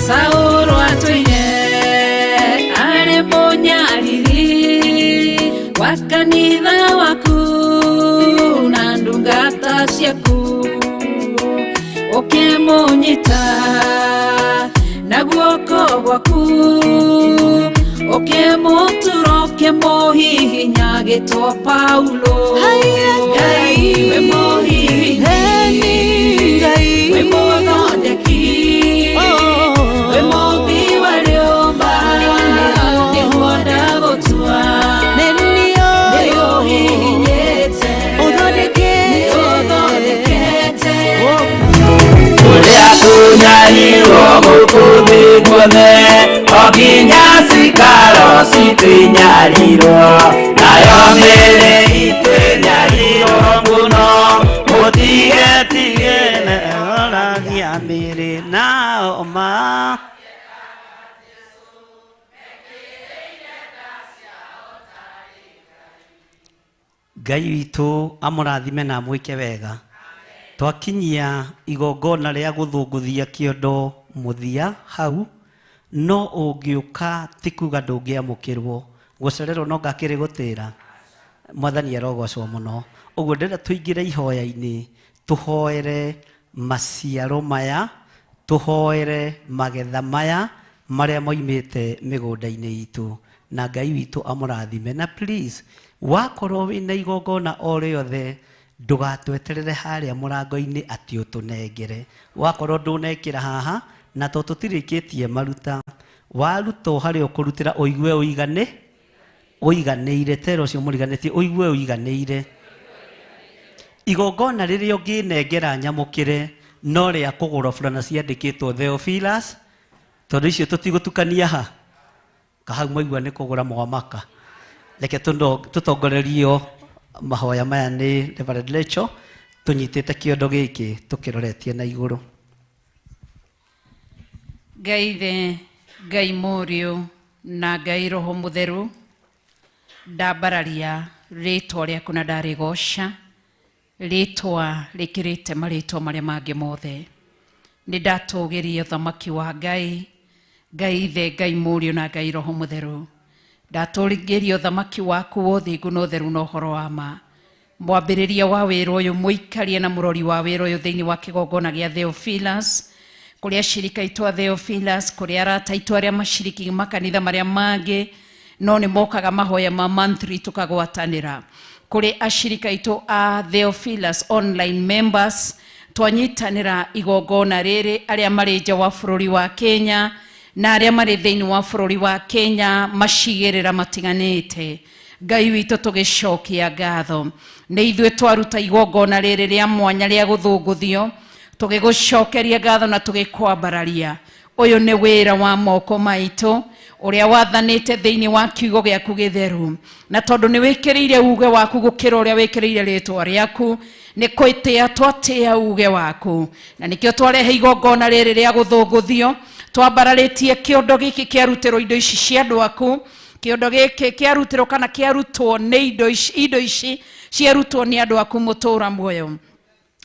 Saũlũ atũire arĩ mũnyariri wa kanitha waku na ndungata ciaku, ũkĩmũnyita na guoko gwaku, ũkĩmũtura ũkĩmũhihinya agĩtwo Paulo. Ngai we mũhihinyi, Ngai. we mũthondeki, we mũmbi wa rĩũmba, nĩguo ndagũtua. Nĩũhihinyĩte, Ũthondekete. nĩũthondekete. Ũrĩa tũnyarirwo gũkũ thĩ guothe, o nginya cikaro citũ inyarirwo, nayo mĩĩrĩ itũ ĩnyarirwo mũno, mũtigetigĩre Oragia mĩĩrĩ nao ma Ngai witũ amũrathime na amwĩke wega. Twakinyia igongona rĩa gũthũngũthia kĩondo mũthia hau, no ũngĩũka ti kuga ndũngĩamũkĩrwo, gũcererwo no ngakĩrĩ gũtĩra. Mwathani arogocwo mũno. Ũguo ndĩrenda tũingĩre ihoya-inĩ, tũhoere maciaro maya, tũhoere magetha maya marĩa moimĩte mĩgũnda-inĩ itũ, na Ngai witũ amũrathime. Na please, wakorwo wĩna igongona o rĩothe, ndũgatweterere harĩa mũrango-inĩ atĩ ũtũnengere. Wakorwo ndũnekĩra haha, na to tũtirĩkĩtie maruta, waruta o harĩa ũkũrutĩra ũigue ũigane, ũiganĩire, tera ũcio mũriganĩtie, ũigue ũiganĩire. Igongona rĩrĩa ũngĩnengera nyamũkĩre no rĩa kũgũra burana ciandĩkĩtwo Theophilus, tondũ icio tũtigũtukania ha kahau mwaigua nĩ kũgũra mwamaka. Reke tũtongorerio mahoya maya nĩ Reverend Lecho, tũnyitĩte kĩondo gĩkĩ tũkĩroretie na igũrũ. Ngai Ithe, Ngai Mũriũ na Ngai Roho Mũtheru, ndambararia rĩtwa rĩaku na ndarĩgoca, rĩtwa rĩkĩrĩte marĩtwa marĩa mangĩ mothe. Nĩ ndatũgĩria ũthamaki wa Ngai, Ngai Ithe, Ngai Mũriũ na Ngai Roho Mũtheru. Ndatũgĩria ũthamaki waku wa ũthingu na ũtheru na ũhoro wa ma. Mwambĩrĩria wa wĩra ũyũ, mũikaria na mũrori wa wĩra ũyũ thĩinĩ wa kĩgongona gĩa Theophilus, kũrĩ ashirika aitũ a Theophilus, kũrĩ arata aitũ arĩa maciriki makanitha marĩa mangĩ, no nĩ mokaga mahoya ma monthly tũkagwatanĩra. Kũrĩ ashirika aitũ a Theophilus online members, twanyitanĩra igongona rĩrĩ, arĩa marĩ nja wa bũrũri wa Kenya na arĩa marĩ thĩinĩ wa bũrũri wa Kenya macigĩrĩra matiganĩte. Ngai witũ tũgĩcokia ngatho nĩ ithuĩ twaruta igongona rĩrĩ rĩa mwanya rĩa gũthũngũthio, tũgĩgũcokeria ngatho na tũgĩkwambararia. Ũyũ nĩ wĩra wa moko maitũ ũrĩa wathanĩte thĩinĩ wa kiugo gĩaku gĩtheru, na tondũ nĩ wĩkĩrĩire uge waku gũkĩra ũrĩa wĩkĩrĩire rĩtwa rĩaku, nĩ kwĩtĩa twatĩa uge waku, na nĩkĩo twarehe igongona rĩrĩ rĩa gũthũngũthio. Twambararĩtie kĩondo gĩkĩ kĩarutĩrwo indo ici cia andũ aku, kĩondo gĩkĩ kĩarutĩrwo kana kĩarutwo nĩ indo ici ciarutwo nĩ andũ aku mũtũra muoyo.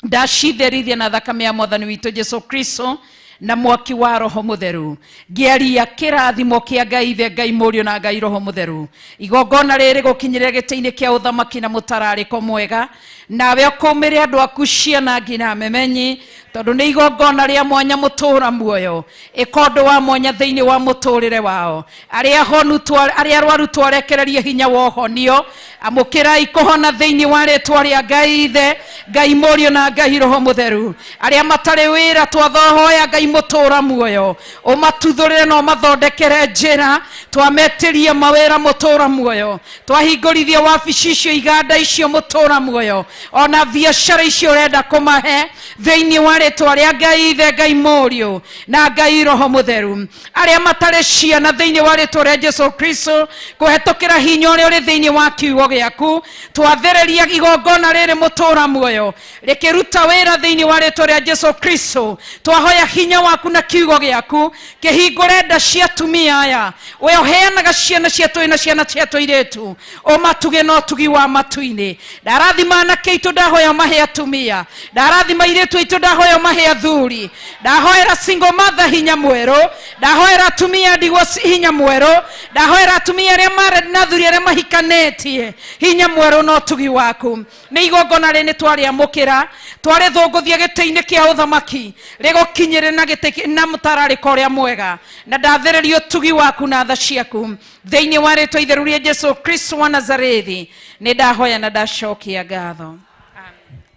Ndacitherithia na thakame ya mwathani witũ Jesu Kristo na mwaki wa Roho Mũtheru, ngĩaria kĩrathimo kĩa Ngai Ithe, Ngai Mũriũ na Ngai Roho Mũtheru. Igongona rĩrĩ gũkinyĩrĩra gĩtĩ-inĩ kĩa ũthamaki na mũtararĩko mwega, nawe ũkũmĩre andũ aku ciana nginya memenyi, tondũ nĩ igongona rĩa mwanya mũtũra muoyo, ĩka ũndũ wa mwanya thĩinĩ wa mũtũrĩre wao. Arĩa honu arĩa arwaru twarekererie hinya wa ũhonio, amũkĩrai kũhona thĩinĩ wa rĩtwa rĩa Ngai Ithe, Ngai Mũriũ na Ngai Roho Mũtheru. Arĩa matarĩ wĩra twathohoya Ngai mũtũra muoyo, ũmatuthũrĩre na ũmathondekere njĩra, twametĩrie mawĩra mũtũra muoyo, twahingũrithie wabici icio, iganda icio mũtũra muoyo, ona biacara icio ũrenda kũmahe thĩinĩ wa rĩtwa rĩa Ngai Ithe, Ngai Mũriũ na Ngai Roho Mũtheru. Arĩa matarĩ ciana thĩinĩ wa rĩtwa rĩa Jesu Kristo, kũhetũkĩra hinya ũrĩa ũrĩ thĩinĩ wa kiugo gĩaku, twathĩrĩria igongona rĩrĩ mũtũra muoyo rĩkĩruta wĩra thĩinĩ wa rĩtwa rĩa Jesu Kristo. Twahoya hinya waku na kiugo gĩaku kĩhingũre nda cia atumia aya, we ũheanaga ciana cia tũĩ na ciana cia tũirĩtu, ũmatuge na ũtugi wa matu-inĩ. Ndarathima anake aitũ, ndahoya ũmahe atumia, ndarathima airĩtu aitũ, ndahoya ũmahe athuri, ndahoera single mother hinya mwerũ, ndahoera atumia ndigwa hinya mwerũ, ndahoera atumia arĩa marĩ na athuri arĩa mahikanĩtie hinya mwerũ na ũtugi waku. Nĩ igongona rĩ nĩ twarĩamũkĩra, twarĩthũngũthia gĩtĩ-inĩ kĩa ũthamaki, rĩgũkinyĩre na gĩtĩ na mũtararĩko ũrĩa mwega, na ndathĩrĩria ũtugi waku na tha ciaku thĩinĩ wa rĩtwa itheru rĩa Jesu Kristo wa Nazarethi. Nĩ ndahoya na ndacokia ngatho.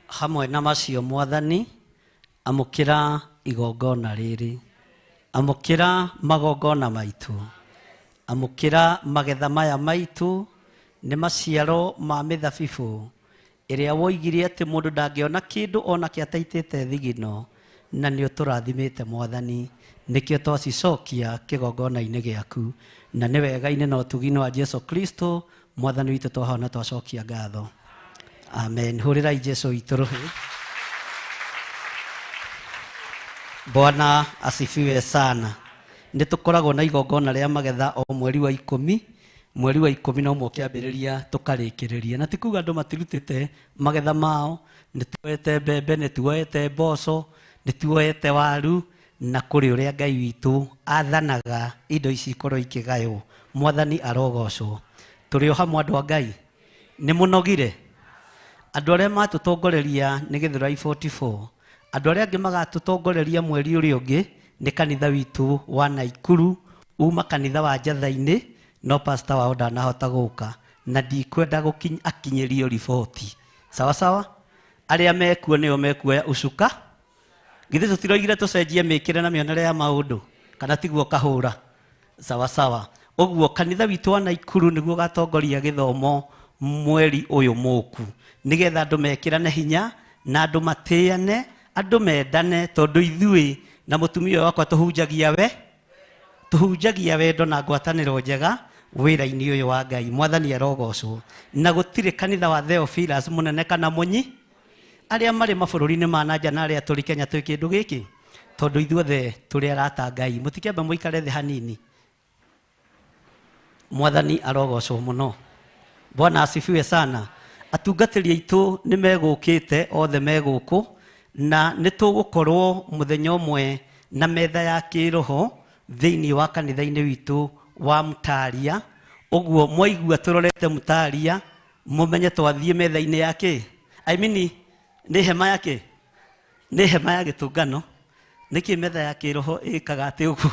Hamwe na macio mwathani, amũkĩra igongona rĩrĩ, amũkĩra magongona maitũ, amũkĩra magetha maya maitũ, nĩ maciaro ma mĩthabibũ ĩrĩa woigire atĩ mũndũ ndangĩona kĩndũ ona kĩ ataitĩte thigino, na nĩ ũtũrathimĩte mwathani, nĩkĩo twacicokia kĩgongona-inĩ gĩaku, na nĩ wega-inĩ na ũtugi-inĩ wa Jesu Kristo mwathani witũ twahona twacokia ngatho. Amen. Hũrĩrai Jesu witũ rũhĩ. Bwana asifiwe sana. Nĩ tũkoragwo na igongona rĩa magetha o mweri wa 10, mweri wa 11 ũkĩambĩrĩria tũkarĩkĩrĩria, na ti kuga andũ matirutĩte magetha mao, nĩ tuoete mbembe, nĩ tuoete mboco, nĩ tuoete waru, na kũrĩ ũrĩa Ngai witũ athanaga indo ici ikorwo ikĩgaywo. Mwathani arogocwo. Tũrĩ o hamwe andũ a Ngai, nĩ mũnogire? Andũ arĩa matũtongoreria nĩ Gĩthũrai 44, andũ arĩa angĩ magatũtongoreria mweri ũrĩa ũngĩ nĩ kanitha witũ wa Naikuru, uma kanitha wa Njatha-inĩ, no pastor wao ndanahota gũka, na ndikwenda akinyĩrio riboti. Sawa sawa? Arĩa mekuo nĩo mekuoya ucuka. Githĩ tũtiroigire tũcenjie mĩkĩre na mĩonere ya maũndũ, kana tiguo kahũra? Sawa sawa. Ũguo kanitha witũ wa Naikuru nĩguo ũgatongoria gĩthomo mweri ũyũ mũku, nĩgetha andũ mekĩrane hinya na andũ matĩane, andũ mendane, tondũ ithuĩ na mũtumia ũyũ wakwa tũhunjagia we, tũhunjagia wendo na ngwatanĩro njega wĩra-inĩ ũyũ wa Ngai. Mwathani arogocwo. Na gũtirĩ kanitha wa Theophilus mũnene kana mũnyi, arĩa marĩ mabũrũri-inĩ ma na nja na arĩa tũrĩ Kenya twĩ kĩndũ gĩkĩ, tondũ ithuothe tũrĩ arata a Ngai. Mũtikĩambe mũikare thĩ hanini. Mwathani arogocwo mũno. Bwana asifiwe sana. Atungatĩri aitũ nĩ megũkĩte othe megũkũ, Na nĩ tũgũkorwo mũthenya ũmwe na metha ya kĩroho thĩinĩ wa kanitha-inĩ witũ wa Mutaria. Ũguo mwaigua tũrorete Mutaria, mũmenye twathiĩ metha-inĩ ya kĩ? I mean, nĩ hema ya kĩ? Nĩ hema ya gĩtũngano. Nĩkĩ metha ya kĩroho ĩkaga atĩ ũguo?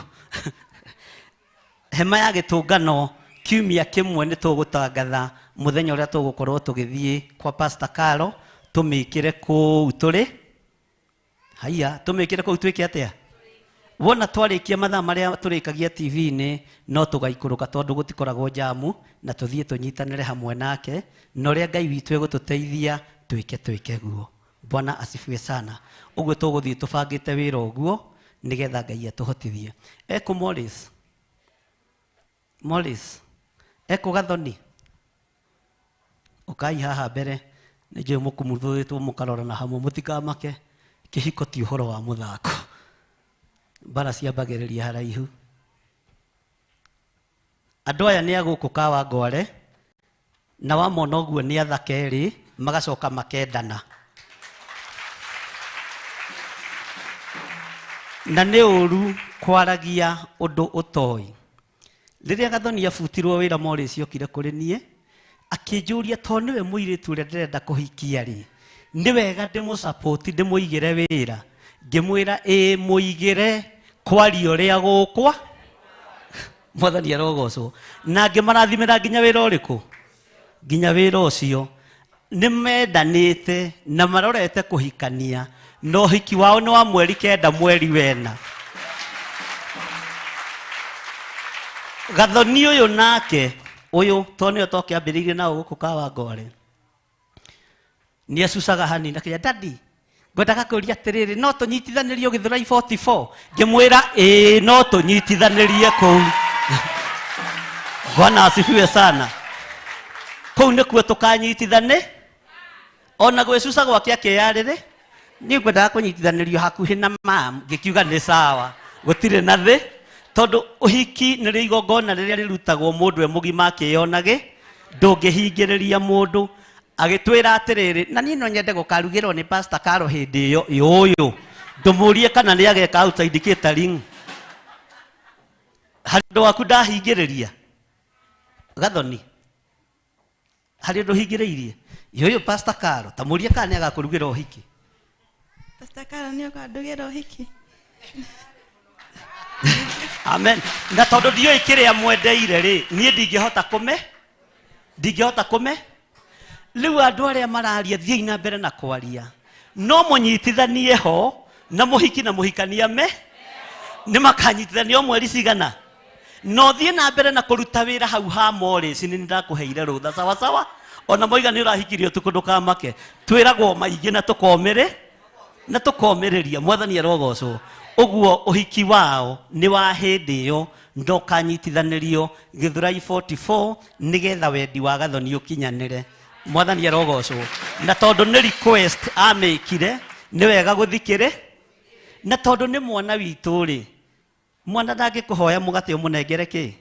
Hema ya gĩtũngano kiumia kĩmwe nĩ tũgũtangatha mũthenya ũrĩa tũgũkorwo tũgĩthiĩ kwa Pastor Karo, tũmĩkĩre kũu tũrĩ. Haiya, tũmĩkĩre kũu twĩke atĩa? Wona twarĩkia mathaa marĩa tũrĩkagia TV-inĩ, no tũgaikũrũka tondũ gũtikoragwo jamu, na tũthiĩ tũnyitanĩre hamwe nake, na ũrĩa Ngai witũ egũtũteithia twĩke guo. Bwana asifiwe sana. Ũguo tũgũthiĩ tũbangĩte wĩra ũguo nĩgetha Ngai atũhotithie. Eko Morris. Morris. Eko Gathoni. Ũkai haha mbere, nĩ njũĩ mũkumuthũrĩtwo mũkarora na hamwe, mũtikamake. Kĩhiko ti ũhoro wa mũthako. Mbara ciambagĩrĩria haraihu. Andũ aya nĩ a gũkũ Kawangware, na wamona ũguo nĩ athaka erĩ, magacoka makendana. Na nĩ ũru kwaragia ũndũ ũtoĩ. Rĩrĩa Gathoni abutirwo wĩra, Morris okire kũrĩ niĩ, akĩnjũria to nĩwe mũirĩtu ũrĩa ndĩrenda kũhikia rĩ, nĩ wega ndĩmũsupport, ndĩmũigĩre wĩra. Ngĩmwĩra ĩĩ, mũigĩre kwaria ũrĩa gũkwa. Mwathani arogocwo. Na ngĩmarathimĩra nginya wĩra ũrĩkũ? Nginya wĩra ũcio. Nĩ mendanĩte na marorete kũhikania, na ũhiki wao nĩ wa mweri 9 mweri 4. Gathoni ũyũ nake, ũyũ to nĩwe twakĩambĩrĩirie nao gũkũ Kawangware, nĩ acucaga hanini akĩra, Daddy, ngwendaga kũũria atĩrĩrĩ, no tũnyitithanĩrio Gĩthũrai 44? Ngĩmwĩra ĩĩ, no tũnyitithanĩrie kũu. Bwana asifiwe sana. Kũu nĩkuo tũkanyitithane. Ona gwĩcuca gwake akĩyarĩrĩ, niĩ ngwendaga kũnyitithanĩrio hakuhĩ na mam, ngĩkiuga nĩ sawa, gũtirĩ na thĩ, tondũ ũhiki nĩ rĩo igongona rĩrĩa rĩrutagwo mũndũ e mũgima akĩyonage, ndũngĩhingĩrĩria mũndũ. Agĩtwĩra atĩrĩrĩ, na niĩ no nyende gũkarugĩrwo nĩ Pastor Karo hĩndĩ ĩyo yũyũ, ndũmũrie kana nĩ ageka outside catering. Harĩ ũndũ waku ndahingĩrĩria Gathoni, harĩ ũndũ hingĩrĩirie yũyũ Pastor Karo, ta mũrie kana nĩ agakũrugĩra ũhiki. Pastor Karo nĩ ũkandugĩra ũhiki. Amen. Na tondũ ndiũĩ kĩrĩa mwendeire rĩ, niĩ ndingĩhota kũme. Rĩu andũ arĩa mararia, thiĩi na mbere na kwaria, no mũnyitithanie ho na mũhiki na mũhikania me nĩ makanyitithanio mweri cigana. No thiĩ na mbere na kũruta wĩra hau ha Morris, nĩ ndakũheire rũtha sawa sawa. Ona moiga nĩ ũrahikirie ũtukũ ndũkamake, twĩragwo maingĩ na tũkomĩrĩ na tũkomĩrĩria. Mwathani arogocwo. Ũguo ũhiki wao nĩ wa hĩndĩ ĩyo, ndũkanyitithanĩrio Gĩthũrai 44 nĩgetha wendi wa Gathoni ũkinyanĩre. Mwathani arogocwo. Na tondũ nĩ request amĩkire, nĩ wega gũthikĩrĩ. Na tondũ nĩ mwana witũ rĩ, mwana ndangĩkũhoya mũgate ũmũnengere kĩ?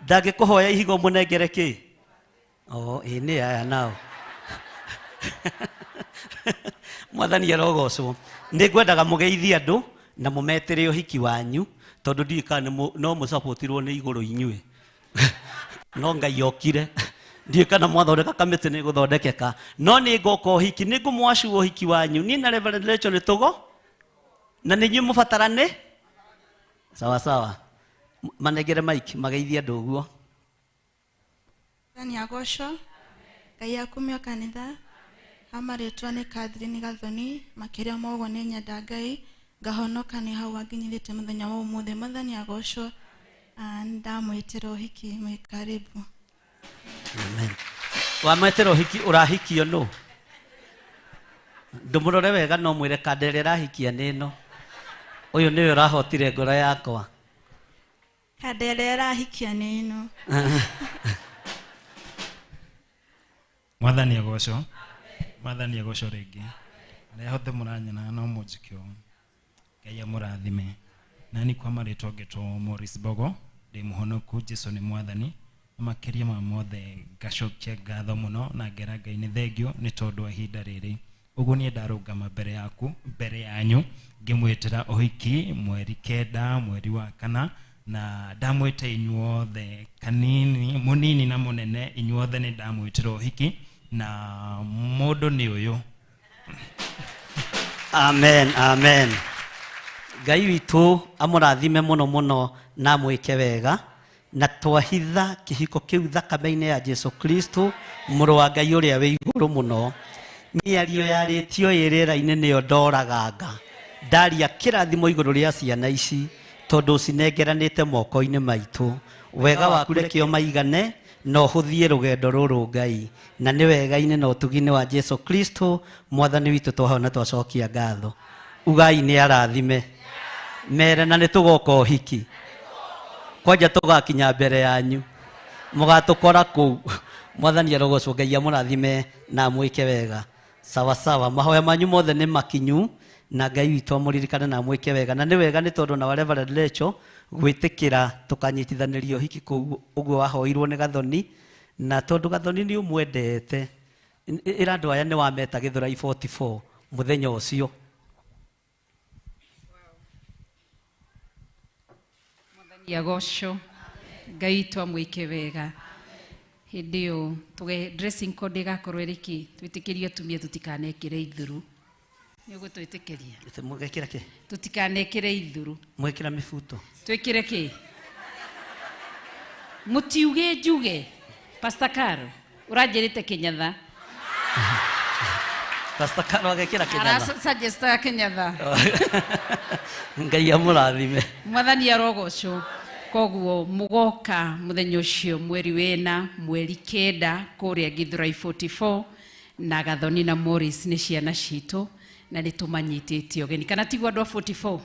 Ndangĩkũhoya ihiga ũmũnengere kĩ? Oh, ĩ nĩ aya nao. Mwathani arogocwo. Nĩ ngwendaga mũgeithie andũ na mũmetĩre ũhiki wanyu, tondũ ndiũĩ kana no mũcabotirwo nĩ igũrũ inyuĩ. No Ngai okire. Ndiũĩ kana mwathondeka kamĩtĩ nĩ gũthondekeka. No nĩ ngoka ũhiki, nĩ ngũmwacua ũhiki wanyu. Niĩ na Reverend Rachel nĩ tũgo, na nĩ inyuĩ mũbatarane. Sawa sawa. Manengere mic mageithie andũ ũguo. Mwathani agocwo. Ngai akumio kanitha. Hama rĩtwa nĩ Catherine Gathoni, makĩria ma ũguo nĩ nyenda Ngai, ngahonoka nĩ hau anginyithĩtie mũthenya wa ũmũthĩ. Mwathani agocwo. Ndamwĩtĩra ũhiki, mwĩ karibu. Amen. Wamwĩtĩra ũhiki, ũrahikio nũ? Ndũmũrore wega no mwĩre kanda ĩrĩa ĩrahikia nĩ ĩno. Ũyũ nĩwe ũrahotire ngoro yakwa. Kanda ĩrĩa ĩrahikia nĩ ĩno. Mwathani agocwo. Mwathani agocwo rĩngĩ. Arĩa othe mũranyona no mũnjĩke ũũ. Ngai amũrathime. Nani kwa marĩtwa ngetwo Morris Bogo, ndĩ mũhonoku, Jesu nĩ mwathani. Na makĩria ma mothe ngacokia ngatho mũno na ngera Ngai nĩ thengio nĩ tondũ wa ihinda rĩrĩ. Ũguo niĩ ndarũgama mbere yaku, mbere yanyu, ngĩmwĩtĩra ũhiki mweri 9 mweri wa 4, na ndamwĩta inyuothe kanini mũnini na mũnene, inyuothe nĩ ndamwĩtĩra ũhiki, na mũndũ nĩ ũyũ. Amen, amen. Ngai witũ amũrathime mũno mũno na amwĩke wega, na twahitha kĩhiko kĩu thakame-inĩ ya Jesu Kristo mũrũ wa Ngai ũrĩa wĩ igũrũ mũno. Mĩario yarĩtio ĩ rĩera-inĩ nĩyo ndoraganga, ndaria kĩrathimo igũrũ rĩa ciana ici tondũ cinengeranĩte moko-inĩ maitũ. Wega waku reke ũmaigane na ũhũthie rũgendo rũrũ Ngai, na nĩ wega-inĩ na ũtugi-inĩ wa Jesu Kristo mwathani witũ twahoya na twacokia ngatho. Ugai nĩ arathime, mere na nĩ tũgoka ũhiki, kwanja tũgakinya mbere yanyu, mũgatũkora kũu. Mwathani arogocwo, Ngai amũrathime na amwĩke wega. Sawa sawa, mahoya manyu mothe nĩ makinyu, na Ngai witũ amũririkane na amwĩke wega. Na nĩ wega nĩ tondũ na wa Reverend Lecho gwĩtĩkĩra tũkanyitithanĩrio ũhiki kũu ũguo wahoirwo nĩ Gathoni, na tondũ Gathoni nĩ ũmwendete, ĩra andũ aya nĩ wameta Gĩthũrai 44 mũthenya ũcio. Mwathani agocwo, Ngai witũ amwĩke wega. Hĩndĩ ĩyo tũge dressing code ĩgakorwo ĩrĩ kĩ? Twĩtĩkĩrie atumia tũtikanekĩre ithuru. Nĩ ũgũtwĩtĩkĩria? Mũgekĩra kĩ? Tũtikanekĩre ithuru. Mwekĩra mĩbuto. Twĩkĩre kĩ? Mũtiuge njuge. Pastor Caro, ũranjĩrĩte Kĩnyatha. Pastor Caro agekĩra Kĩnyatha. Arasuggestaga Kĩnyatha. Ngai amũrathime. Mwathani arogocwo. Koguo mũgoka mũthenya ũcio mweri 4 mweri 9 kũrĩa Gĩthũrai 44, na Gathoni na Morris nĩ ciana citũ na nĩ tũmanyitĩte ũgeni. Kana tiguo andũ a 44?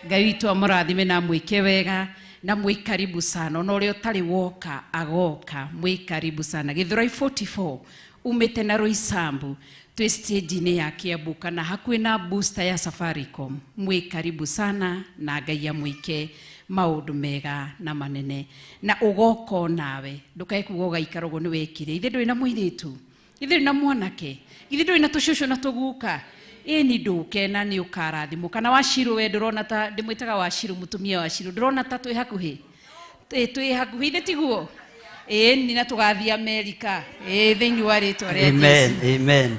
Ngai witũ amũrathime na amwĩke wega, na mwĩ karibu sana. Ona ũrĩa ũtarĩ woka agoka, mwĩ karibu sana. Gĩthũrai 44 umĩte na Roysambu, twĩ stage-inĩ ya Kiambu kana hakuhĩ na booster ya Safaricom. Mwĩ karibu sana na Ngai amwĩke maũndũ mega na manene. Na ũgoka nawe, ndũkae kuga ũgaikara ũguo nĩ wekire. Ithe ndũrĩ na mũirĩtu, ithe ndũrĩ na mwanake, ithe ndũrĩ na tũcũcũ na tũguka. Ĩni ndũke na nĩ ũkarathimwo. Kana Wacirũ we ndũrona ta, ndĩmwĩtaga Wacirũ, mũtumia Wacirũ, ndũrona ta twĩ hakuhĩ? Twĩ hakuhĩ, ithe tiguo? Ĩni na tũgathiĩ Amerika. Thĩinĩ wa rĩtwa rĩa Amen, Jesu. amen.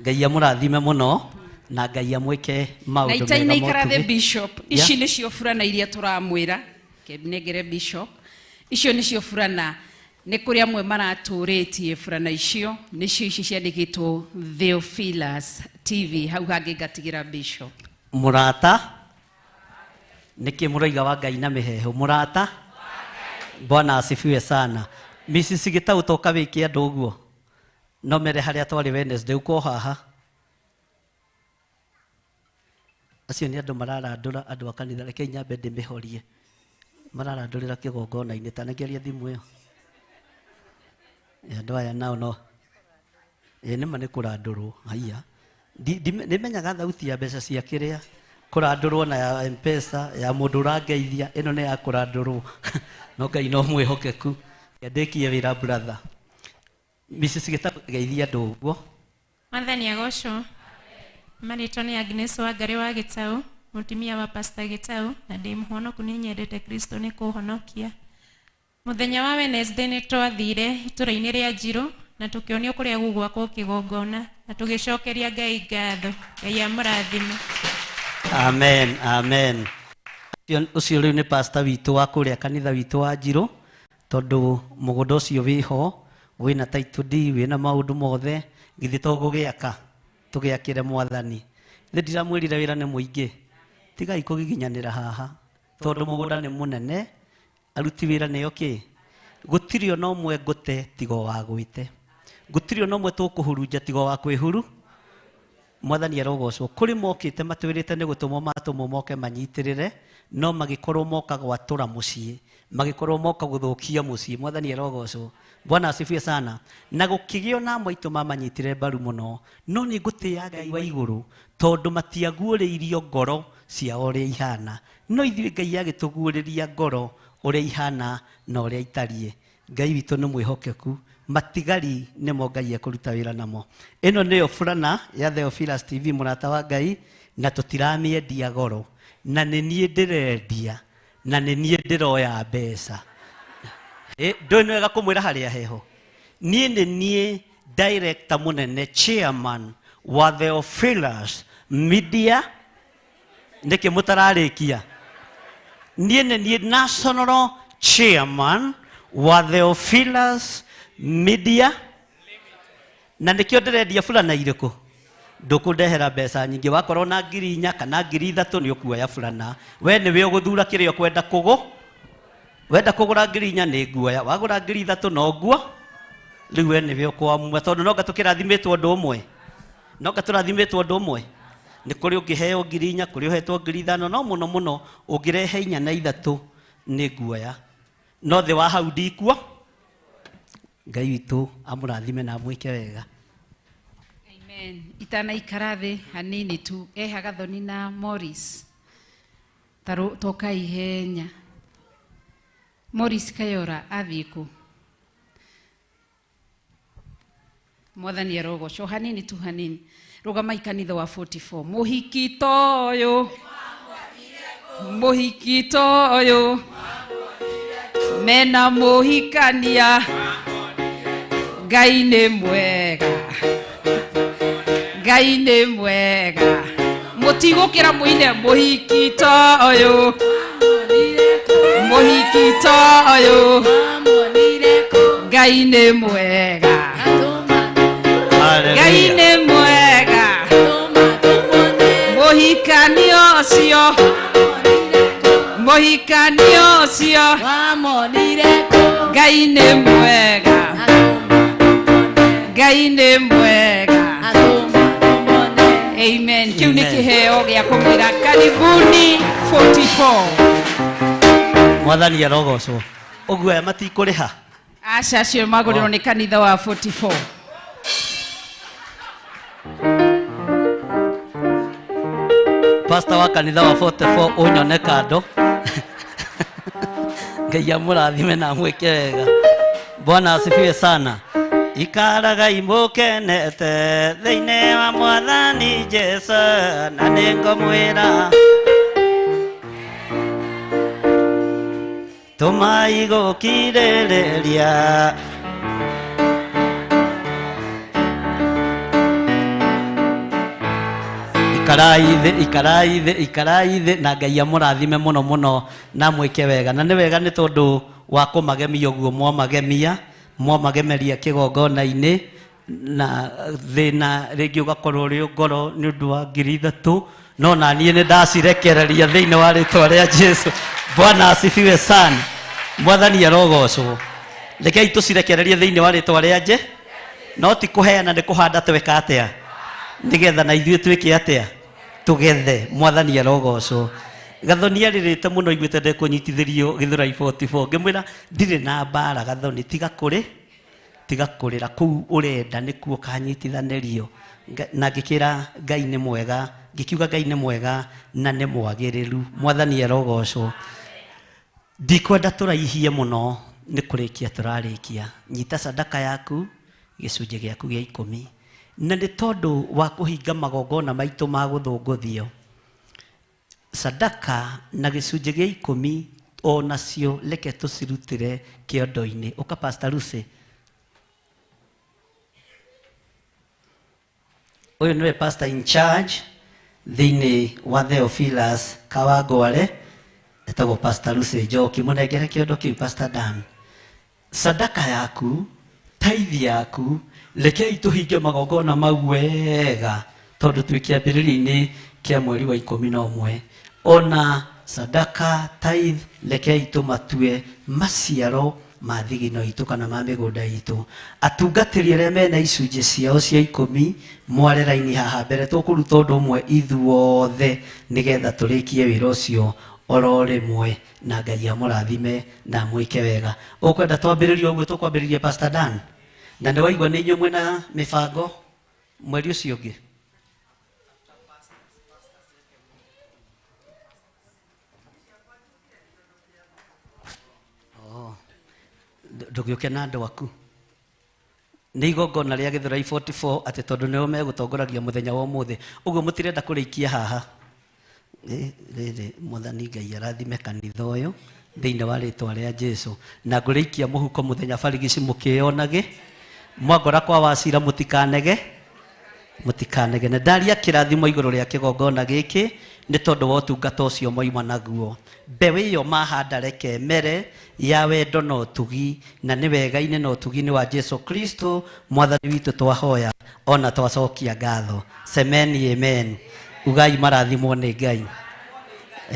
Ngai amũrathime mũno na Ngai amwĩke maũndũ Na mega itainaikara the mothe. bishop. Ici nĩcio burana iria tũramwĩra. Nengere bishop. Icio nĩcio burana. Nĩ kũrĩ amwe maratũrĩtie burana icio, nĩcio ici ciandĩkĩtwo Theophilus TV, hau hangĩ ngatigĩra bishop. Mũrata, nĩkĩ mũraiga wa Ngai na mĩheehũ? Mũrata, Bwana asifiwe sana. Mrs. Gitau toka wĩke andũ ũguo. No mere harĩa twarĩ Wednesday ũko haha. Acio nĩ andũ mararandũra andũ a kanitha, reke nyambe ndĩmĩhorie. Mararandũrĩra kĩgongona-inĩ, ta nengeri thimũ ĩyo. Andũ aya nao no. Nĩma nĩ kũrandũrwo, haiya. Nĩmenyaga thauti ya mbeca cia kĩrĩa, kũrandũrwo na ya M-Pesa, ya mũndũ ũrangeithia, ĩno nĩ ya kũrandũrwo. No Ngai no mwĩhokeku. Ndĩkie wĩra brother. Mrs. Gitau, geithia andũ ũguo. Mwathani agocwo. Marĩtwa nĩ Agnes Wangari wa Gĩtau, mũtumia wa Pastor Gĩtau, na ndĩ mũhonoku nĩ nyendete Kristo nĩ kũhonokia. Mũthenya wa Wednesday nĩ twathire itũra-inĩ rĩa Njirũ na tũkĩonio kũrĩa gũgwakwo kĩgongona na tũgĩcokeria Ngai ngatho. Ngai amũrathime. Amen, amen. Ũcio rĩu nĩ pastor witũ wa kũrĩa kanitha witũ wa Njirũ, tondũ mũgũnda ũcio wĩho, wĩna title deed, wĩna maũndũ mothe, githĩ to gũgĩaka, tũgĩakĩre Mwathani. Nĩ ndiramwĩrire wĩra nĩ mũingĩ, tigai kũgiginyanĩra haha, tondũ mũgũnda nĩ mũnene, aruti wĩra nĩo kĩ? Gũtirĩ ona ũmwe ngũte tiga o wa gwĩte. Gũtirĩ ona ũmwe tũkũhurunja tiga o wa kwĩhuru. Mwathani arogocwo. Kũrĩ mokĩte matwĩrĩte nĩ gũtũmwo matũmwo moke manyitĩrĩre, no magĩkorwo moka gwatũra mũciĩ, magĩkorwo moka gũthũkia mũciĩ. Mwathani arogocwo. Bwana asifiwe sana. Na gũkĩgĩa ona amwe aitũ mamanyitire mbaru mũno, no nĩ ngũtĩĩa Ngai wa igũrũ tondũ matiaguũrĩirio ngoro ciao ũrĩa ihana. No ithuĩ Ngai agĩtũguũrĩria ngoro ũrĩa ihana na ũrĩa itariĩ. Ngai witũ nĩ mwĩhokeku. Matigari nĩmo Ngai ekũruta wĩra namo. Ĩno nĩyo burana ya Theophilus TV mũrata wa Ngai, na tũtiramĩendia goro, na nĩ niĩ ndĩrendia, na nĩ niĩ ndĩroya mbeca. Ndũĩ nĩ wega kũmwĩra harĩa heho. Niĩ nĩ niĩ director mũnene, chairman wa Theophilus Media. Nĩkĩ mũtararĩkia? Niĩ nĩ niĩ national chairman wa Theophilus Media, na nĩkĩo ndĩrendia burana irĩkũ. Ndũkũndehera mbeca nyingĩ, wakorwo na 4,000 kana 3,000 nĩ ũkuoya burana. We nĩwe ũgũthura kĩrĩa ũkwenda kũgũ. Wenda kũgũra 4,000 nĩ nguoya, wagũra 3,000 no nguo. Rĩu we nĩwe ũkwamua, tondũ no nga tũkĩrathimĩtwo ũndũ ũmwe. No nga tũrathimĩtwo ũndũ ũmwe. Nĩ kũrĩ ũngĩheo 4,000, kũrĩ ũhetwo 5,000, no mũno mũno ũngĩrehe 4 na 3 nĩ nguoya. No thĩ wa hau ndikuo. Ngai witũ amũrathime na amwĩke wega. Amen. Itanaikara thĩ hanini tu, eha Gathoni na Morris. Toka ihenya. Morris Kayora athiĩ kũ? Mwathani arogocwo. Hanini tu hanini. Rũgamai kanitha wa 44. Mũhiki toyũ. Mũhiki toyũ. Mena mũhikania. Ngai nĩ mwega. Ngai nĩ mwega. Mũtigũkĩra mũine mũhiki toyũ. Mũhiki toyũ. Ngai nĩ mwega. Ngai nĩ mwega. Mũhikania ũcio. Mũhikania ũcio. Ngai nĩ mwega. Ngai nĩ mwega. Amen. Kĩu nĩ kĩheo gĩa kũmwĩra karibuni 44. Mwathani arogocwo. Ũguo aya matikũrĩha? Aca, acio magũrĩrwo nĩ kanitha wa 44. Pastor wa kanitha wa 44 ũnyone kando. Ngai amũrathime na amwĩke wega. Bwana asifiwe sana. Ikaragai mũkenete thĩinĩ wa Mwathani Jesũ, na nĩngũmwĩra tũmai gũkirĩrĩria. Ikarai thĩ, ikarai thĩ, ikarai thĩ, na Ngai amũrathime mũno mũno na amwĩke wega. Na nĩ wega nĩ tondũ wa kũmagemia ũguo mwamagemia, mwamagemeria kĩgongona-inĩ, na thĩna rĩngĩ ũgakorwo ũrĩ ngoro nĩ ũndũ wa 3,000, no na niĩ nĩ ndacirekereria thĩinĩ wa rĩtwa rĩa Jesũ. Bwana asifiwe sana. Mwathani arogocwo. Rekei tũcirekererie thĩinĩ wa rĩtwa rĩa Jesũ. No ti kũheana, nĩ kũhanda tweka atĩa, nĩgetha na ithuĩ twĩke atĩa, tũgethe. Mwathani arogocwo. Gathoni arĩrĩte mũno aiguĩte ndekũnyitithĩrio Gĩthũrai 44. Ngĩmwĩra ndirĩ na mbara Gathoni, tiga kũrĩ, tiga kũrĩra kũu ũrenda nĩkuo kanyitithanĩrio. Na ngĩkĩra Ngai nĩ mwega, ngĩkiuga Ngai nĩ mwega na nĩ mwagĩrĩru. Mwathani arogocwo. Ndikwenda tũraihie mũno, nĩ kũrĩkia tũrarĩkia. Nyita sadaka yaku, gĩcunjĩ gĩaku gĩa 10. Na nĩ tondũ wa kũhinga magongona maitũ ma gũthũngũthio, sadaka na gĩcunjĩ gĩa 10 o nacio reke tũcirutĩre kĩondo-inĩ. Ũka Pastor Lucy. Ũyũ nĩwe pastor in charge thĩinĩ wa Theophilus Kawangware, etagwo Pastor Lucy Njoki. Mũnengere kĩondo kĩu Pastor Dan. Sadaka yaku, tithe yaku, rekei tũhinge magongona mau wega, tondũ twĩ kĩambĩrĩria-inĩ kĩa mweri wa 11. Ona sadaka, tithe, rekei tũmatue maciaro ma thigino itũ kana ma mĩgũnda itũ. Atungatĩri arĩa mena icunjĩ ciao cia 10 mware raini haha mbere, tũkũruta ũndũ ũmwe ithuothe nĩgetha tũrĩkie wĩra ũcio oro rĩmwe, na Ngai amũrathime na amwĩke wega. Ũkwenda twambĩrĩrie ũguo tũkwambĩrĩria Pastor Dan? Na nĩ waigua nĩ inyuĩ mwĩna mĩbango mweri ũcio ũngĩ? Oh, ndũgĩũke na andũ aku. Nĩ igongona rĩa Gĩthũrai 44 atĩ tondũ nĩo megũtongoragia mũthenya wa ũmũthĩ. Ũguo mũtirenda kũrĩikia haha. Rĩrĩ mwathani Ngai arathime kanitha ũyũ thĩinĩ wa rĩtwa rĩa Jesu. Na ngũrĩikia mũhuko mũthenya barigici mũkĩyonage. Mwangora kwa wacira mũtikanege. Mũtikanege. Na ndaria kĩrathimo igũrũ rĩa kĩgongona gĩkĩ nĩ tondũ wa ũtungata ũcio moima naguo. Mbeũ ĩyo mahanda reke mere ya wendo na ũtugi, na nĩ wega-inĩ na ũtugi-inĩ wa Jesu Kristo mwathani witũ twahoya ona twacokia ngatho. Semeni amen. Ugai marathimwo nĩ Ngai.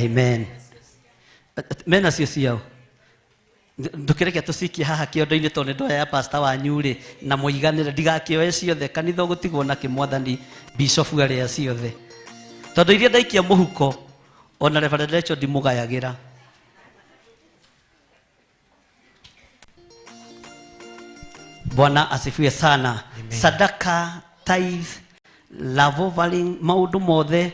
Amen. Mena cio ciao. Ndũkĩreke tũcikie haha kĩondo-inĩ tondũ nĩ ndoya ya pastor wanyu rĩ na mũiganĩre ndigakĩoe ciothe kanitha ũgũtigwo na kĩmwathani bishop arĩa ciothe. Tondũ iria ndaikia mũhuko ona Reverend Rachel ndimũgayagĩra. Bwana asifiwe sana. Amen. Sadaka, tithe, love offering, maũndũ mothe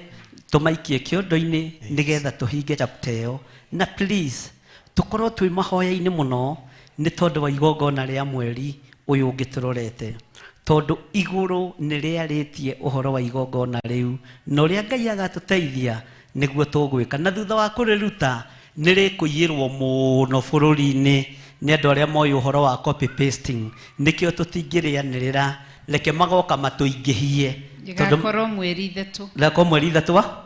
tũmaikie kĩondo-inĩ nĩgetha tũhinge chapter ĩyo. Na please tũkorwo twĩ mahoya-inĩ mũno nĩ tondũ wa igongona rĩa mweri ũyũ ũngĩ tũrorete. Tondũ igũrũ nĩ rĩarĩtie ũhoro wa igongona rĩu na ũrĩa Ngai agatũteithia nĩguo tũgwĩka. Na thutha wa kũrĩruta nĩ rĩkũiyĩrwo mũno bũrũri-inĩ nĩ andũ arĩa moĩ ũhoro wa copy pasting. Nĩkĩo tũtingĩrĩanĩrĩra, reke magoka matũingĩhie. Gĩgakorwo mweri ithatũ. Gĩgakorwo mweri ithatũ wa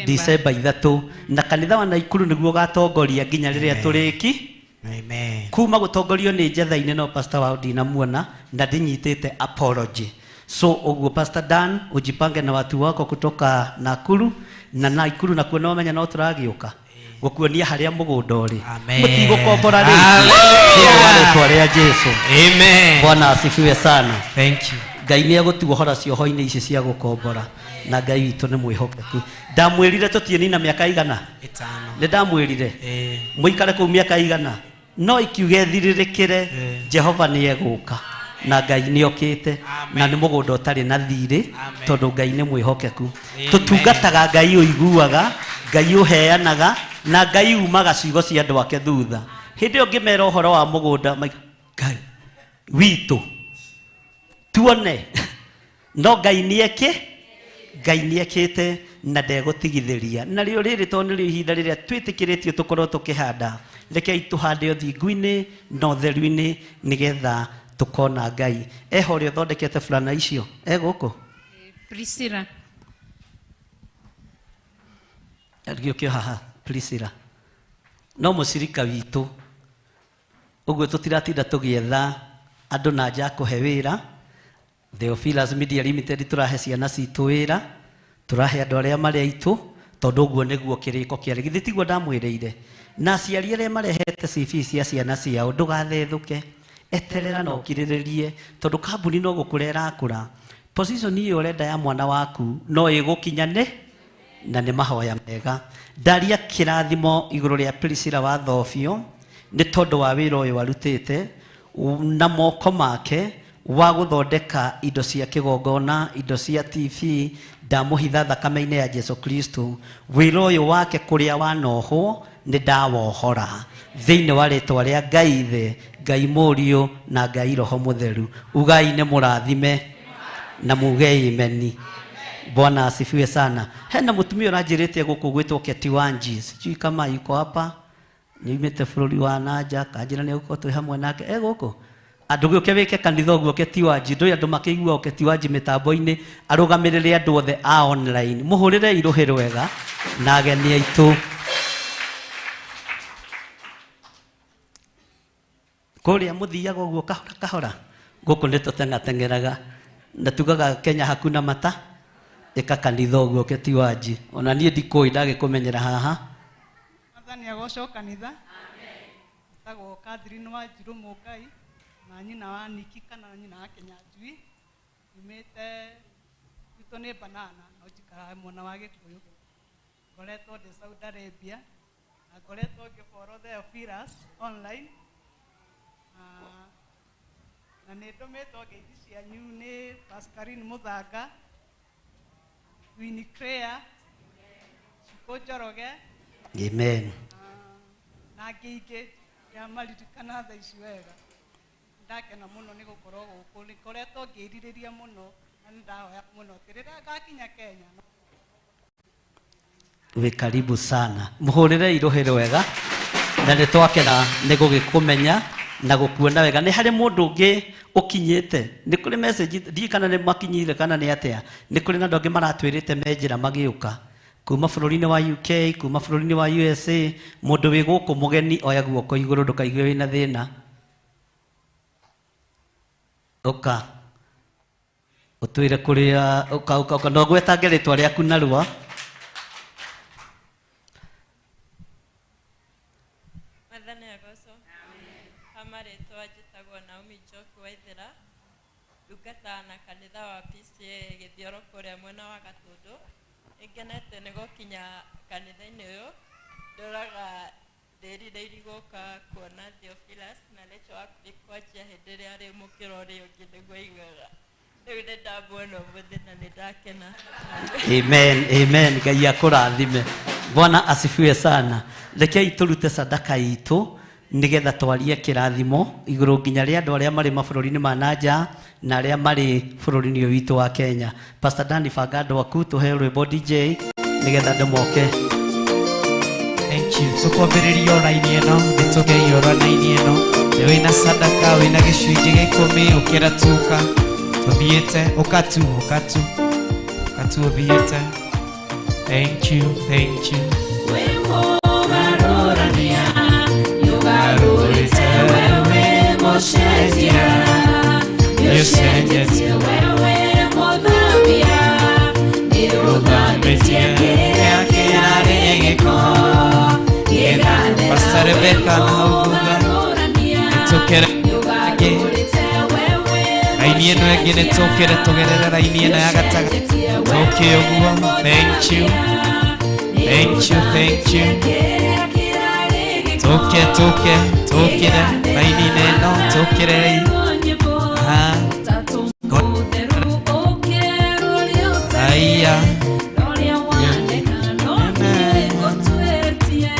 December 3 na kanitha wa Naikuru nĩguo ũgatongoria nginya rĩrĩa tũrĩki. Amen. Kuma gũtongorio nĩ njetha-inĩ no pastor wao ndinamuona na ndinyitĩte apology. So ũguo Pastor Dan ujipange na watu wako kutoka Nakuru na Naikuru nakuo no menya no tũragĩũka gũkuonia harĩa mũgũnda ũrĩ. Mũtigũkombora rĩngĩ. Rĩtwa rĩa Jesu. Amen. Bwana asifiwe sana. Thank you. Ngai nĩ egũtuohora cioho-inĩ ici cia gũkombora na Ngai witũ nĩ mwĩhokeku. Ndamwĩrire tũtiĩnina mĩaka igana? Ĩtano. Nĩ ndamwĩrire mũikare kũu mĩaka igana no ikiuge thirĩrĩkĩre Jehova nĩ egũka na Ngai nĩ okĩte na nĩ mũgũnda ũtarĩ na thirĩ tondũ Ngai nĩ mwĩhokeku. Tũtungataga Ngai ũiguaga, Ngai ũheanaga na Ngai umaga ciugo cia andũ ake thutha. Hĩndĩ ĩyo ngĩmera ũhoro wa mũgũnda Ngai witũ tuone no Ngai nĩ Ngai nĩ ekĩte na ndegũtigithĩria. Na rĩo rĩrĩ tondũ nĩrĩo ihinda rĩrĩa twĩtĩkĩrĩtio tũkorwo tũkĩhanda, rekei tũhande ũthingu-inĩ na ũtheru-inĩ nĩgetha tũkona Ngai. Eho ũrĩa ũthondekete fulana icio e gũkũ? Priscilla. Gĩũkĩo haha Priscilla. No mũcirika witũ ũguo tũtiratinda tũgĩetha andũ na nja kũhe wĩra. Theophilus Media Limited tũrahe ciana citũ wĩra, tũrahe andũ arĩa marĩ aitũ tondũ ũguo nĩguo kĩrĩko kĩarĩ. Githĩ tiguo ndamwĩrĩire? Na aciari arĩa marehete CV cia ciana ciao ndũgathethũke, eterera na ũkirĩrĩrie tondũ kambuni no gũkũra ĩrakũra. Position ĩyo ũrenda ya mwana waku no ĩgũkinyane na nĩ mahoya mega. Ndaria kĩrathimo igũrũ rĩa Priscilla wa Thobio nĩ tondũ wa wĩra ũyũ arutĩte na moko make wa gũthondeka indo cia kĩgongona, indo cia TV. Ndamũhitha thakame-inĩ ya Jesu Kristo. Wĩra ũyũ wake kũrĩa wanohwo nĩ ndawohora thĩinĩ wa rĩtwa rĩa Ngai Ithe, Ngai Mũriũ na Ngai Roho Mũtheru. Ugai nĩ mũrathime na muge imeni. Bwana asifiwe sana. Hena mũtumia ũranjĩrĩte gũkũ gwĩtwo Keti Wanji, sijui kama yuko hapa, niumĩte bũrũri wa nanja, kanjĩra nĩ egũkorwo twĩ hamwe nake. E gũkũ? Andũ gĩũke wĩke kanitha ũguo Keti Wanji, ndũĩ andũ makĩigua Keti Wanji mĩtambo-inĩ, arũgamĩrĩre andũ othe a online. Mũhũrĩre irũhĩ rwega na ageni aitũ. Kũrĩa mũthiaga ũguo kahora kahora, gũkũ nĩ tũteng'ateng'eraga na tugaga Kenya hakuna mata. Ĩka kanitha ũguo Keti Wanji. Ona niĩ ndikũĩ ndagĩkũmenyera haha. Mwathani agocwo kanitha. Etagwo Catherine Wanjiru Mũngai na nyina wa Niki kana nyina wa Kĩnyanjui. Nyumĩte gwitũ nĩ Banana no njikaraga mwena wa Gĩkũyũ. Ngoretwo ndĩ Saudi Arabia na ngoretwo ngĩfollow Theophilus online. Na nĩ ndũmĩtwo ngeithi cianyu nĩ Pascaline Mũthanga, Winnie Claire, Shiko Njoroge. Amen. Na angĩ ingĩ ndiamaririkana thaa ici wega. Ndakena mũno nĩ gũkorwo gũkũ, nĩ ngoretwo ngĩrirĩria mũno na nĩ ndahoya mũno atĩ rĩrĩa ngakinya Kenya. Wĩ karibu sana, mũhũrĩre irũhĩ rwega, na nĩ twakena nĩ gũgĩkũmenya na gũkuona wega. Nĩ harĩ mũndũ ũngĩ ũkinyĩte, nĩ kũrĩ message ndiĩ kana nĩ makinyire kana nĩ atĩa, nĩ kũrĩ na andũ angĩ maratwĩrĩte me njĩra magĩũka kuma bũrũri-inĩ wa UK, kuma bũrũri-inĩ wa USA. Mũndũ wĩ gũkũ mũgeni oya guoko igũrũ, ndũkaigue wĩna thĩna. Ũka ũtwĩre kũrĩa, ũka ũka ũka, no ngwetange rĩtwa rĩaku narua. Mwathani agocwo. Amarĩtwa njĩtagwo Naomi Njoki Waithera, ndungataga na kanitha wa PCA Gĩthioro kũrĩa mwena wa Gatũndũ. Nĩngenete nĩ gũkinya kanitha-inĩ ũyũ, ndoraga ndĩrirĩirie gũka kuona Theophilus na Rachel wa kwanjia hĩndĩ ĩrĩa arĩ mũkĩra ũrĩa ũngĩ nĩguo aiguaga. Rĩu nĩ ndamuona ũmũthĩ na nĩ ndakena. Amen, amen. Ngai akũrathime. Bwana asifiwe sana. Rekei tũrute sadaka itũ nigetha twarie kĩrathimo igũrũ nginya rĩa andũ arĩa marĩ mabũrũri-inĩ ma na nja na arĩa marĩ bũrũri-inĩ ũyũ witũ wa Kenya. Pastor Dani, banga andũ aku tũhe rwĩmbo DJ nigetha andũ moke. Thank you. Tũkwambĩrĩria o raini ĩno, nĩ tũgeio raini ĩno. Nĩ wĩna sadaka, wĩna gĩcunjĩ gĩa ikũmi, ũkĩra tuka. Tũthiĩte, ũka tu, ũka tu. Ũka tu ũthiĩte. Thank you, thank you. Wĩmũgarũrania, nĩũgarũrĩte wewe mũcenjia, nĩũcenjetie wewe mũthambia, nĩũthambĩtie kĩrĩa kĩrarĩ gĩko, gĩgathera. Pastor Rebecca na hau thutha. Nĩtũkĩre ĩngĩ. Raini ĩno ĩngĩ nĩtũkĩre tũgerere raini ĩno ya gatagatĩ. Tũke ũguo. Thank you. Thank you, thank you. Tũke, tũke, tũkĩre raini-inĩ ĩno, tũkĩre. Ha. Haya.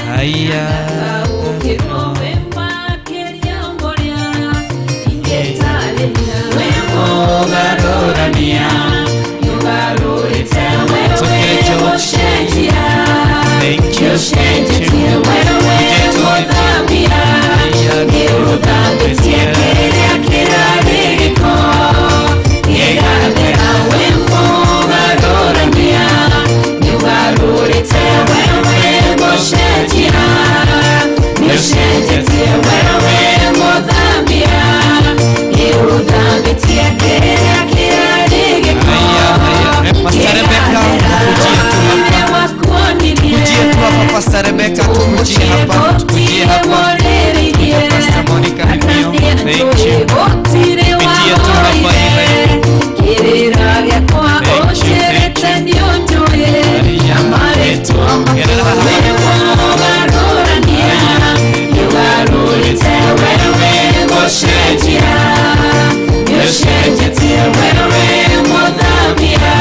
Haya. Wĩmũgarũrania, nĩũgarũrĩte wewe mũcenjia, nĩũcenjetie wewe mũthambia, nĩũthambĩtie kĩrĩa kĩrarĩ gĩko, gĩgathera. Wĩmũgarũrania, nĩũgarũrĩte wewe mũcenjia, nĩũcenjetie wewe mũthambia, nĩũthambĩtie kĩrĩa kĩrarĩ gĩko. Pastor Rebecca, tukujie tu hapa. Tukujie tu hapa Pastor Rebecca, tukujie hapa, tukujie hapa. Tukujie Pastor Monica Himio. Thank you. Pitie tu hapa ile. Kĩrĩra gĩakwa ũnjĩrĩte nĩũnjũĩ, na marĩtwa wĩmũgarũrania, nĩũgarũrĩte wewe mũcenjia, nĩũcenjetie wewe mũthambia,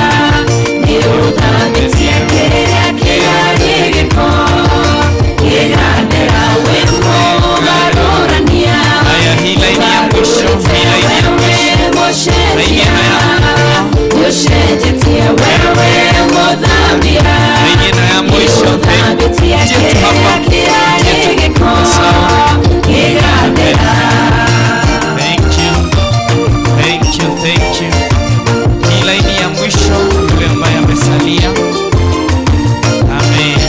nĩũthambĩtie kĩrĩa kĩrarĩ gĩko, gĩgathera. Wĩmũgarũrania, Haya, hii laini ya mwisho, hii laini ya mwisho. Laini ĩno ya nĩũcenjetie wewe mũthambia, laini ĩno ya mwisho. nĩũthambĩtie Tujie tu kĩrĩa hapa. kĩrarĩ gĩko, gĩgathera. Thank you. Thank you, thank you. Hii laini ya mwisho yule ambaye amesalia. Amen.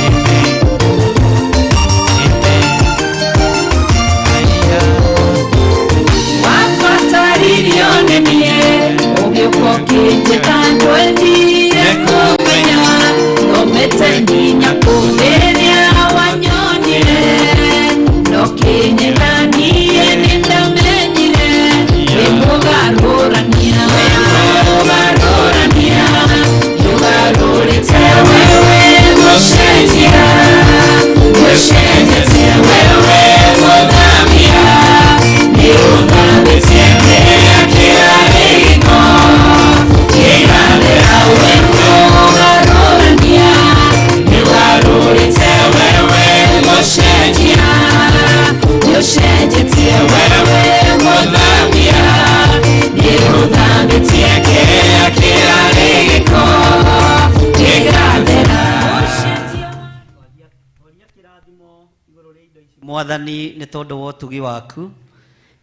Amen. Amen. Haya. Wabataririo nĩ niĩ, ũgĩũka ũkĩnjĩta ndwendire kũmenya, thomete nginya kũ rĩrĩa wanyonire, no kĩnyenda niĩ nĩndamenyire, wĩmũgarũrania, wĩmũgarũrania, nĩũgarũrĩte wewe mũcenjia, nĩũcenjetie wewe mũthambia, nĩũthambĩtie kĩrĩa kĩrarĩ gĩko, gĩgathera. Wĩmũgarũrania, nĩũgarũrĩte Mwathani nĩ tondũ wa ũtugi waku.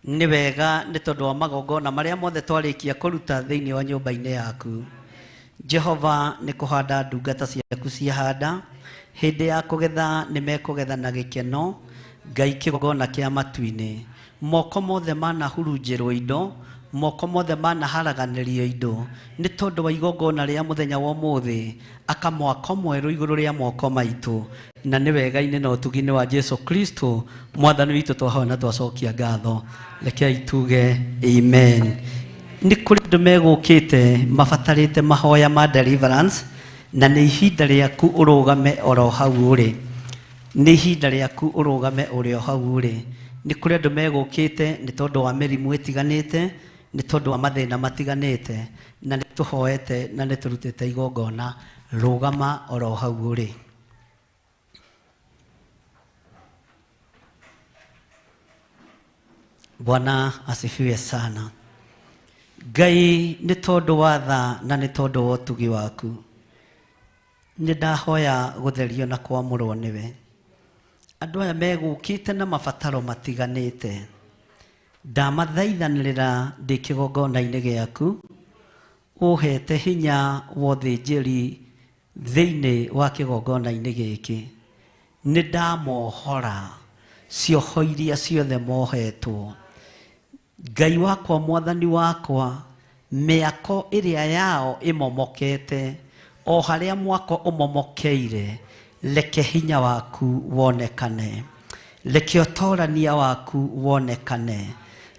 Nĩ wega nĩ tondũ wa magongona marĩa mothe twarĩkia kũruta thĩinĩ wa nyũmba-inĩ yaku. Jehova nĩ kũhanda ndungata ciaku ciahanda, hĩndĩ ya kũgetha nĩ mekũgetha na gĩkeno. Ngai kĩgongona kĩa matu-inĩ, moko mothe manahurunjĩrwo indo, moko mothe manaharaganĩrio indo, nĩ tondũ wa igongona rĩa mũthenya wa ũmũthĩ, aka mwako mwerũ igũrũ rĩa moko maitũ, na nĩ wega-inĩ na ũtugi-inĩ wa Jesu Kristo mwathani witũ twahoya na twacokia ngatho. Rekei tuge amen. Nĩ kũrĩ andũ megũkĩte mabatarĩte mahoya ma deliverance, na nĩ ihinda rĩaku ũrũgame oro hau ũrĩ. Nĩ ihinda rĩaku ũrũgame ũrĩ o hau ũrĩ. Nĩ kũrĩ andũ megũkĩte nĩ tondũ wa mĩrimũ ĩtiganĩte, nĩ tondũ wa mathĩna matiganĩte, na nĩ tũhoete na nĩ tũrutĩte igongona. Rũgama oro hau ũrĩ. Bwana asifiwe sana. Ngai nĩ tondũ wa tha na nĩ tondũ wa ũtugi waku, nĩ ndahoya gũtherio na kwamũrwo nĩwe. Andũ aya megũkĩte na mabataro matiganĩte, ndamathaithanĩrĩra ndĩ kĩgongona-inĩ gĩaku, ũhete hinya wa ũthĩnjĩri thĩinĩ wa kĩgongona-inĩ gĩkĩ. Nĩ ndamohora cioho iria ciothe mohetwo. Ngai wakwa, mwathani wakwa, mĩako ĩrĩa yao ĩmomokete, o harĩa mwako ũmomokeire, reke hinya waku wonekane, reke ũtorania waku wonekane.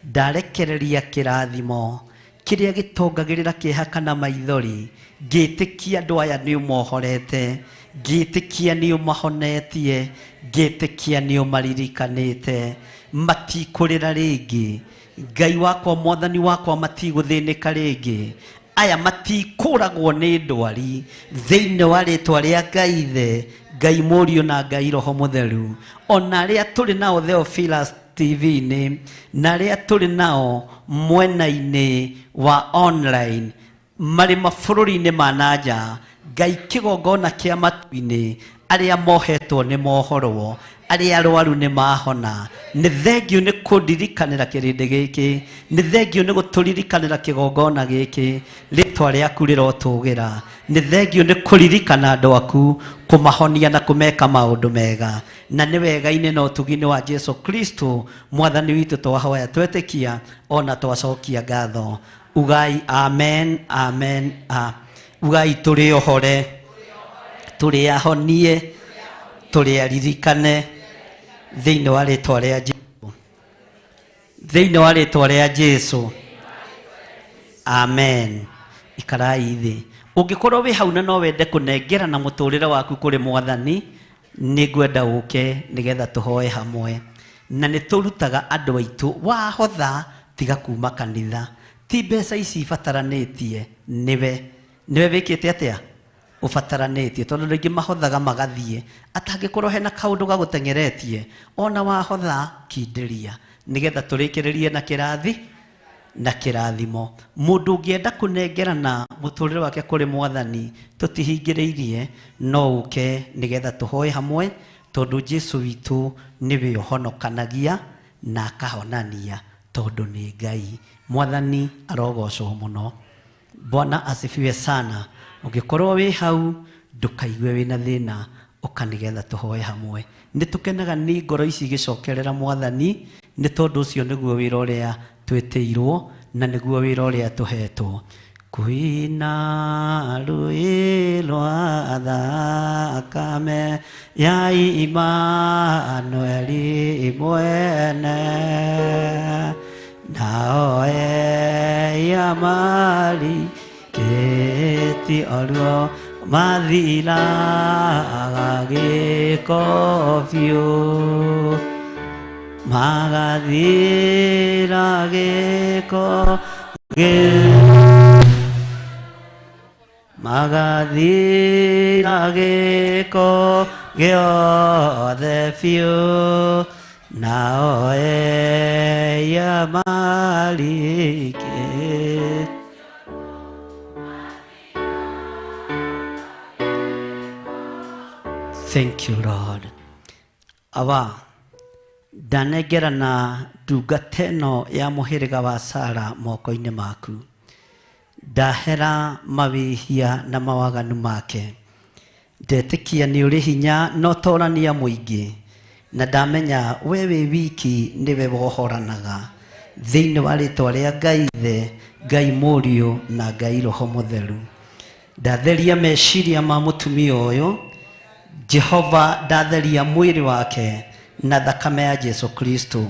Ndarekereria kĩrathimo kĩrĩa gĩtongagĩrĩra kĩeha kana maithori, ngĩtĩkia andũ aya nĩ ũmohorete, ngĩtĩkia nĩ ũmahonetie, ngĩtĩkia nĩ ũmaririkanĩte, matikũrĩra rĩngĩ. Ngai wakwa, mwathani wakwa, matigũthĩnĩka rĩngĩ. Aya matikũragwo nĩ ndwari thĩinĩ wa rĩtwa rĩa Ngai Ithe, Ngai Mũriũ na Ngai Roho Mũtheru. Ona arĩa tũrĩ nao Theophilus TV-inĩ na arĩa tũrĩ nao mwena-inĩ wa online marĩ mabũrũri-inĩ ma na nja, Ngai kĩgongona kĩa matu-inĩ, arĩa mohetwo nĩ mohorwo, arĩa arwaru nĩ mahona. Nĩ thengiũ nĩ kũndirikanĩra kĩrĩndĩ gĩkĩ, nĩ thengiũ nĩ gũtũririkanĩra kĩgongona gĩkĩ, rĩtwa rĩaku rĩrotũgĩra. Nĩ thengiũ nĩ kũririkana andũ aku, kũmahonia na kũmeka maũndũ mega. Na nĩ wega-inĩ na ũtugi-inĩ wa Jesu Kristo mwathani witũ twahoya twetĩkia ona twacokia ngatho. Ugai amen, amen, a. Ugai tũrĩ ohore, tũrĩ ahonie, tũrĩ aririkane thĩinĩ wa rĩtwa rĩa Jesu, thĩinĩ wa rĩtwa rĩa Jesu, amen. Ikarai thĩ. Ũngĩkorwo wĩ hau na no wende kũnengerana mũtũrĩre waku kũrĩ mwathani, nĩ ngwenda ũke nĩgetha tũhoe hamwe. Na nĩ tũrutaga andũ aitũ, wahotha tiga kuma kanitha, ti mbeca ici ibataranĩtie, nĩwe nĩwe wĩkĩte atĩa ũbataranĩtie, tondũ andũ aingĩ mahothaga magathiĩ, atangĩkorwo hena kaũndũ gagũteng'eretie, ona wahotha kindĩria nĩgetha tũrĩkĩrĩrie na kĩrathi na kĩrathimo. Mũndũ ũngĩenda kũnengerana mũtũrĩre wake kũrĩ mwathani, tũtihingĩrĩirie, no ũke nĩgetha tũhoe hamwe, tondũ Jesu witũ nĩwe ũhonokanagia na akahonania, tondũ nĩ Ngai. Mwathani arogocwo mũno. Bwana asifiwe sana. Ũngĩkorwo wĩ hau, ndũkaigue wĩna thĩna, ũka nĩgetha tũhoe hamwe. Nĩ tũkenaga nĩ ngoro ici igĩcokerera mwathani, nĩ tondũ ũcio nĩguo wĩra ũrĩa twĩtĩirwo na nĩguo wĩra ũrĩa tũhetwo. Kwĩna rũĩ rwa thakame ya Imanueli mwene, nao eya marikĩti oruo mathiraga gĩko biũ, magathira gĩko magathira gĩko gĩothe biũ, nao eya marikĩti. Thank you, Lord. Awa, Ndanengerana ndungata ĩno ya mũhĩrĩga wa Sara moko-inĩ maku. Ndahera mawĩhia na mawaganu make. Ndetĩkia nĩ ũrĩ hinya na ũtorania mũingĩ, na ndamenya we wĩ wiki nĩwe wohoranaga. Thĩinĩ wa rĩtwa rĩa Ngai Ithe, Ngai Mũriũ na Ngai Roho Mũtheru. Ndatheria meciria ma mũtumia ũyũ, Jehova ndatheria mwĩrĩ wake na thakame ya Jesu Kristo.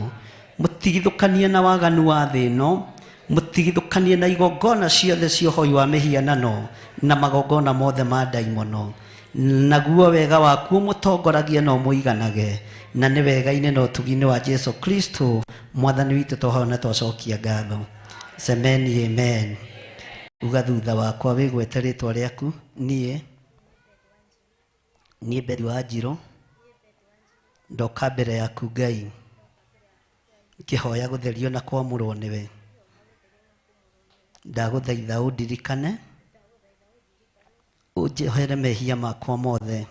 Mũtigithũkanie na waganu wa thĩ ĩno, mũtigithũkanie na igongona ciothe cia ũhoi wa mĩhianano na magongona mothe ma ndaimono. Naguo wega waku ũmũtongoragie na ũmũiganage, na nĩ wega-inĩ na ũtugi-inĩ wa Jesu Kristo mwathani witũ twahoya na twacokia ngatho. Semeni amen. Uga thutha wakwa wĩgwete rĩtwa rĩaku. Niĩ niĩ Betty Wanjirũ ndoka mbere yaku Ngai ngĩhoya gũtherio na kwamũrwo nĩwe. Ndagũthaitha ũndirikane, ũnjohere mehia makwa mothe,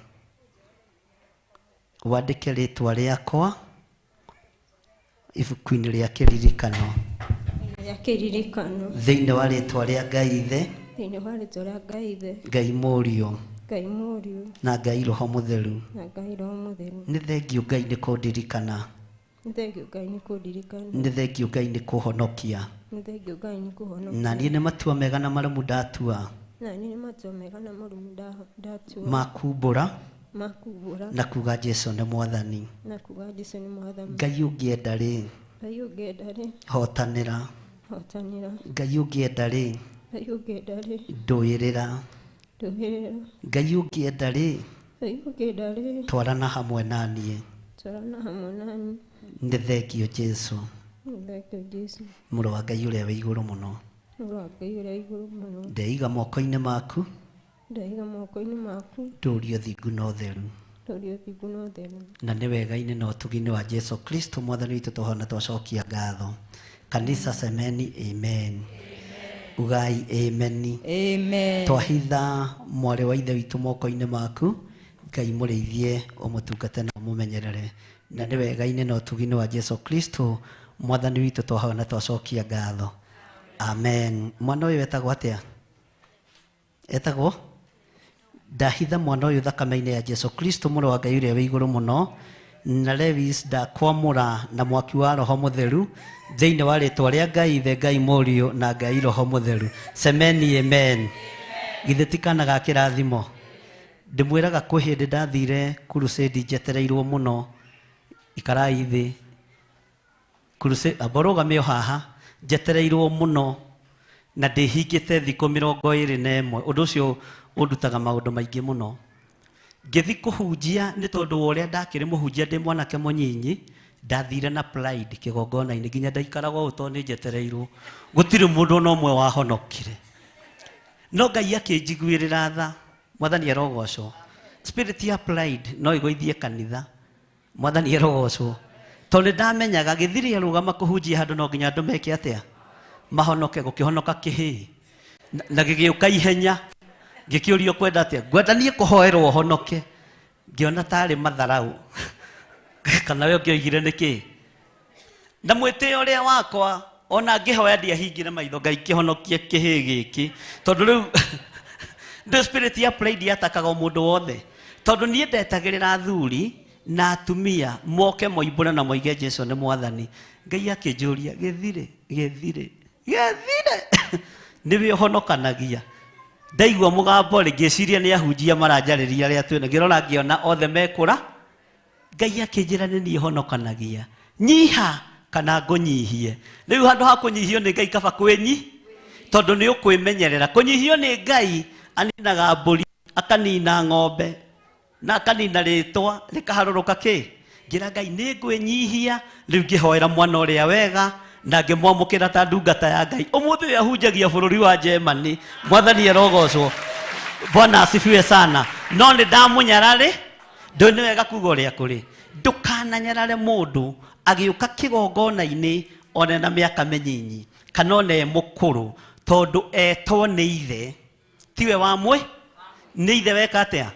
wandĩke rĩtwa rĩakwa ibuku-inĩ rĩa kĩririkano. Rĩa kĩririkano. Thĩinĩ wa rĩtwa rĩa Ngai Ithe, Thĩinĩ wa rĩtwa rĩa Ngai Ithe, Ngai Mũriũ Ngai Mũriũ na Ngai Roho Mũtheru. na Ngai Roho Mũtheru. Nĩ thengiũ Ngai nĩ kũndirikana, Nĩ thengiũ Ngai nĩ kũndirikana. nĩ thengiũ Ngai nĩ kũhonokia. Nĩ thengiũ Ngai nĩ kũhonokia. Na niĩ nĩ matua mega na marũmu ndatua Na niĩ nĩ matua mega na marũmu ndatua. ma kumbũra Ma kumbũra. na kuga Jesu nĩ mwathani. Na kuga Jesu nĩ mwathani. Ngai ũngĩenda rĩ, Ngai ũngĩenda rĩ, hotanĩra. hotanĩra. Ngai ũngĩenda rĩ, Ngai ũngĩenda rĩ, ndũĩrĩra. ndũĩrĩra. Ngai ũngĩenda rĩ, Ngai ũngĩenda rĩ, twarana hamwe na niĩ. twarana hamwe na niĩ. Nĩ thengiũ Jesu, Nĩ thengiũ Jesu, mũrũ wa Ngai ũrĩa wĩ igũrũ mũno. Mũrũ wa Ngai ũrĩa wĩ igũrũ mũno. Ndeiga moko-inĩ maku, Ndaiga moko-inĩ maku, ndũrie ũthingu na ũtheru. Ndũrie ũthingu na ũtheru. Na nĩ wega-inĩ na ũtugi-inĩ wa Jesu Kristo mwathani witũ twahoya na twacokia ngatho. Kanisa semeni amen. Ugai amen. Amen. Twahitha mwarĩ wa ithe witũ moko-inĩ maku, Ngai mũrĩithie, ũmũtungate na ũmũmenyerere. Na nĩ wega-inĩ na ũtugi-inĩ wa Jesu Kristo mwathani witũ twahoya na twacokia ngatho. Amen. Mwana ũyũ etagwo atĩa? Etagwo? Ndahitha mwana ũyũ thakame-inĩ ya Jesu Kristo mũrũ wa Ngai ũrĩa wĩ igũrũ mũno, na Lewis ndakwamũra na mwaki wa Roho Mũtheru thĩinĩ wa rĩtwa rĩa Ngai Ithe, Ngai Mũriũ na Ngai Roho Mũtheru. Semeni amen. Githĩ ti kana ga kĩrathimo? Ndĩmwĩraga kwĩ hĩndĩ ndathire crusade njetereirwo mũno, ikarai thĩ. Crusade, amba ũrũgame o haha, njetereirwo mũno na ndĩhingĩte thikũ 21. Ũndũ ũcio ũndutaga maũndũ maingĩ mũno. Ngĩthi kũhunjia nĩ tondũ wa ũrĩa ndakĩrĩ mũhunjia ndĩ mwanake mũnyinyi, ndathire na pride kĩgongona-inĩ nginya ndaikaraga ũũ tondũ nĩ njetereirwo. Gũtirĩ mũndũ ona ũmwe wahonokire. No Ngai akĩnjiguĩrĩra tha. Mwathani arogocwo. Spirit ya pride no ĩgũithie kanitha. Mwathani arogocwo. Tondũ ndamenyaga gĩthiri arũgama kũhunjia handũ no nginya andũ meke atĩa? Mahonoke. Gũkĩhonoka kĩhĩĩ. Na gĩgĩũka ihenya. Ngĩkĩũrio kwenda atĩa? Ngwenda niĩ kũhoerwo honoke. Ngĩona tarĩ matharau. Kana we ũngĩoigire nĩkĩ? Na mwĩtĩo ũrĩa wakwa ona ngĩhoya ndiahingire maitho, Ngai kĩhonokie kĩhĩĩ gĩkĩ. Tondũ rĩu the spirit ya pride yatakaga o mũndũ wothe. Tondũ niĩ ndetagĩrĩra athuri na atumia moke moimbũre na moige Jesu nĩ mwathani. Ngai akĩnjũria, gĩthire, gĩthire, gĩthire. Nĩwe ũhonokanagia. Ndaigua mũgambo rĩ, ngĩciria nĩ ahunjia maranjarĩria arĩa twĩna. Ngĩrora ngĩona othe mekũra. Ngai akĩnjĩra nĩ niĩ honokanagia. Nyiha kana ngũnyihie. Rĩu handũ ha kũnyihio nĩ Ngai kaba kwĩnyi, tondũ nĩ ũkwĩmenyerera. Kũnyihio nĩ Ngai aninaga mbũri, akanina ng'ombe, na akanina rĩtwa rĩkaharũrũka kĩ. Ngĩra Ngai nĩ ngwĩnyihia. Rĩu ngĩhoera mwana ũrĩa wega na ngĩmwamũkĩra ta ndungata ya Ngai. Ũmũthĩ ũyũ ahunjagia bũrũri wa Germany. Mwathani arogocwo. Bwana asifiwe sana. No nĩ ndamũnyararĩ, ndũĩ nĩ wega kuga ũrĩa kũrĩ. Ndũkananyarare mũndũ agĩũka kĩgongona-inĩ ona na mĩaka mĩnyinyi kana ona e mũkũrũ, tondũ etwo nĩ ithe. Tiwe wamwe, nĩ ithe weka atĩa?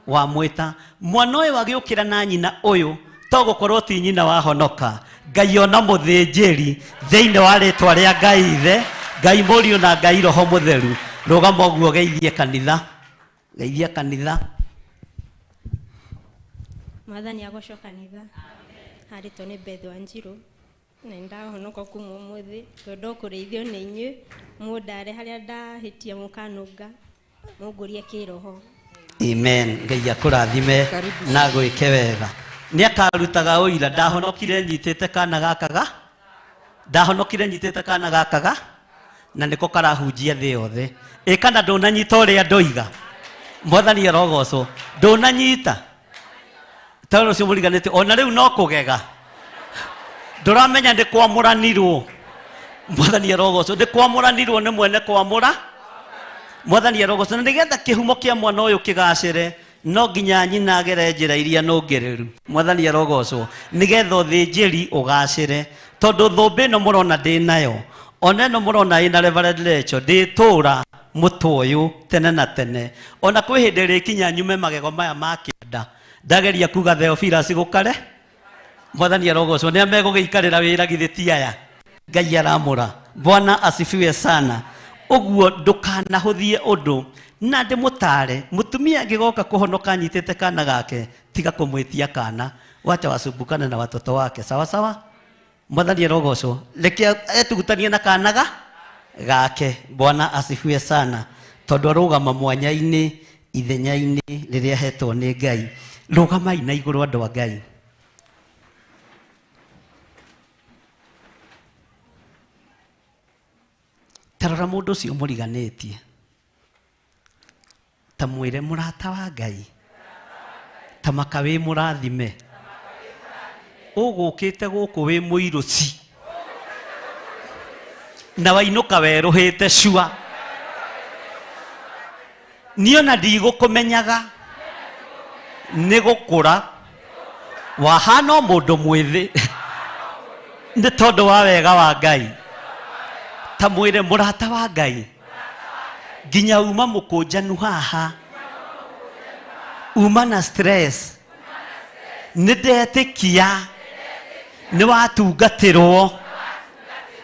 Wamwĩta. Mwana ũyũ agĩũkĩra na nyina ũyũ To gũkorwo ti nyina wahonoka, Ngai ona mũthĩnjĩri thĩinĩ wa rĩtwa rĩa Ngai Ithe, Ngai Mũriũ na Ngai Roho Mũtheru. Rũgama ũguo geithie kanitha, geithie kanitha. Mwathani agocwo kanitha. Harĩtwo nĩ Beth Wanjiru na nĩndahonoka kuma ũmũthĩ, ngwenda kũrĩithio nĩ inyuĩ, mũndare harĩa ndahĩtia mũkanũnga, mũngũrie kĩroho. Amen. Ngai akũrathime na gwĩke wega. Nĩ akarutaga ũira, ndahonokire nyitĩte kana gaka ga, ndahonokire nyitĩte kana gaka ga, na nĩko karahunjia thĩ yothe. Ĩ kana ndũnanyita ũrĩa ndoiga? Mwathani arogocwo. Ndũnanyita? Tondũ ũcio mũriganĩte, ona rĩu no kũgega. Ndũramenya nĩ kwamũranirwo. Mwathani arogocwo. Nĩ kwamũranirwo nĩ mwene kwamũra. Mwathani arogocwo. Na nĩgetha kĩhumo kĩa mwana ũyũ kĩgacĩre, no nginya nyina agere njĩra iria nũngĩrĩru. Mwathani arogocwo. Nĩgetha ũthĩnjĩri ũgacĩre. Tondũ thũmbĩ ĩno mũrona ndĩ nayo, ona ĩno mũrona ĩna Reverend Rachel, ndĩtũra mũtwe ũyũ tene na tene. Ona kwĩ hĩndĩ ĩrĩkinya nyume magego maya ma kĩanda. Ndageria kuga Theophilus gũkare. Mwathani arogocwo. Nĩa megũgĩikarĩra wĩra githĩ ti aya? Ngai aramũra. Bwana asifiwe sana. Ũguo ndũkanahũthie ũndũ na ndĩmũtare. Mũtumia angĩgoka kũhonoka anyitĩte kana gake, tiga kũmwĩtia kana, wacha wasumbukane na watoto wake. Sawa sawa? Mwathani arogocwo. Reke etugutanie na kana gake. Bwana asifiwe sana. Tondũ arũgama mwanya-inĩ, ithenya-inĩ rĩrĩa ahetwo nĩ Ngai. Rũgamai na igũrũ andũ a Ngai. Ta rora mũndũ ũcio mũriganĩtie, ta mwĩre mũrata wa Ngai, ta maka wĩ mũrathime, ũgũkĩte gũkũ wĩ mũirũci na wainũka werũhĩte cua, niĩ ona ndigũkũmenyaga nĩ gũkũra wahana o mũndũ mwĩthĩ nĩ tondũ wa wega wa Ngai. Ta mwĩre mũrata wa Ngai, nginya uma mũkũnjanu haha, uma na stress, nĩ ndetĩkia nĩ watungatĩrwo,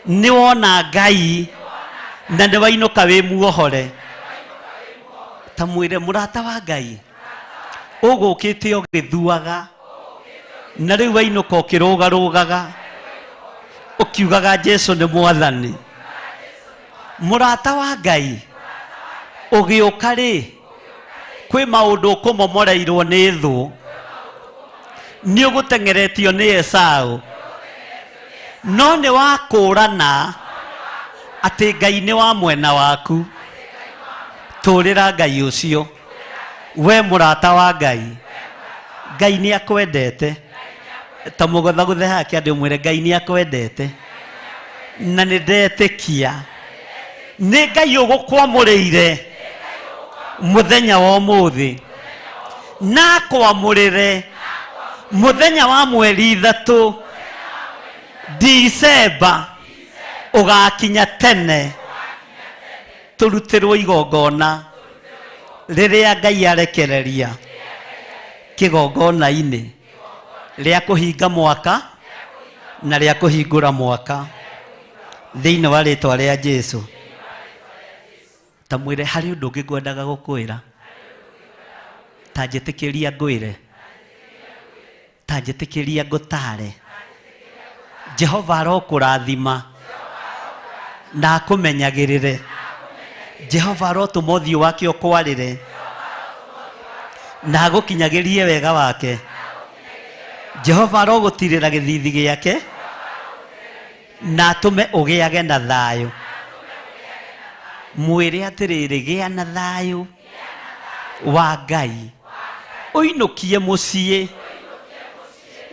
nĩ wona Ngai na nĩ wainũka wĩ muohore. Ta mwĩre mũrata wa Ngai, ũgũkĩte ũgĩthuaga na rĩu wainũka ũkĩrũgarũgaga ũkiugaga Jesu nĩ mwathani. Mũrata wa Ngai, ũgĩũka rĩ, kwĩ maũndũ ũkũmomoreirwo nĩ thũ, nĩ ũgũteng'eretio nĩ Esau, no nĩ wakũrana atĩ Ngai nĩ wa mwena waku. Tũrĩra Ngai ũcio, we mũrata wa Ngai. Ngai nĩ akwendete. Ta mũgũthagũthe hake andũ mwĩre Ngai nĩ akwendete, na nĩ ndetĩkia nĩ Ngai ũgũkwamũrĩire mũthenya wa ũmũthĩ, na akwamũrĩre mũthenya wa mweri 3 Disemba ũgakinya tene, tũrutĩrwo igongona rĩrĩa Ngai arekereria kĩgongona-inĩ rĩa kũhinga mwaka na rĩa kũhingũra mwaka thĩinĩ wa rĩtwa rĩa Jesu. Ta mwĩre harĩ ũndũ ũngĩ ngwendaga gũkwĩra, ta njĩtĩkĩria ngwĩre, ta njĩtĩkĩria ngũtare. Jehova arokũrathima na akũmenyagĩrĩre. Jehova arotũma ũthiũ wake ũkwarĩre na agũkinyagĩrie wega wake. Jehova arogũtirĩra gĩthithi gĩake na atũme ũgĩage na thayũ. Mwĩre atĩrĩrĩ, gĩa na thayũ wa Ngai, ũinũkie mũciĩ,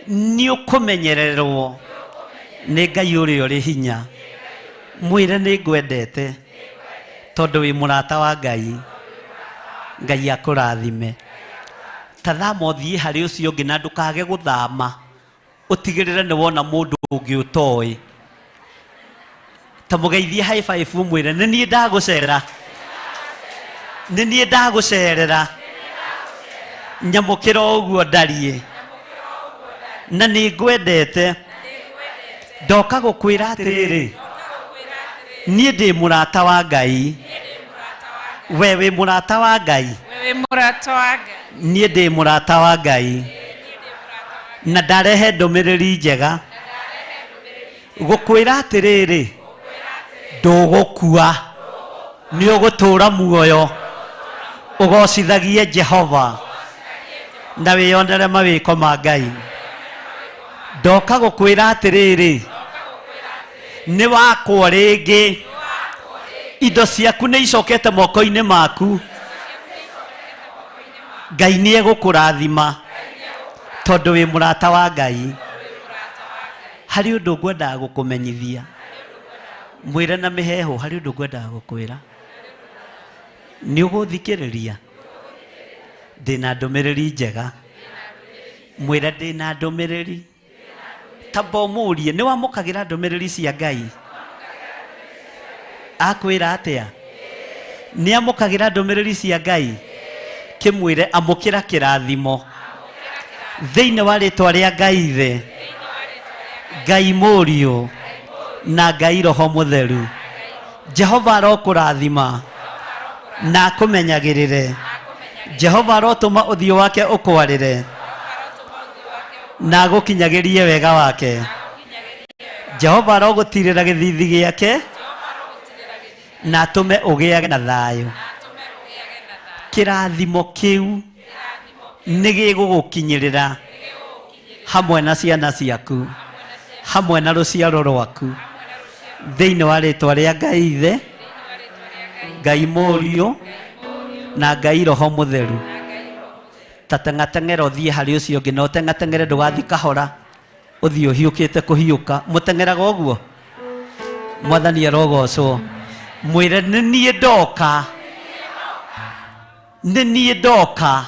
nĩ ũkũmenyererwo nĩ Ngai ũrĩa ũrĩ hinya. Mwĩre nĩ ngwendete tondũ wĩ mũrata wa Ngai. Ngai akũrathime. Ta thama ũthiĩ harĩ ũcio ũngĩ na ndũkage gũthama, ũtigĩrĩre nĩ wona mũndũ ũngĩ ũtoĩ. Ta mũgeithie high five ũmwĩre nĩ niĩ ndagũcerera, nĩ niĩ ndagũcerera, nyamũkĩra o ũguo ndariĩ. Na nĩ ngwendete. Ndoka gũkwĩra atĩrĩrĩ, niĩ ndĩ mũrata wa Ngai. We wĩ mũrata wa Ngai? Wewe mũrata wa Ngai. Niĩ ndĩ mũrata wa Ngai na ndarehe ndũmĩrĩri njega gũkwĩra atĩrĩrĩ, ndũgũkua, nĩ ũgũtũũra muoyo, ũgocithagie Jehova na wĩyonere mawĩko ma Ngai. Ndoka gũkwĩra atĩrĩrĩ, nĩ wakwo rĩngĩ, indo ciaku nĩ icokete moko-inĩ maku, Ngai nĩ egũkũrathima tondũ wĩ mũrata wa Ngai. Harĩ ũndũ ngwendaga gũkũmenyithia, mwĩre na mĩheehũ, harĩ ũndũ ngwendaga gũkwĩra. Nĩ ũgũthikĩrĩria? Ndĩna ndũmĩrĩri njega. Mwĩre ndĩna ndũmĩrĩri. Tamba ũmũrie, nĩ wamũkagĩra ndũmĩrĩri cia Ngai? Akwĩra atĩa? Nĩ amũkagĩra ndũmĩrĩri cia Ngai? Kĩmwĩre amũkĩra kĩrathimo thĩinĩ wa rĩtwa rĩa Ngai Ithe, Ngai Mũriũ na Ngai Roho Mũtheru. Jehova arokũrathima na akũmenyagĩrĩre. Jehova arotũma ũthiũ wake ũkwarĩre na agũkinyagĩrie wega wake. Jehova arogũtirĩra gĩthithi gĩake na atũme ũgĩage na thayũ. Kĩrathimo kĩu nĩ gĩgũgũkinyĩrĩra hamwe na ciana ciaku, hamwe na rũciaro rwaku, thĩinĩ wa rĩtwa rĩa Ngai Ithe, Ngai Mũriũ na Ngai Roho Mũtheru. Ta teng'ateng'era ũthiĩ harĩ ũcio ũngĩ, na ũteng'ateng'ere ndũgathiĩ kahora, ũthiĩ ũhiũkĩte kũhiũka. Mũteng'eraga ũguo? Mwathani arogocwo. Mwĩre nĩ niĩ ndoka, nĩ niĩ ndoka,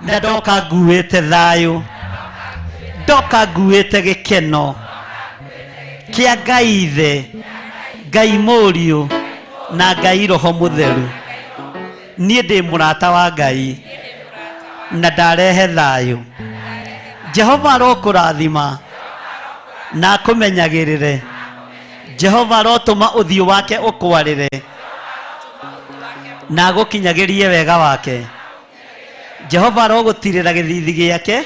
na ndoka nguĩte thayũ, ndoka nguĩte gĩkeno kĩa Ngai Ithe, Ngai Mũriũ na Ngai Roho Mũtheru. Niĩ ndĩ mũrata wa Ngai na ndarehe thayũ. Jehova arokũrathima na akũmenyagĩrĩre. Jehova arotũma ũthiũ wake ũkwarĩre na agũkinyagĩrie wega wake. Jehova arogũtirĩra gĩthithi gĩake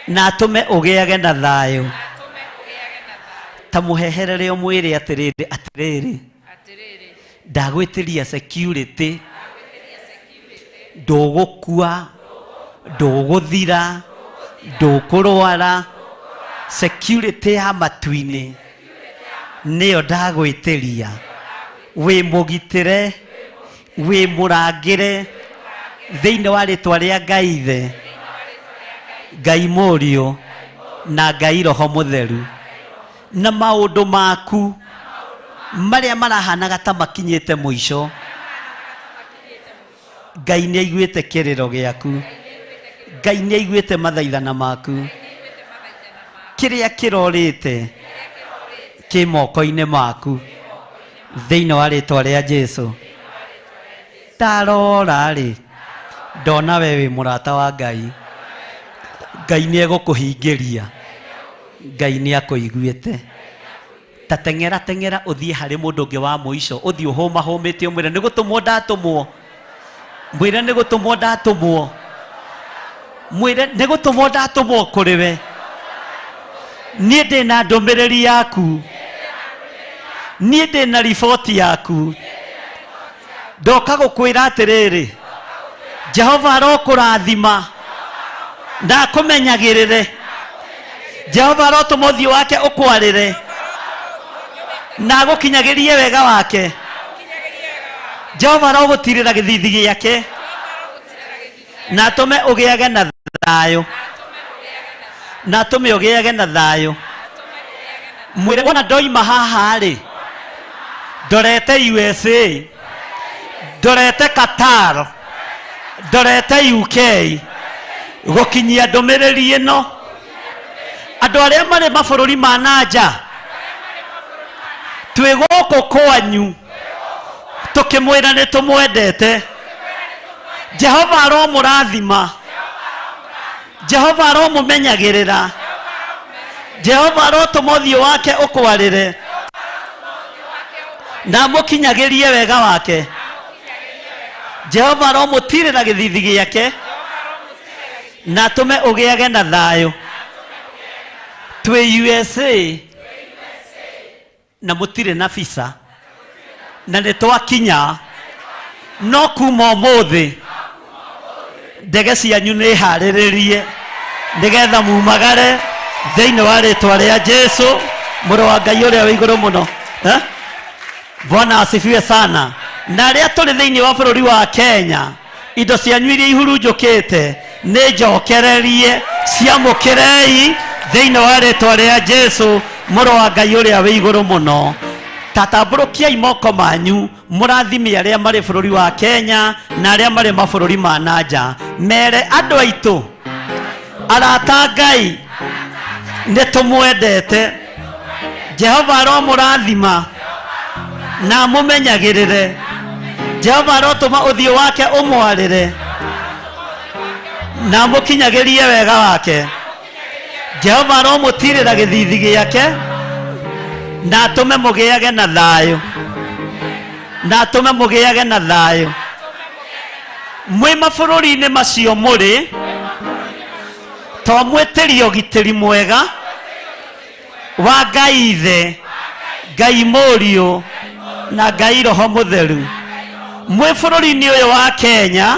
na atũme ũgĩage na thayũ. Ta mũheherere ũmwĩre atĩrĩrĩ, atĩrĩrĩ, ndagwĩtĩria security, ndũgũkua, ndũgũthira, ndũkũrwara, security ya matu-inĩ nĩyo ndagwĩtĩria. Wĩ mũgitĩre, wĩ mũrangĩre thĩinĩ wa rĩtwa rĩa Ngai Ithe, Ngai Mũriũ na Ngai Roho Mũtheru. Na maũndũ maku marĩa marahanaga ta makinyĩte mũico, Ngai nĩ aiguĩte kĩrĩro gĩaku, Ngai nĩ aiguĩte mathaithana maku. Kĩrĩa kĩrorĩte kĩ moko-inĩ maku thĩinĩ wa rĩtwa rĩa Jesu. Ndarora rĩ, ndona we wĩ mũrata wa Ngai. Ngai nĩ egũkũhingĩria, Ngai nĩ akũiguĩte. Ta teng'era teng'era ũthiĩ harĩ mũndũ ũngĩ wa mũico, ũthiĩ ũhũmahũmĩte ũmwĩre nĩ gũtũmwo ndatũmwo. Mwĩre nĩ gũtũmwo ndatũmwo. Mwĩre nĩ gũtũmwo ndatũmwo kũrĩ we. Niĩ ndĩna ndũmĩrĩri yaku, niĩ ndĩna riboti yaku. Ndoka gũkwĩra atĩrĩrĩ, Jehova arokũrathima na akũmenyagĩrĩre. Jehova arotũma ũthiũ wake ũkwarĩre na agũkinyagĩrie wega wake. Jehova arogũtirĩra gĩthithi gĩake na atũme ũgĩage na thayũ, na atũme ũgĩage na thayũ. Mwĩre wona ndoima haha rĩ, ndorete USA, ndorete Qatar, ndorete UK, gũkinyia ndũmĩrĩri ĩno andũ arĩa marĩ mabũrũri ma na nja. Twĩ gũkũ kwanyu tũkĩmwĩra nĩ tũmwendete. Jehova aromũrathima. Jehova aromũmenyagĩrĩra. Jehova arotũma ũthiũ wake ũkwarĩre na amũkinyagĩrie wega wake. Jehova aromũtirĩra gĩthithi gĩake na atũme ũgĩage na thayũ. Twĩ USA na mũtirĩ na visa na nĩ twakinya, no kuma ũmũthĩ ndege cianyu nĩ harĩrĩrie nĩgetha mumagare thĩinĩ wa rĩtwa rĩa Jesu mũrũ wa Ngai ũrĩa wĩ igũrũ mũno. Eh? Bwana asifiwe sana. Na arĩa tũrĩ thĩinĩ wa bũrũri wa Kenya, indo cianyu iria ihurunjũkĩte nĩ njokererie, ciamũkĩrei thĩinĩ wa rĩtwa rĩa Jesu mũrũ wa Ngai ũrĩa wĩ igũrũ mũno. Tatambũrũkiai moko manyu mũrathime arĩa marĩ bũrũri wa Kenya na arĩa marĩ mabũrũri ma na nja. Mere andũ aitũ, arata Ngai, nĩ tũmwendete. Jehova aromũrathima na amũmenyagĩrĩre. Jehova arotũma ũthiũ wake ũmwarĩre na amũkinyagĩrie wega wake. Jehova aromũtirĩra gĩthithi gĩake na atũme mũgĩage na thayũ, na atũme mũgĩage na thayũ mwĩ mabũrũri-inĩ macio mũrĩ. Twamwĩtĩria ũgitĩri mwega wa Ngai Ithe, Ngai Mũriũ na Ngai Roho Mũtheru. Mwĩ bũrũri-inĩ ũyũ wa Kenya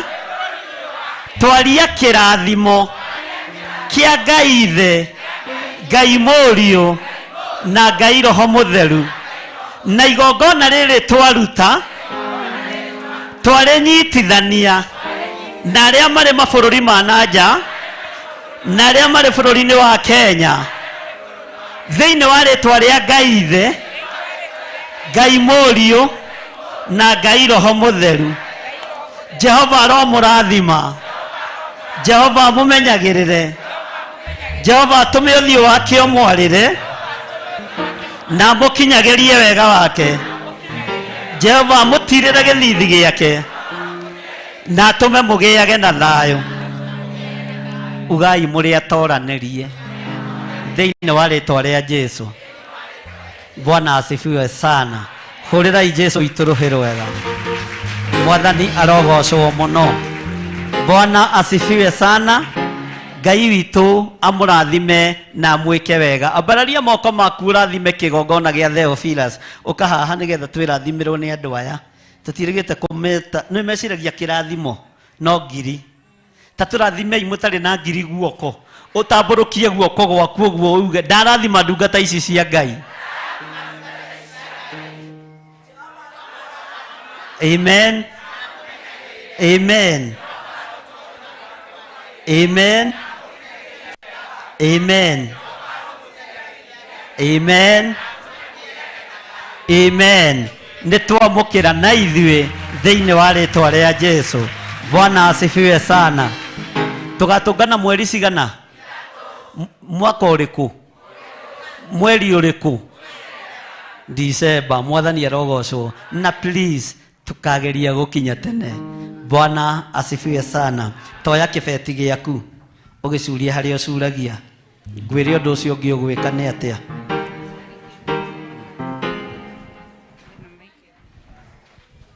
twaria kĩrathimo kĩa Ngai Ithe, Ngai Mũriũ na Ngai Roho Mũtheru. Na igongona rĩrĩ twaruta twarĩnyitithania na arĩa marĩ mabũrũri ma na nja na arĩa marĩ bũrũri-inĩ wa Kenya thĩinĩ wa rĩtwa rĩa Ngai Ithe, Ngai Mũriũ na Ngai Roho Mũtheru. Jehova aromũrathima, Jehova amũmenyagĩrĩre, Jehova atũme ũthiũ wake ũmwarĩre na amũkinyagĩrie wega wake. Jehova amũtirĩre gĩthithi gĩake na atũme mũgĩage na thayũ. Ugai mũrĩ atoranĩrie thĩinĩ wa rĩtwa rĩa Jesu. Bwana asifiwe sana. Hũrĩrai Jesu witũ rũhĩ rwega. Mwathani arogocwo mũno. Bwana asifiwe sana. Ngai witũ amũrathime na amwĩke wega. Ambararia moko maku ũrathime kĩgongona gĩa Theophilus. Ũka haha nĩgetha twĩrathimĩrwo nĩ andũ aya. Tũtirĩgĩte kũmeta, nĩ meciragia kĩrathimo no ngiri. Ta tũrathimei mũtarĩ na ngiri guoko. Ũtambũrũkie guoko gwaku ũguo uge ndarathima ndungata ici cia Ngai. Amen. Amen. Amen. Amen. Amen. Amen. Nĩ twamũkĩra na ithuĩ thĩinĩ wa rĩtwa rĩa Jesu. Bwana asifiwe sana. Tũgatũngana mweri cigana? Mwaka ũrĩkũ? Mweri ũrĩkũ? December. Mwathani arogocwo. Na please tukageria gũkinya tene. Bwana asifiwe sana. Toya kĩbeti gĩaku ũgĩcurie harĩa ũcuragia. Ngwĩre ũndũ ũcio ũngĩ ũgwĩka nĩ atĩa?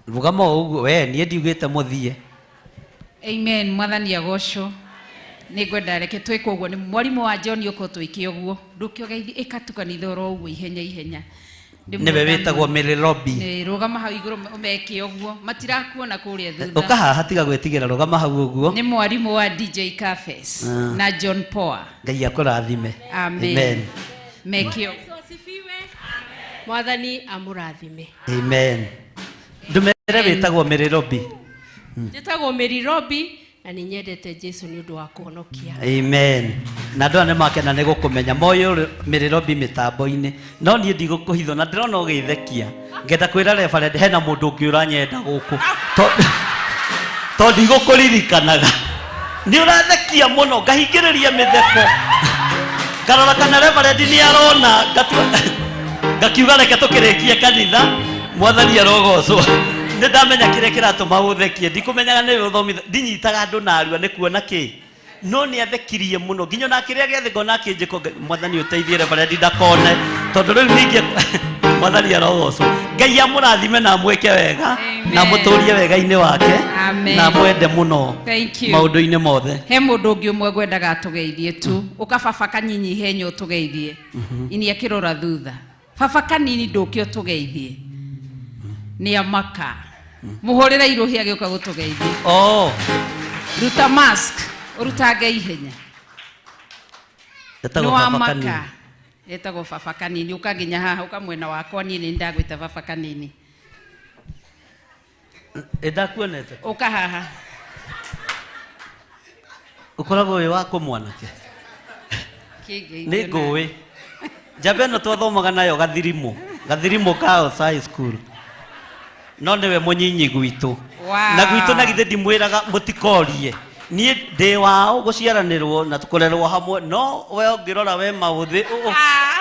Rũgama o ũguo we, niĩ ndiugĩte mũthiĩ. Amen. Mwathani agocwo. Nĩ ngwenda reke twĩke ũguo. Nĩ mwarimũ wa John ũko twĩke ũguo. Ndũkĩoge ĩka tu kanitha oro ũguo ihenya ihenya. Nĩwe wĩtagwo Mary Robi. Nĩ rũgama hau igũrũ ũmeke ũguo. Matirakuona kũrĩa thutha. Ũka haha tiga gwĩtigĩra, rũgama hau ũguo. Nĩ mwarimũ wa DJ Cafes na John Poa. Ngai akũrathime. Amen. Amen. Meke ũguo. Mwathani amũrathime. Amen. Ndũmere wĩtagwo Mary Robi. Njĩtagwo Mary Robi na nĩ nyendete Jesu nĩ ũndũ wa kũhonokia. Amen. Na andũ aya nĩ makena nĩ gũkũmenya moyũ Mary Robi mĩtambo-inĩ, no niĩ ndigũkũhithwo na ndĩrona ũgĩthekia. Ngenda kwĩra reverend hena mũndũ ũngĩ ũranyenda gũkũ. Tondũ ndigũkũririkanaga. Nĩ ũrathekia mũno ngahingĩrĩria mĩtheko. Ngarora kana reverend nĩ arona, ngakiuga reke tũkĩrĩkie kanitha. Mwathani arogocwo. Nĩ ndamenya kĩrĩa kĩratũma ũthekie. Ndikũmenyaga nĩ ũthomithia. Ndinyitaga andũ narua nĩ kuona kĩ. No nĩ athekirie mũno nginya ona kĩrĩa gĩathĩ ngona akĩnjĩka mwathani ũteithie reverend ndakone tondũ rĩu ningĩ mwathani arogocwo. Ngai amũrathime na amwĩke wega na amũtũrie wega-inĩ wake Amen. na amwende mũno Thank you. maũndũ-inĩ mothe. He mũndũ ũngĩ ũmwe ngwendaga atũgeithie tu ũka baba kanyinyi ihenya ũtũgeithie ini akĩrora thutha baba kanini ndũke ũtũgeithie nĩ amaka mũhũrĩre irũhi agĩũka gũtũgeithia. Oh. Ruta mask ũrutange ihenya. Etagwo Nĩ baba wamaka. kanini. Etagwo baba kanini ũka nginya haha ũka mwena wakwa niĩ nĩ ndagwĩta baba kanini. Ĩndakuonete. Ũka haha. Ũkoragwo wĩ wakũ mwanake. Kĩngeithio Nĩ ngũĩ. Njamba ĩno twathomaga nayo gathirimũ. Gathirimũ ka high school. No nĩwe mũnyinyi gwitũ. Wow. Na gwitũ na githĩ ndimwĩraga mũtikorie. Niĩ ndĩ wao gũciaranĩrwo na kũrerwo hamwe no we ũngĩrora we maũthĩ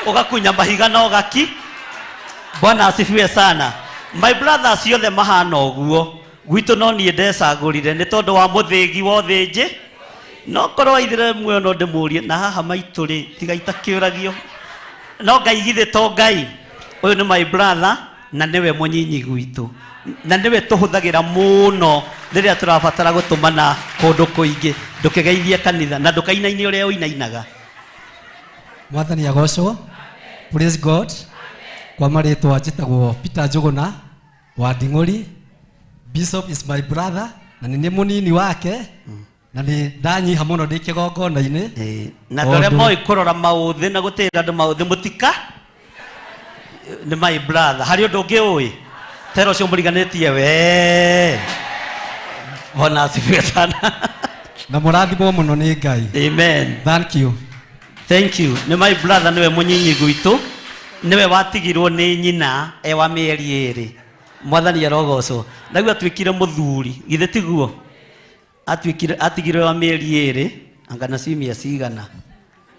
ũgakunya mahiga na ũgaki. Bwana asifiwe sana. My brothers ciothe mahana ũguo. Gwitũ no niĩ ndecagũrire nĩ tondũ wa mũthĩgi wa ũthĩnjĩ. No korwo aithire muoyo no ndĩmũrie na haha maitũ rĩ tiga itakĩũragio. No Ngai githĩ to Ngai. Ũyũ nĩ my brother na nĩwe mũnyinyi gwitũ. Na nĩwe tũhũthagĩra mũno rĩrĩa tũrabatara gũtũmana kũndũ kũingĩ. Ndũkĩgeithie kanitha na ndũkainaine ũrĩa ũinainaga. Mwathani agocwo. Praise God. Kwa marĩtwa njĩtagwo Peter Njũgũna wa Nding'ũri. Bishop is my brother na nĩ niĩ mũnini wake na nĩ ndanyiha mũno ndĩ kĩgongona-inĩ. Na andũ arĩa moĩ kũrora maũthĩ na gũtĩĩra andũ maũthĩ mũtika nĩ my brother. Harĩ ũndũ ũngĩ ũĩ tera ũcio mũriganĩtie we. Bwana asifiwe sana. Na mũrathimwo mũno nĩ Ngai. Amen. Thank you. Thank you. Nĩ my brother nĩwe mũnyinyi gwitũ. Nĩwe watigirwo nĩ nyina e wa mĩeri ĩrĩ. Mwathani arogocwo. Naguo atuĩkire mũthuri. Githĩ tiguo? Atuĩkire atigirwo wa mĩeri ĩrĩ anga na ciumia cigana.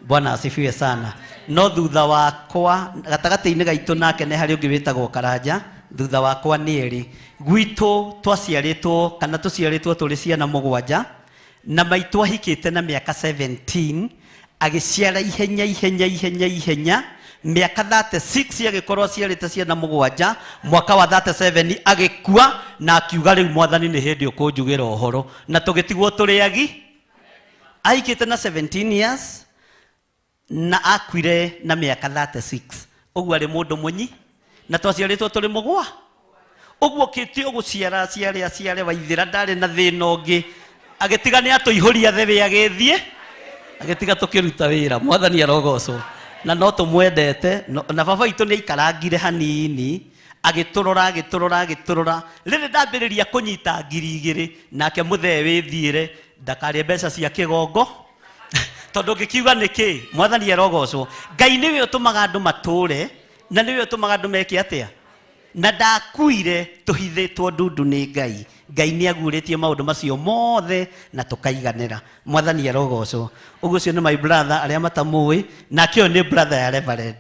Bwana asifiwe sana. No thutha wakwa gatagatĩ-inĩ gaitũ nake nĩ harĩ ũngĩ wĩtagwo Karanja. Thutha wakwa nĩ erĩ. Gwitũ twaciarĩtwo kana tũciarĩtwo tũrĩ ciana mũgwanja na maitũ ahikĩte na mĩaka 17 agĩciara ihenya ihenya ihenya ihenya mĩaka 36 agĩkorwo aciarĩte ciana mũgwanja mwaka wa 37 agĩkua na akiuga rĩu mwathani nĩ hĩndĩ ũkũnjugĩra ũhoro na tũgĩtigwo tũrĩ agi. Ahikĩte na 17 years na akuire na mĩaka 36 ũguo arĩ mũndũ mũnyi na twaciarĩtwo tũrĩ mũgwa ũguo kĩtio gũciara aciare aciare waithĩra ndarĩ na thĩna ũngĩ agĩtiga nĩ atũihũria thebe agĩthiĩ agĩtiga tũkĩruta wĩra. Mwathani arogocwo. Na no tũmwendete na baba witũ nĩ aikarangire hanini agĩtũrora agĩtũrora agĩtũrora rĩrĩ ndambĩrĩria kũnyita 2,000 nake mũthee wĩthiĩre ndakarĩe mbeca cia kĩgongo tondũ ngĩkiuga nĩkĩ. Mwathani arogocwo. Ngai nĩwe ũtũmaga andũ matũre na nĩwe ũtũmaga andũ meke atĩa na ndakuire tũhithĩtwo ndundu nĩ Ngai. Ngai nĩ aguũrĩtie maũndũ macio mothe na tũkaiganĩra. Mwathani arogocwo. Ũguo ũcio nĩ my brother arĩa matamũĩ nake ũyũ nĩ brother ya Reverend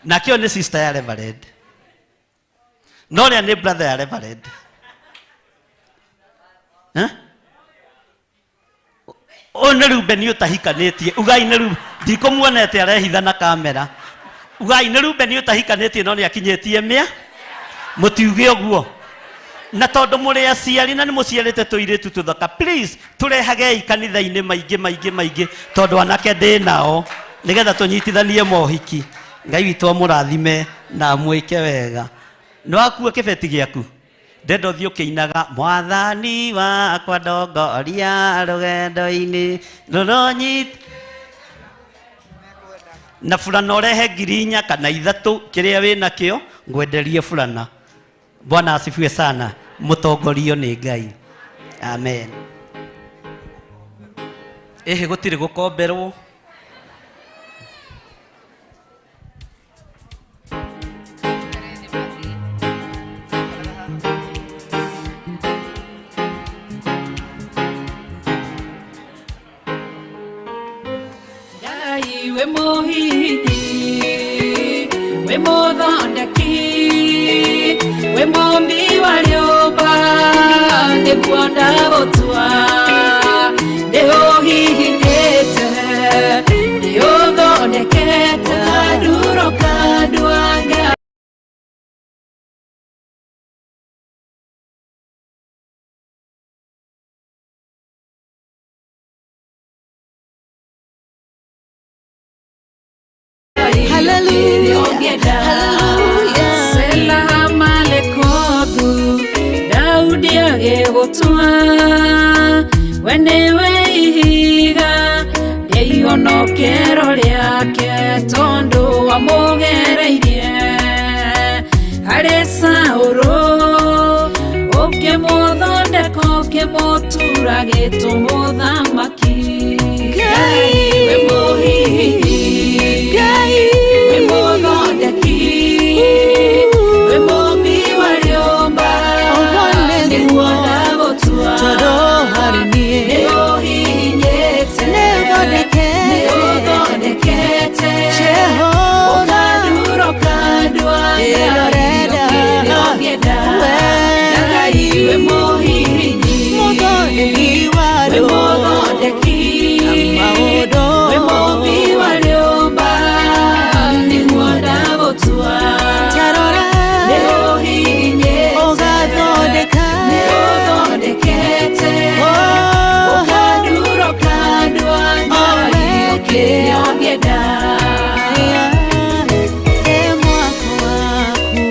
nake ũyũ nĩ sister ya Reverend no ũrĩa nĩ brother ya Reverend. Ũyũ nĩ Ruben ũtahikanĩtie. Ugai nĩ Ruben ndikũmuonete arehitha na kamera. Ugai nĩ Ruben ũtahikanĩtie no nĩ akinyĩtie mĩa mũtiuge ũguo. Na tondũ mũrĩ aciari na nĩ mũciarĩte tũirĩtu tũthaka please tũrehagei kanitha-inĩ maingĩ maingĩ maingĩ tondũ anake ndĩ nao nĩgetha tũnyitithanie mohiki. Ngai witũ amũrathime na amwĩke wega. Nĩ wakua kĩbeti gĩaku ndenda ũthiĩ ũkĩinaga mwathani wakwa ndongoria rũgendo-inĩ rũronyit na burana ũrehe 4,000 kana 3 kĩrĩa wĩnakĩo ngwenderie burana. Bwana asifiwe sana. Mũtongorio nĩ Ngai. Amen. Ĩhĩ gũtirĩ gũkomberwo. Ngai we mũhiki we mũthondeki we mũmbi wa rĩũmba nĩguo ndagũtua ndĩũhi ũngĩenda. Sela Hamalekothu Daudi agĩgũtua, we nĩwe ihiga rĩa ihonokero rĩake, tondũ wamũgereirie harĩ Saũlũ, ũkĩmũthondeka ũkĩmũtura gĩtũmũthamaki. Ngai wĩ mũhihinyi, Ngai wĩ mũthondeki, wĩ mũmbi wa rĩũmba, nĩguo ndagũtua, Tondũ harĩ niĩ nĩ ũhihinyĩte, Nĩ ũthondekete, Jehova. Ũkandura ũkandua, Ĩrĩa Ngai ũrenda. ũkĩrĩa ũngĩenda. We. Ngai wĩ mũhihinyi, Mũthondeki wa wĩ rĩũmba. mũthondeki, Maũndũ. wĩ mũmbi wa rĩũmba, nĩguo ndagũtua, Tarora. nĩ ũhihinyĩte, Ũgathondeka. nĩ ũthondekete, ũkandura ũkandua, Ngai ũkĩrĩa ũngĩenda. Ĩ mwako waku.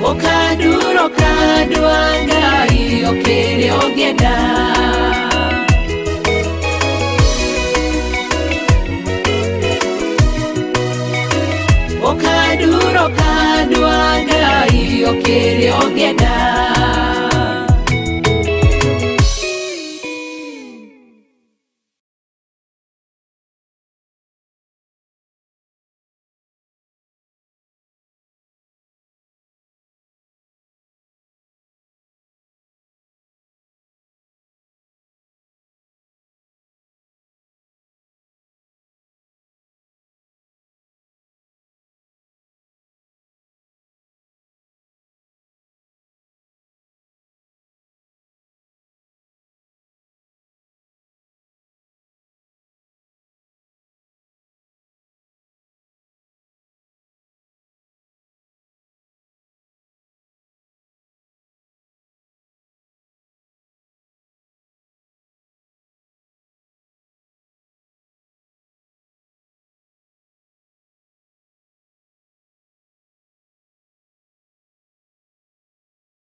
Ũkandura ũkandua, Ngai ũkĩrĩa ũngĩenda. Ũkandura ũkandua, Ngai ũkĩrĩa